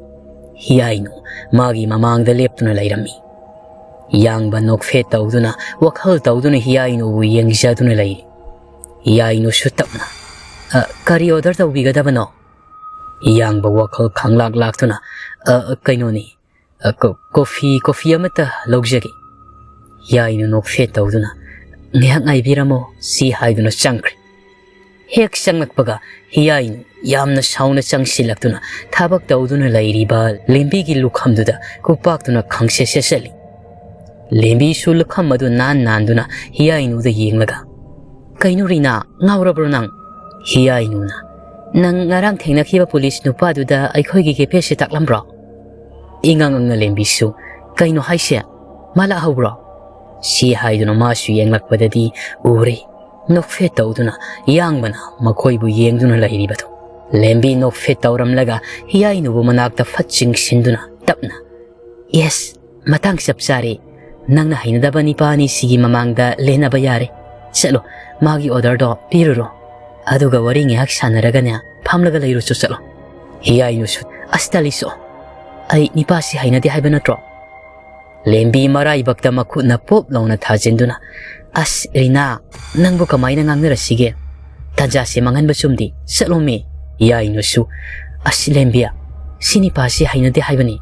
ꯍꯤꯌꯥꯏꯅꯨ ꯃꯥꯒꯤ ꯃꯃꯥꯡꯗ ꯂꯦꯞꯇꯨꯅ ꯂꯩꯔꯝꯃꯤ꯫ ꯌꯥꯡꯕ ꯅꯣꯛꯐꯦꯠ ꯇꯧꯗꯨꯅ ꯋꯥꯈꯜ ꯇꯧꯗꯨꯅ ꯍꯤꯌꯥꯏꯅꯨꯕꯨ ꯌꯦꯡꯖꯗꯨꯅ ꯂꯩꯔꯤ꯫ ꯍꯤꯌꯥꯏꯅꯨꯁꯨ ꯇꯞꯅ, "ꯑ, ꯀꯔꯤ order ꯇꯧꯕꯤꯒꯗꯕꯅꯣ?" ꯌꯥꯡꯕ ꯋꯥꯈꯜ ꯈꯪꯂꯥꯛ ꯂꯥꯛꯇꯨꯅ, "ꯑ, ꯀꯩꯅꯣꯅꯤ, ꯑ, ꯀꯣ-, ꯀꯣꯐꯤ, ꯀꯣꯐꯤ ꯑꯃꯠꯇ ꯂꯧꯖꯒꯦ꯫" ꯍꯤꯌꯥꯏꯅꯨ ꯅꯣꯛꯐꯦꯠ ꯇꯧꯗꯨꯅ, "ꯉꯥꯏꯍꯥꯛ ꯉꯥꯏꯕꯤꯔꯝꯃꯣ," ꯁꯤ ꯍꯥꯏꯗꯨꯅ ꯆꯪꯈ꯭ꯔꯦ꯫ ꯍꯦꯛ ꯆꯪꯂꯛꯄꯒ ꯍꯤꯌꯥꯏꯅꯨ ꯌꯥꯝꯅ ꯁꯥꯎꯅ ꯆꯪꯁꯤꯜꯂꯛꯇꯨꯅ ꯊꯕꯛ ꯇꯧꯗꯨꯅ ꯂꯩꯔꯤꯕ ꯂꯦꯝꯕꯤꯒꯤ ꯂꯨꯈꯝꯗꯨꯗ ꯈꯨꯄꯥꯛꯇꯨꯅ ꯈꯪꯁꯦꯠ ꯁꯦꯠꯆꯜꯂꯤ꯫ ꯂꯦꯝꯕꯤꯁꯨ ꯂꯨꯈꯝ ꯑꯗꯨ ꯅꯥꯟ ꯅꯥꯟꯗꯨꯅ ꯍꯤꯌꯥꯏꯅꯨꯗ ꯌꯦꯡꯂꯒ, "ꯀꯩꯅꯣ ꯔꯤꯅꯥ, ꯉꯥꯎꯔꯕ꯭ꯔꯣ ꯅꯪ?" ꯍꯤꯌꯥꯏꯅꯨꯅ, "ꯅꯪ ꯉꯔꯥꯡ ꯊꯦꯡꯅꯈꯤꯕ ꯄꯨꯂꯤꯁ ꯅꯨꯄꯥꯗꯨꯗ ꯑꯩꯈꯣꯏꯒꯤ ꯀꯦꯐꯦꯁꯦ ꯇꯥꯛꯂꯝꯕ꯭ꯔꯣ?" ꯏꯉꯥꯡ ꯉꯥꯡꯅ ꯂꯦꯝꯕꯤꯁꯨ, "ꯀꯩꯅꯣ ꯍꯥꯏꯁꯦ? ꯃꯥ ꯂꯥꯛꯍꯧꯕ꯭ꯔꯣ?" ꯁꯤ ꯍꯥꯏꯗꯨꯅ ꯃꯥꯁꯨ ꯌꯦꯡꯂꯛꯄꯗꯗꯤ ꯎꯔꯦ꯫ ꯅꯣꯛꯐꯦꯠ ꯇꯧꯗꯨꯅ ꯌꯥꯡꯕꯅ ꯃꯈꯣꯏꯕꯨ ꯌꯦꯡꯗꯨꯅ ꯂꯩꯔꯤꯕꯗꯨ꯫ ꯂꯦꯝꯕꯤ ꯅꯣꯛꯐꯦꯠ ꯇꯧꯔꯝꯂꯒ ꯍꯤꯌꯥꯏꯅꯨꯕꯨ ꯃꯅꯥꯛꯇ ꯐꯠ ꯆꯤꯡꯁꯤꯟꯗꯨꯅ ꯇꯞꯅ, "ꯌꯦꯁ, ꯃꯇꯥꯡ ꯆꯞ ꯆꯥꯔꯦ꯫ ꯅꯪꯅ ꯍꯩꯅꯗꯕ ꯅꯤꯄꯥ ꯑꯅꯤ ꯁꯤꯒꯤ ꯃꯃꯥꯡꯗ ꯂꯦꯟꯅꯕ ꯌꯥꯔꯦ꯫ ꯆꯠꯂꯣ, ꯃꯥꯒꯤ order ꯗꯣ ꯄꯤꯔꯨꯔꯣ꯫ ꯑꯗꯨꯒ ꯋꯥꯔꯤ ꯉꯥꯏꯍꯥꯛ ꯁꯥꯟꯅꯔꯒꯅꯦ, ꯐꯝꯂꯒ ꯂꯩꯔꯨꯆꯣ, ꯆꯠꯂꯣ꯫" ꯍꯤꯌꯥꯏꯅꯨꯁꯨ, "ꯑꯁ, ꯇꯜꯂꯤꯆꯣ, ꯑꯩ ꯅꯤꯄꯥꯁꯤ ꯍꯩꯅꯗꯦ ꯍꯥꯏꯕ ꯅꯠꯇ꯭ꯔꯣ?" ꯂꯦꯝꯕꯤ ꯃꯔꯥꯏꯕꯛꯇ ꯃꯈꯨꯠꯅ ꯄꯣꯞ ꯂꯥꯎꯅ ꯊꯥꯖꯤꯟꯗꯨꯅ, "ꯑꯁ, ꯔꯤꯅꯥ, ꯅꯪꯕꯨ ꯀꯃꯥꯏꯅ ꯉꯥꯡꯅꯔꯁꯤꯒꯦ? ꯇꯥꯟꯖꯥꯁꯦ ꯃꯥꯡꯍꯟꯕ ꯆꯨꯝꯗꯦ, ꯆꯠꯂꯣꯃꯤ꯫" ꯍꯤꯌꯥꯏꯅꯨꯁꯨ, "ꯑꯁ, ꯂꯦꯝꯕꯤ, ꯁꯤ ꯅꯤꯄꯥꯁꯤ ꯍꯩꯅꯗꯦ ꯍꯥꯏꯕꯅꯤ꯫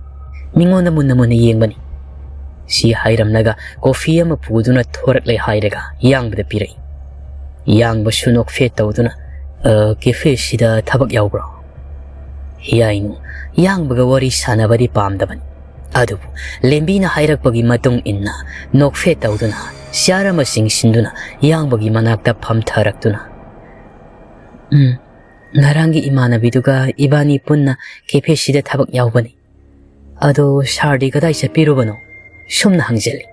ꯃꯤꯉꯣꯟꯗ ꯃꯨꯟꯅ ꯃꯨꯟꯅ ꯌꯦꯡꯕꯅꯤ꯫" ꯁꯤ ꯍꯥꯏꯔꯝꯂꯒ ꯀꯣꯐꯤ ꯑꯃ ꯄꯨꯗꯨꯅ ꯊꯣꯔꯛꯂꯦ ꯍꯥꯏꯔꯒ ꯌꯥꯡꯕꯗ ꯄꯤꯔꯛꯏ꯫ ꯌꯥꯡꯕꯁꯨ ꯅꯣꯛꯐꯦꯠ ꯇꯧꯗꯨꯅ, "ꯑ, ꯀꯦꯐꯦꯁꯤꯗ ꯊꯕꯛ ꯌꯥꯎꯕ꯭ꯔꯣ?" ꯍꯤꯌꯥꯏꯅꯨ ꯌꯥꯡꯕꯒ ꯋꯥꯔꯤ ꯁꯥꯟꯅꯕꯗꯤ ꯄꯥꯝꯗꯕꯅꯤ꯫ ꯑꯗꯨꯕꯨ ꯂꯦꯝꯕꯤꯅ ꯍꯥꯏꯔꯛꯄꯒꯤ ꯃꯇꯨꯡ ꯏꯟꯅ ꯅꯣꯛꯐꯦꯠ ꯇꯧꯗꯨꯅ ꯆꯤꯌꯥꯔ ꯑꯃ ꯆꯤꯡꯁꯤꯟꯗꯨꯅ ꯌꯥꯡꯕꯒꯤ ꯃꯅꯥꯛꯇ ꯐꯝꯊꯔꯛꯇꯨꯅ, "ꯎꯝ, ꯉꯔꯥꯡꯒꯤ ꯏꯃꯥꯟꯅꯕꯤꯗꯨꯒ ꯏꯕꯥꯅꯤ ꯄꯨꯟꯅ ꯀꯦꯐꯦꯁꯤꯗ ꯊꯕꯛ ꯌꯥꯎꯕꯅꯤ꯫ "ꯑꯗꯣ ꯁꯥꯔꯗꯤ ꯀꯗꯥꯏ ꯆꯠꯄꯤꯔꯨꯕꯅꯣ?" ꯁꯨꯝꯅ ꯍꯪꯖꯜꯂꯤ꯫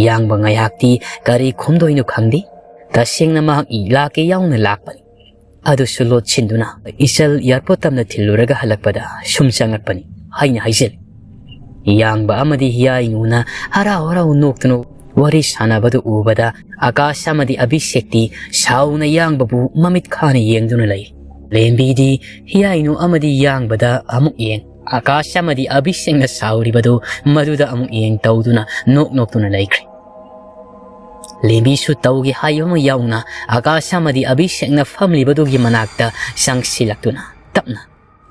ꯌꯥꯡꯕ ꯉꯥꯏꯍꯥꯛꯇꯤ ꯀꯔꯤ ꯈꯨꯝꯗꯣꯏꯅꯣ ꯈꯪꯗꯦ꯫ ꯇꯁꯦꯡꯅ ꯃꯍꯥꯛ ꯏ ꯂꯥꯛꯀꯦ ꯌꯥꯎꯅ ꯂꯥꯛꯄꯅꯤ꯫ ꯑꯗꯨꯁꯨ ꯂꯣꯠꯁꯤꯟꯗꯨꯅ ꯏꯆꯜ ꯑꯦꯌꯥꯔꯄꯣꯔꯠ ꯇꯝꯅ ꯊꯤꯜꯂꯨꯔꯒ ꯍꯜꯂꯛꯄꯗ ꯁꯨꯝ ꯆꯪꯉꯛꯄꯅꯤ ꯍꯥꯏꯅ ꯍꯥꯏꯖꯜꯂꯤ꯫ ꯌꯥꯡꯕ ꯑꯃꯗꯤ ꯍꯤꯌꯥꯏꯅꯨꯅ ꯍꯔꯥꯎ ꯍꯔꯥꯎ ꯅꯣꯛꯇꯨꯅ ꯋꯥꯔꯤ ꯁꯥꯟꯅꯕꯗꯨ ꯎꯕꯗ ꯑꯀꯥꯁ ꯑꯃꯗꯤ ꯑꯚꯤꯁꯦꯛꯇꯤ ꯁꯥꯎꯅ ꯌꯥꯡꯕꯕꯨ ꯃꯃꯤꯠ ꯈꯥꯅ ꯌꯦꯡꯗꯨꯅ ꯂꯩ꯫ ꯂꯦꯝꯕꯤꯗꯤ ꯍꯤꯌꯥꯏꯅꯨ ꯑꯃꯗꯤ ꯌꯥꯡꯕꯗ ꯑꯃꯨꯛ ꯌꯦꯡ, ꯑꯀꯥꯁ ꯑꯃꯗꯤ ꯑꯚꯤꯁꯦꯛꯅ ꯁꯥꯎꯔꯤꯕꯗꯨ ꯃꯗꯨꯗ ꯑꯃꯨꯛ ꯌꯦꯡ ꯇꯧꯗꯨꯅ ꯅꯣꯛ ꯅꯣꯛꯇꯨꯅ ꯂꯩꯈ꯭ꯔꯦ꯫ ꯂꯦꯝꯕꯤꯁꯨ ꯇꯧꯒꯦ ꯍꯥꯏꯕ ꯑꯃ ꯌꯥꯎꯅ ꯑꯀꯥꯁ ꯑꯃꯗꯤ ꯑꯚꯤꯁꯦꯛꯅ ꯐꯝꯂꯤꯕꯗꯨꯒꯤ ꯃꯅꯥꯛꯇ ꯆꯪꯁꯤꯜꯂꯛꯇꯨꯅ ꯇꯞꯅ,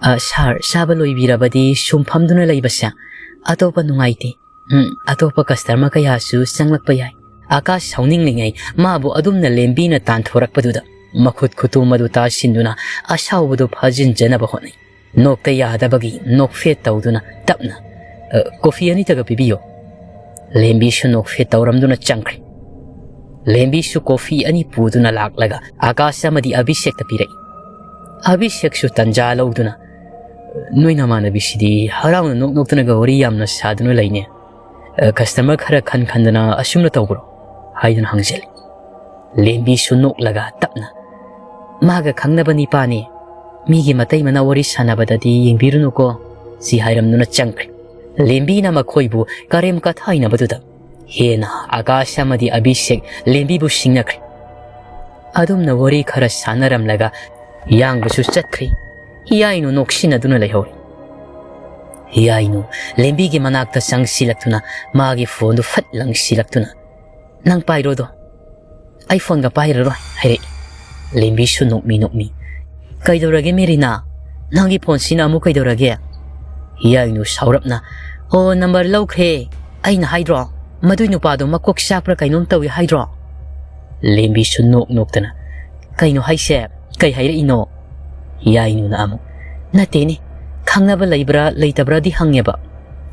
"ꯑ, ꯁꯥꯔ, ꯆꯥꯕ ꯂꯣꯏꯕꯤꯔꯕꯗꯤ ꯁꯨꯝ ꯐꯝꯗꯨꯅ ꯂꯩꯕꯁꯦ ꯑꯇꯣꯞꯄ ꯅꯨꯡꯉꯥꯏꯇꯦ꯫ ꯎꯝ, ꯑꯇꯣꯞꯄ ꯀꯁꯇꯃꯔ ꯀꯌꯥꯁꯨ ꯆꯪꯂꯛꯄ ꯌꯥꯏ꯫" ꯑꯀꯥꯁ ꯁꯥꯎꯅꯤꯡꯂꯤꯉꯩ ꯃꯥꯕꯨ ꯑꯗꯨꯝꯅ ꯂꯦꯝꯕꯤꯅ ꯇꯥꯟꯊꯣꯔꯛꯄꯗꯨꯗ ꯃꯈꯨꯠ ꯈꯨꯇꯨꯝ ꯑꯗꯨ ꯇꯥꯁꯤꯟꯗꯨꯅ ꯑꯁꯥꯎꯕꯗꯨ ꯐꯥꯖꯤꯟꯖꯅꯕ ꯍꯣꯠꯅꯩ꯫ ꯅꯣꯛꯇ ꯌꯥꯗꯕꯒꯤ ꯅꯣꯛꯐꯦꯠ ꯇꯧꯗꯨꯅ ꯇꯞꯅ, "ꯑ, ꯀꯣꯐꯤ ꯑꯅꯤꯇꯒ ꯄꯤꯕꯤꯌꯨ꯫" ꯂꯦꯝꯕꯤꯁꯨ ꯅꯣꯛꯐꯦꯠ ꯇꯧꯔꯝꯗꯨꯅ ꯆꯪꯈ꯭ꯔꯦ꯫ ꯂꯦꯝꯕꯤꯁꯨ ꯀꯣꯐꯤ ꯑꯅꯤ ꯄꯨꯗꯨꯅ ꯂꯥꯛꯂꯒ ꯑꯀꯥꯁ ꯑꯃꯗꯤ ꯑꯚꯤꯁꯦꯛꯇ ꯄꯤꯔꯛꯏ꯫ ꯑꯚꯤꯁꯦꯛꯁꯨ ꯇꯟꯖꯥ ꯂꯧꯗꯨꯅ, "ꯅꯣꯏ ꯅꯃꯥꯟꯅꯕꯤꯁꯤꯗꯤ ꯍꯔꯥꯎꯅ ꯅꯣꯛ ꯅꯣꯛꯇꯨꯅꯒ ꯋꯥꯔꯤ ꯌꯥꯝꯅ ꯁꯥꯗꯨꯅ ꯂꯩꯅꯦ꯫ ꯑ, ꯀꯁꯇꯃꯔ ꯈꯔ ꯈꯟ ꯈꯟꯗꯅ ꯑꯁꯨꯝꯅ ꯇꯧꯕ꯭ꯔꯣ?" ꯍꯥꯏꯗꯨꯅ ꯍꯪꯖꯜꯂꯤ꯫ ꯂꯦꯝꯕꯤꯁꯨ ꯅꯣꯛꯂꯒ ꯇꯞꯅ, "ꯃꯥꯒ ꯈꯪꯅꯕ ꯅꯤꯄꯥꯅꯤ꯫ ꯃꯤꯒꯤ ꯃꯇꯩ ꯃꯅꯥꯎ ꯋꯥꯔꯤ ꯁꯥꯟꯅꯕꯗꯗꯤ ꯌꯦꯡꯕꯤꯔꯨꯅꯨꯀꯣ," ꯁꯤ ꯍꯥꯏꯔꯝꯗꯨꯅ ꯆꯪꯈ꯭ꯔꯦ꯫ ꯂꯦꯝꯕꯤꯅ ꯃꯈꯣꯏꯕꯨ ꯀꯔꯦꯝ ꯀꯊꯥꯏꯅꯕꯗꯨꯗ ꯍꯦꯟꯅ ꯑꯀꯥꯁ ꯑꯃꯗꯤ ꯑꯚꯤꯁꯦꯛ ꯂꯦꯝꯕꯤꯕꯨ ꯁꯤꯡꯅꯈ꯭ꯔꯦ꯫ ꯑꯗꯨꯝꯅ ꯋꯥꯔꯤ ꯈꯔ ꯁꯥꯟꯅꯔꯝꯂꯒ ꯌꯥꯡꯕꯁꯨ ꯆꯠꯈ꯭ꯔꯦ꯫ ꯍꯤꯌꯥꯏꯅꯨ ꯅꯣꯛꯁꯤꯟꯅꯗꯨꯅ ꯂꯩꯍꯧꯔꯦ꯫ ꯍꯤꯌꯥꯏꯅꯨ ꯂꯦꯝꯕꯤꯒꯤ ꯃꯅꯥꯛꯇ ꯆꯪꯁꯤꯜꯂꯛꯇꯨꯅ ꯃꯥꯒꯤ ꯐꯣꯟꯗꯨ ꯐꯠ ꯂꯪꯁꯤꯜꯂꯛꯇꯨꯅ, "ꯅꯪ ꯄꯥꯏꯔꯣꯗꯣ, ꯑꯩ ꯐꯣꯟꯒ ꯄꯥꯏꯔꯔꯣꯏ," ꯍꯥꯏꯔꯛꯏ꯫ ꯂꯦꯝꯕꯤꯁꯨ ꯅꯣꯛꯃꯤ ꯅꯣꯛꯃꯤ, "ꯀꯩꯗꯧꯔꯒꯦ ꯃꯦꯔꯤꯅꯥ? ꯅꯪꯒꯤ ꯐꯣꯟꯁꯤꯅ ꯑꯃꯨꯛ ꯀꯩꯗꯧꯔꯒꯦ?" ꯍꯤꯌꯥꯏꯅꯨ ꯁꯥꯎꯔꯞꯅ, "ꯑꯣ, ꯅꯝꯕꯔ ꯂꯧꯈ꯭ꯔꯦ꯫ ꯑꯩꯅ ꯍꯥꯏꯗ꯭ꯔꯣ, ꯃꯗꯨꯏ ꯅꯨꯄꯥꯗꯣ ꯃꯀꯣꯛ ꯆꯥꯛꯄ꯭ꯔꯥ ꯀꯩꯅꯣꯝ ꯇꯧꯏ ꯍꯥꯏꯗ꯭ꯔꯣ?" ꯂꯦꯝꯕꯤꯁꯨ ꯅꯣꯛ ꯅꯣꯛꯇꯅ, "ꯀꯩꯅꯣ ꯍꯥꯏꯁꯦ? ꯀꯩ ꯍꯥꯏꯔꯛꯏꯅꯣ?" ꯍꯤꯌꯥꯏꯅꯨꯅ ꯑꯃꯨꯛ, "ꯅꯠꯇꯦꯅꯦ, ꯈꯪꯅꯕ ꯂꯩꯕ꯭ꯔꯥ ꯂꯩꯇꯕ꯭ꯔꯥꯗꯤ ꯍꯪꯉꯦꯕ꯫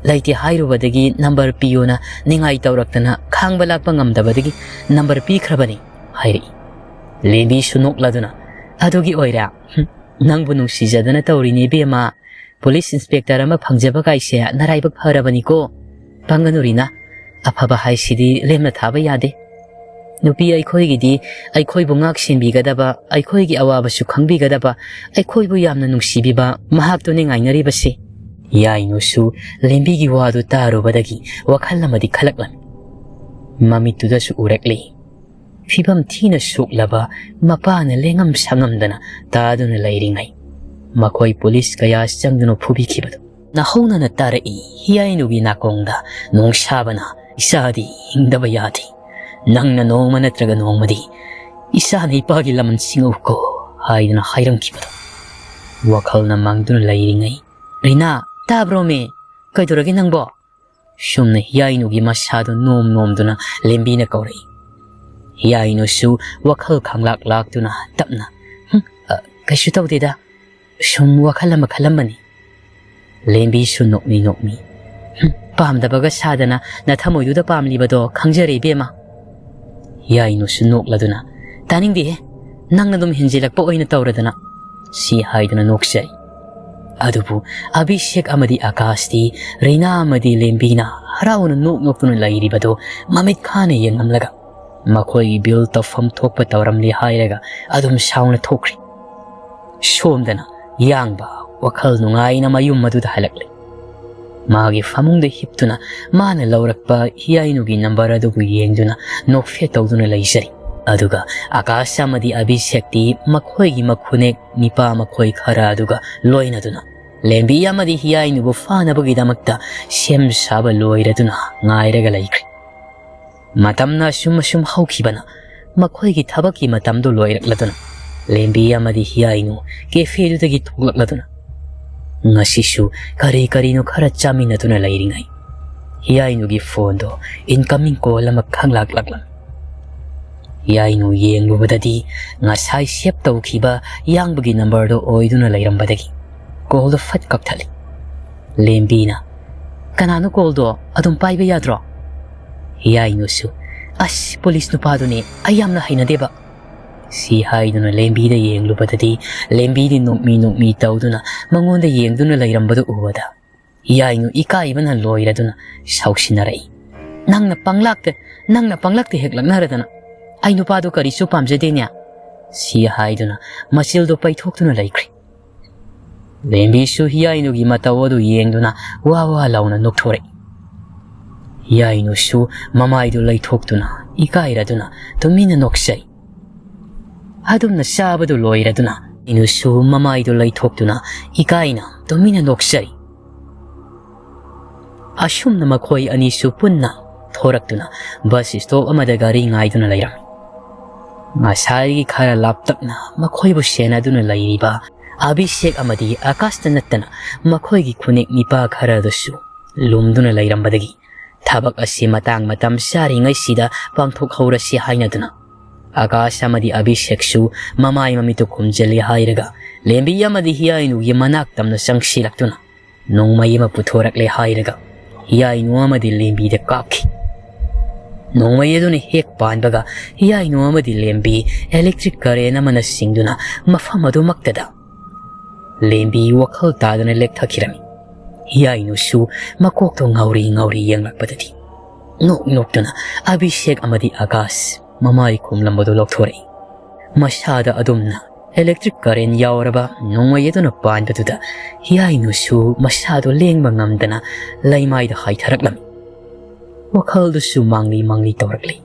ꯂꯩꯇꯦ ꯍꯥꯏꯔꯨꯕꯗꯒꯤ ꯅꯝꯕꯔ ꯄꯤꯌꯣꯅ ꯅꯤꯡꯉꯥꯏ ꯇꯧꯔꯛꯇꯅ ꯈꯥꯡꯕ ꯂꯥꯛꯄ ꯉꯝꯗꯕꯗꯒꯤ ꯅꯝꯕꯔ ꯄꯤꯈ꯭ꯔꯕꯅꯤ," ꯍꯥꯏꯔꯛꯏ꯫ ꯂꯦꯝꯕꯤꯁꯨ ꯅꯣꯛꯂꯗꯨꯅ, "ꯑꯗꯨꯒꯤ ꯑꯣꯏꯔꯦ? ꯍꯨꯝ, ꯅꯪꯕꯨ ꯅꯨꯡꯁꯤꯖꯗꯅ ꯇꯧꯔꯤꯅꯦ ꯏꯕꯦꯝꯃ꯫ ꯄꯨꯂꯤꯁ ꯏꯟꯁꯄꯦꯛꯇꯔ ꯑꯃ ꯐꯪꯖꯕ ꯀꯥꯏꯁꯦ ꯅꯔꯥꯏꯕꯛ ꯐꯔꯕꯅꯤꯀꯣ꯫ ꯄꯥꯡꯒꯅꯨ ꯔꯤꯅꯥ, ꯑꯐꯕ ꯍꯥꯏꯁꯤꯗꯤ ꯂꯦꯝꯅ ꯊꯥꯕ ꯌꯥꯗꯦ꯫ ꯅꯨꯄꯤ ꯑꯩꯈꯣꯏꯒꯤꯗꯤ ꯑꯩꯈꯣꯏꯕꯨ ꯉꯥꯛ ꯁꯦꯟꯕꯤꯒꯗꯕ, ꯑꯩꯈꯣꯏꯒꯤ ꯑꯋꯥꯕꯁꯨ ꯈꯪꯕꯤꯒꯗꯕ, ꯑꯩꯈꯣꯏꯕꯨ ꯌꯥꯝꯅ ꯅꯨꯡꯁꯤꯕꯤꯕ ꯃꯍꯥꯛꯇꯨꯅꯤ ꯉꯥꯏꯅꯔꯤꯕꯁꯤ꯫ ꯌꯥꯏꯅꯨꯁꯨ ꯂꯦꯝꯕꯤꯒꯤ ꯋꯥꯗꯨ ꯇꯥꯔꯨꯕꯗꯒꯤ ꯋꯥꯈꯜ ꯑꯃꯗꯤ ꯈꯜꯂꯛꯂꯝꯃꯤ꯫ ꯃꯃꯤꯠꯇꯨꯗꯁꯨ ꯎꯔꯛꯂꯤ꯫ ꯐꯤꯕꯝ ꯊꯤꯅ ꯁꯣꯛꯂꯕ ꯃꯄꯥꯅ ꯂꯦꯡꯉꯝ ꯁꯥꯉꯝꯗꯅ ꯇꯥꯗꯨꯅ ꯂꯩꯔꯤꯉꯩ, ꯃꯈꯣꯏ ꯄꯨꯂꯤꯁ ꯀꯌꯥ ꯆꯪꯗꯨꯅ ꯐꯨꯕꯤꯈꯤꯕꯗꯨ꯫ ꯅꯥꯍꯧꯅꯅ ꯇꯥꯔꯛꯏ ꯍꯤꯌꯥꯏꯅꯨꯒꯤ ꯅꯥꯀꯣꯡꯗ ꯅꯣꯡꯁꯥꯕꯅ, "ꯏꯆꯥꯗꯤ ꯍꯤꯡꯗꯕ ꯌꯥꯗꯦ꯫ ꯅꯪꯅ ꯅꯣꯡꯃ ꯅꯠꯇ꯭ꯔꯒ ꯅꯣꯡꯃꯗꯤ ꯏꯆꯥꯅ ꯏꯄꯥꯒꯤ ꯂꯃꯟ ꯁꯤꯡꯉꯧꯀꯣ" ꯍꯥꯏꯗꯨꯅ ꯍꯥꯏꯔꯝꯈꯤꯕꯗꯣ꯫ ꯋꯥꯈꯜꯅ ꯃꯥꯡꯗꯨꯅ ꯂꯩꯔꯤꯉꯩ, "ꯔꯤꯅꯥ, ꯇꯥꯕ꯭ꯔꯣꯃꯤ? ꯀꯩꯗꯧꯔꯒꯦ ꯅꯪꯕꯣ?" ꯁꯨꯝꯅ ꯍꯤꯌꯥꯏꯅꯨꯒꯤ ꯃꯁꯥꯗꯨ ꯅꯣꯝ ꯅꯣꯝꯗꯨꯅ ꯂꯦꯝꯕꯤꯅ ꯀꯧꯔꯛꯏ꯫ ꯍꯤꯌꯥꯏꯅꯨꯁꯨ ꯋꯥꯈꯜ ꯈꯪꯂꯥꯛ ꯂꯥꯛꯇꯨꯅ ꯇꯞꯅ, "ꯍꯨꯝ, ꯑ, ꯀꯩꯁꯨ ꯇꯧꯗꯦꯗ, ꯁꯨꯝ ꯋꯥꯈꯜ ꯑꯃ ꯈꯜꯂꯝꯕꯅꯤ"꯫ ꯂꯦꯝꯕꯤꯁꯨ ꯅꯣꯛꯃꯤ ꯅꯣꯛꯃꯤ, "ꯍꯨꯝ, ꯄꯥꯝꯗꯕꯒ ꯁꯥꯗꯅ ꯅꯊꯃꯣꯏꯗꯨꯗ ꯄꯥꯝꯂꯤꯕꯗꯣ ꯈꯪꯖꯔꯦ ꯏꯕꯦꯝꯃ"꯫ ꯍꯤꯌꯥꯏꯅꯨꯁꯨ ꯅꯣꯛꯂꯗꯨꯅ, "ꯇꯥꯅꯤꯡꯗꯦꯍꯦ, ꯅꯪ ꯑꯗꯨꯝ ꯍꯦꯟꯖꯤꯜꯂꯛꯄ ꯑꯣꯏꯅ ꯇꯧꯔꯗꯅ" ꯁꯤ ꯍꯥꯏꯗꯨꯅ ꯅꯣꯛꯆꯩ꯫ ꯑꯗꯨꯕꯨ ꯑꯚꯤꯁꯦꯛ ꯑꯃꯗꯤ ꯑꯀꯥꯁꯇꯤ ꯔꯤꯅꯥ ꯑꯃꯗꯤ ꯂꯦꯝꯕꯤꯅ ꯍꯔꯥꯎꯅ ꯅꯣꯛ ꯅꯣꯛꯇꯨꯅ ꯂꯩꯔꯤꯕꯗꯨ ꯃꯃꯤꯠ ꯈꯥꯅ ꯌꯦꯡꯂꯝꯂꯒ ꯃꯈꯣꯏꯒꯤ ꯕꯤꯜ ꯇꯧꯐꯝ ꯊꯣꯛꯄ ꯇꯧꯔꯝꯂꯦ ꯍꯥꯏꯔꯒ ꯑꯗꯨꯝ ꯁꯥꯎꯅ ꯊꯣꯛꯈ꯭ꯔꯤ꯫ ꯁꯣꯝꯗꯅ ꯌꯥꯡꯕ ꯋꯥꯈꯜ ꯅꯨꯡꯉꯥꯏꯅ ꯃꯌꯨꯝ ꯑꯗꯨꯗ ꯍꯜꯂꯛꯂꯦ꯫ ꯃꯥꯒꯤ ꯐꯃꯨꯡꯗ ꯍꯤꯞꯇꯨꯅ ꯃꯥꯅ ꯂꯧꯔꯛꯄ ꯍꯤꯌꯥꯏꯅꯨꯒꯤ ꯅꯝꯕꯔ ꯑꯗꯨꯕꯨ ꯌꯦꯡꯗꯨꯅ ꯅꯣꯛꯐꯦꯠ ꯇꯧꯗꯨꯅ ꯂꯩꯖꯔꯤ꯫ ꯑꯗꯨꯒ ꯑꯀꯥꯁ ꯑꯃꯗꯤ ꯑꯚꯤꯁꯦꯛꯇꯤ ꯃꯈꯣꯏꯒꯤ ꯃꯈꯨꯅꯦꯛ ꯅꯤꯄꯥ ꯃꯈꯣꯏ ꯈꯔ ꯑꯗꯨꯒ ꯂꯣꯏꯅꯗꯨꯅ ꯂꯦꯝꯕꯤ ꯑꯃꯗꯤ ꯍꯤꯌꯥꯏꯅꯨꯕꯨ ꯐꯥꯅꯕꯒꯤꯗꯃꯛꯇ ꯁꯦꯝ ꯁꯥꯕ ꯂꯣꯏꯔꯗꯨꯅ ꯉꯥꯏꯔꯒ ꯂꯩꯈ꯭ꯔꯦ꯫ ꯃꯇꯝꯅ ꯑꯁꯨꯝ ꯑꯁꯨꯝ ꯍꯧꯈꯤꯕꯅ ꯃꯈꯣꯏꯒꯤ ꯊꯕꯛꯀꯤ ꯃꯇꯝꯗꯨ ꯂꯣꯏꯔꯛꯂꯗꯨꯅ ꯂꯦꯝꯕꯤ ꯑꯃꯗꯤ ꯍꯤꯌꯥꯏꯅꯨ ꯀꯦꯐꯦꯗꯨꯗꯒꯤ ꯊꯣꯛꯂꯛꯂꯗꯨꯅ ꯉꯁꯤꯁꯨ ꯀꯔꯤ ꯀꯔꯤꯅꯣ ꯈꯔ ꯆꯥꯃꯤꯟꯅꯗꯨꯅ ꯂꯩꯔꯤꯉꯩ ꯍꯤꯌꯥꯏꯅꯨꯒꯤ ꯐꯣꯟꯗꯣ ꯏꯟꯀꯃꯤꯡ ꯀꯣꯜ ꯑꯃ ꯈꯪꯂꯥꯛꯂꯛꯂꯝꯃꯤ꯫ ꯍꯤꯌꯥꯏꯅꯨ ꯌꯦꯡꯂꯨꯕꯗꯗꯤ ꯉꯁꯥꯏ ꯁꯦꯚ ꯇꯧꯈꯤꯕ ꯌꯥꯡꯕꯒꯤ ꯅꯝꯕꯔꯗꯣ ꯑꯣꯏꯗꯨꯅ ꯂꯩꯔꯝꯕꯗꯒꯤ ꯀꯣꯜꯗꯣ ꯐꯠ ꯀꯛꯊꯠꯂꯤ꯫ ꯂꯦꯝꯕꯤꯅ, "ꯀꯅꯥꯅꯣ ꯀꯣꯜꯗꯣ? ꯑꯗꯨꯝ ꯄꯥꯏꯕ ꯌꯥꯗ꯭ꯔꯣ?" ꯍꯤꯌꯥꯏꯅꯨꯁꯨ, "ꯑꯁ, ꯄꯨꯂꯤꯁ ꯅꯨꯄꯥꯗꯨꯅꯦ, ꯑꯩ ꯌꯥꯝꯅ ꯍꯩꯅꯗꯦꯕ"꯫ ꯁꯤ ꯍꯥꯏꯗꯨꯅ ꯂꯦꯝꯕꯤꯗ ꯌꯦꯡꯂꯨꯕꯗꯗꯤ, ꯂꯦꯝꯕꯤꯗꯤ ꯅꯣꯛꯃꯤ ꯅꯣꯛꯃꯤ ꯇꯧꯗꯨꯅ ꯃꯉꯣꯟꯗ ꯌꯦꯡꯗꯨꯅ ꯂꯩꯔꯝꯕꯗꯨ ꯎꯕꯗ, ꯍꯤꯌꯥꯏꯅꯨ ꯏꯀꯥꯏꯕꯅ ꯂꯣꯏꯔꯗꯨꯅ ꯁꯥꯎꯁꯤꯟꯅꯔꯛꯏ꯫ "ꯅꯪꯅ ꯄꯪꯂꯥꯛꯇ, ꯅꯪꯅ ꯄꯪꯂꯥꯛꯇ ꯍꯦꯛ ꯂꯛꯅꯔꯗꯅ, ꯑꯩ ꯅꯨꯄꯥꯗꯨ ꯀꯔꯤꯁꯨ ꯄꯥꯝꯖꯗꯦꯅꯦ?" ꯁꯤ ꯍꯥꯏꯗꯨꯅ ꯃꯆꯤꯜꯗꯣ ꯄꯩꯊꯣꯛꯇꯨꯅ ꯂꯩꯈ꯭ꯔꯦ꯫ ꯂꯦꯝꯕꯤꯁꯨ ꯍꯤꯌꯥꯏꯅꯨꯒꯤ ꯃꯇꯧ ꯑꯗꯨ ꯌꯦꯡꯗꯨꯅ ꯋꯥ ꯋꯥ ꯂꯥꯎꯅ ꯅꯣꯛꯊꯣꯔꯛꯏ꯫ ꯍꯤꯌꯥꯏꯅꯨꯁꯨ ꯃꯃꯥꯏꯗꯨ ꯂꯩꯊꯣꯛꯇꯨꯅ ꯏꯀꯥꯏꯔꯗꯨꯅ ꯇꯨꯃꯤꯟꯅ ꯅꯣꯛꯆꯩ꯫ ꯑꯗꯨꯝꯅ ꯆꯥꯕꯗꯨ ꯂꯣꯏꯔꯗꯨꯅ ꯍꯤꯌꯥꯏꯅꯨꯁꯨ ꯃꯃꯥꯏꯗꯨ ꯂꯩꯊꯣꯛꯇꯨꯅ ꯏꯀꯥꯏꯅ ꯇꯨꯃꯤꯟꯅ ꯅꯣꯛꯆꯩ꯫ ꯑꯁꯨꯝꯅ ꯃꯈꯣꯏ ꯑꯅꯤꯁꯨ ꯄꯨꯟꯅ ꯊꯣꯔꯛꯇꯨꯅ ꯕꯁ ꯁ꯭ꯇꯣꯞ ꯑꯃꯗ ꯒꯥꯔꯤ ꯉꯥꯏꯗꯨꯅ ꯂꯩꯔꯝꯃꯤ꯫ ꯉꯁꯥꯏꯒꯤ ꯈꯔ ꯂꯥꯞꯇꯛꯅ ꯃꯈꯣꯏꯕꯨ ꯁꯦꯟꯅꯗꯨꯅ ꯂꯩꯔꯤꯕ ꯑꯚꯤꯁꯦꯛ ꯑꯃꯗꯤ ꯑꯀꯥꯁꯇ ꯅꯠꯇꯅ ꯃꯈꯣꯏꯒꯤ ꯈꯨꯅꯦꯛ ꯅꯤꯄꯥ ꯈꯔꯗꯨꯁꯨ ꯂꯨꯝꯗꯨꯅ ꯂꯩꯔꯝꯕꯗꯒꯤ, ꯊꯕꯛ ꯑꯁꯤ ꯃꯇꯥꯡ ꯃꯇꯝ ꯆꯥꯔꯤꯉꯩꯁꯤꯗ ꯄꯥꯡꯊꯣꯛꯍꯧꯔꯁꯤ ꯍꯥꯏꯅꯗꯨꯅ ꯑꯀꯥꯁ ꯑꯃꯗꯤ ꯑꯚꯤꯁꯦꯛꯁꯨ ꯃꯃꯥꯏ ꯃꯃꯤꯠꯇꯨ ꯈꯨꯝꯖꯤꯜꯂꯤ ꯍꯥꯏꯔꯒ ꯂꯦꯝꯕꯤ ꯑꯃꯗꯤ ꯍꯤꯌꯥꯏꯅꯨꯒꯤ ꯃꯅꯥꯛ ꯇꯝꯅ ꯆꯪꯁꯤꯜꯂꯛꯇꯨꯅ ꯅꯣꯡꯃꯩ ꯑꯃ ꯄꯨꯊꯣꯔꯛꯂꯦ ꯍꯥꯏꯔꯒ ꯍꯤꯌꯥꯏꯅꯨ ꯑꯃꯗꯤ ꯂꯦꯝꯕꯤꯗ ꯀꯥꯞꯈꯤ꯫ ꯅꯣꯡꯃꯩ ꯑꯗꯨꯅ ꯍꯦꯛ ꯄꯥꯟꯕꯒ ꯍꯤꯌꯥꯏꯅꯨ ꯑꯃꯗꯤ ꯂꯦꯝꯕꯤ ꯏꯂꯦꯛꯇ꯭ꯔꯤꯛ ꯀꯔꯦꯟ ꯑꯃꯅ ꯆꯤꯡꯗꯨꯅ ꯃꯐꯝ ꯑꯗꯨꯃꯛꯇꯗ ꯂꯦꯝꯕꯤ ꯋꯥꯈꯜ ꯇꯥꯗꯅ ꯂꯦꯛꯊꯈꯤꯔꯝꯃꯤ꯫ ꯍꯤꯌꯥꯏꯅꯨꯁꯨ ꯃꯀꯣꯛꯇꯣ ꯉꯥꯎꯔꯤ ꯉꯥꯎꯔꯤ ꯌꯦꯡꯂꯛꯄꯗꯗꯤ ꯅꯣꯛ ꯅꯣꯛꯇꯨꯅ ꯑꯚꯤꯁꯦꯛ ꯑꯃꯗꯤ ꯑꯀꯥꯁ ꯃꯃꯥꯏ ꯈꯨꯝꯂꯝꯕꯗꯨ ꯂꯧꯊꯣꯔꯛꯏ꯫ ꯃꯁꯥꯗ ꯑꯗꯨꯝꯅ ꯏꯂꯦꯛꯇ꯭ꯔꯤꯛ ꯀꯔꯦꯟ ꯌꯥꯎꯔꯕ ꯅꯣꯡꯃꯩ ꯑꯗꯨꯅ ꯄꯥꯟꯕꯗꯨꯗ ꯍꯤꯌꯥꯏꯅꯨꯁꯨ ꯃꯁꯥꯗꯣ ꯂꯦꯡꯕ ꯉꯝꯗꯅ ꯂꯩꯃꯥꯏꯗ ꯍꯥꯏꯊꯔꯛꯂꯝꯃꯤ꯫ ꯋꯥꯈꯜꯗꯨꯁꯨ ꯃꯥꯡꯂꯤ ꯃꯥꯡꯂꯤ ꯇꯧꯔꯛꯂꯤ꯫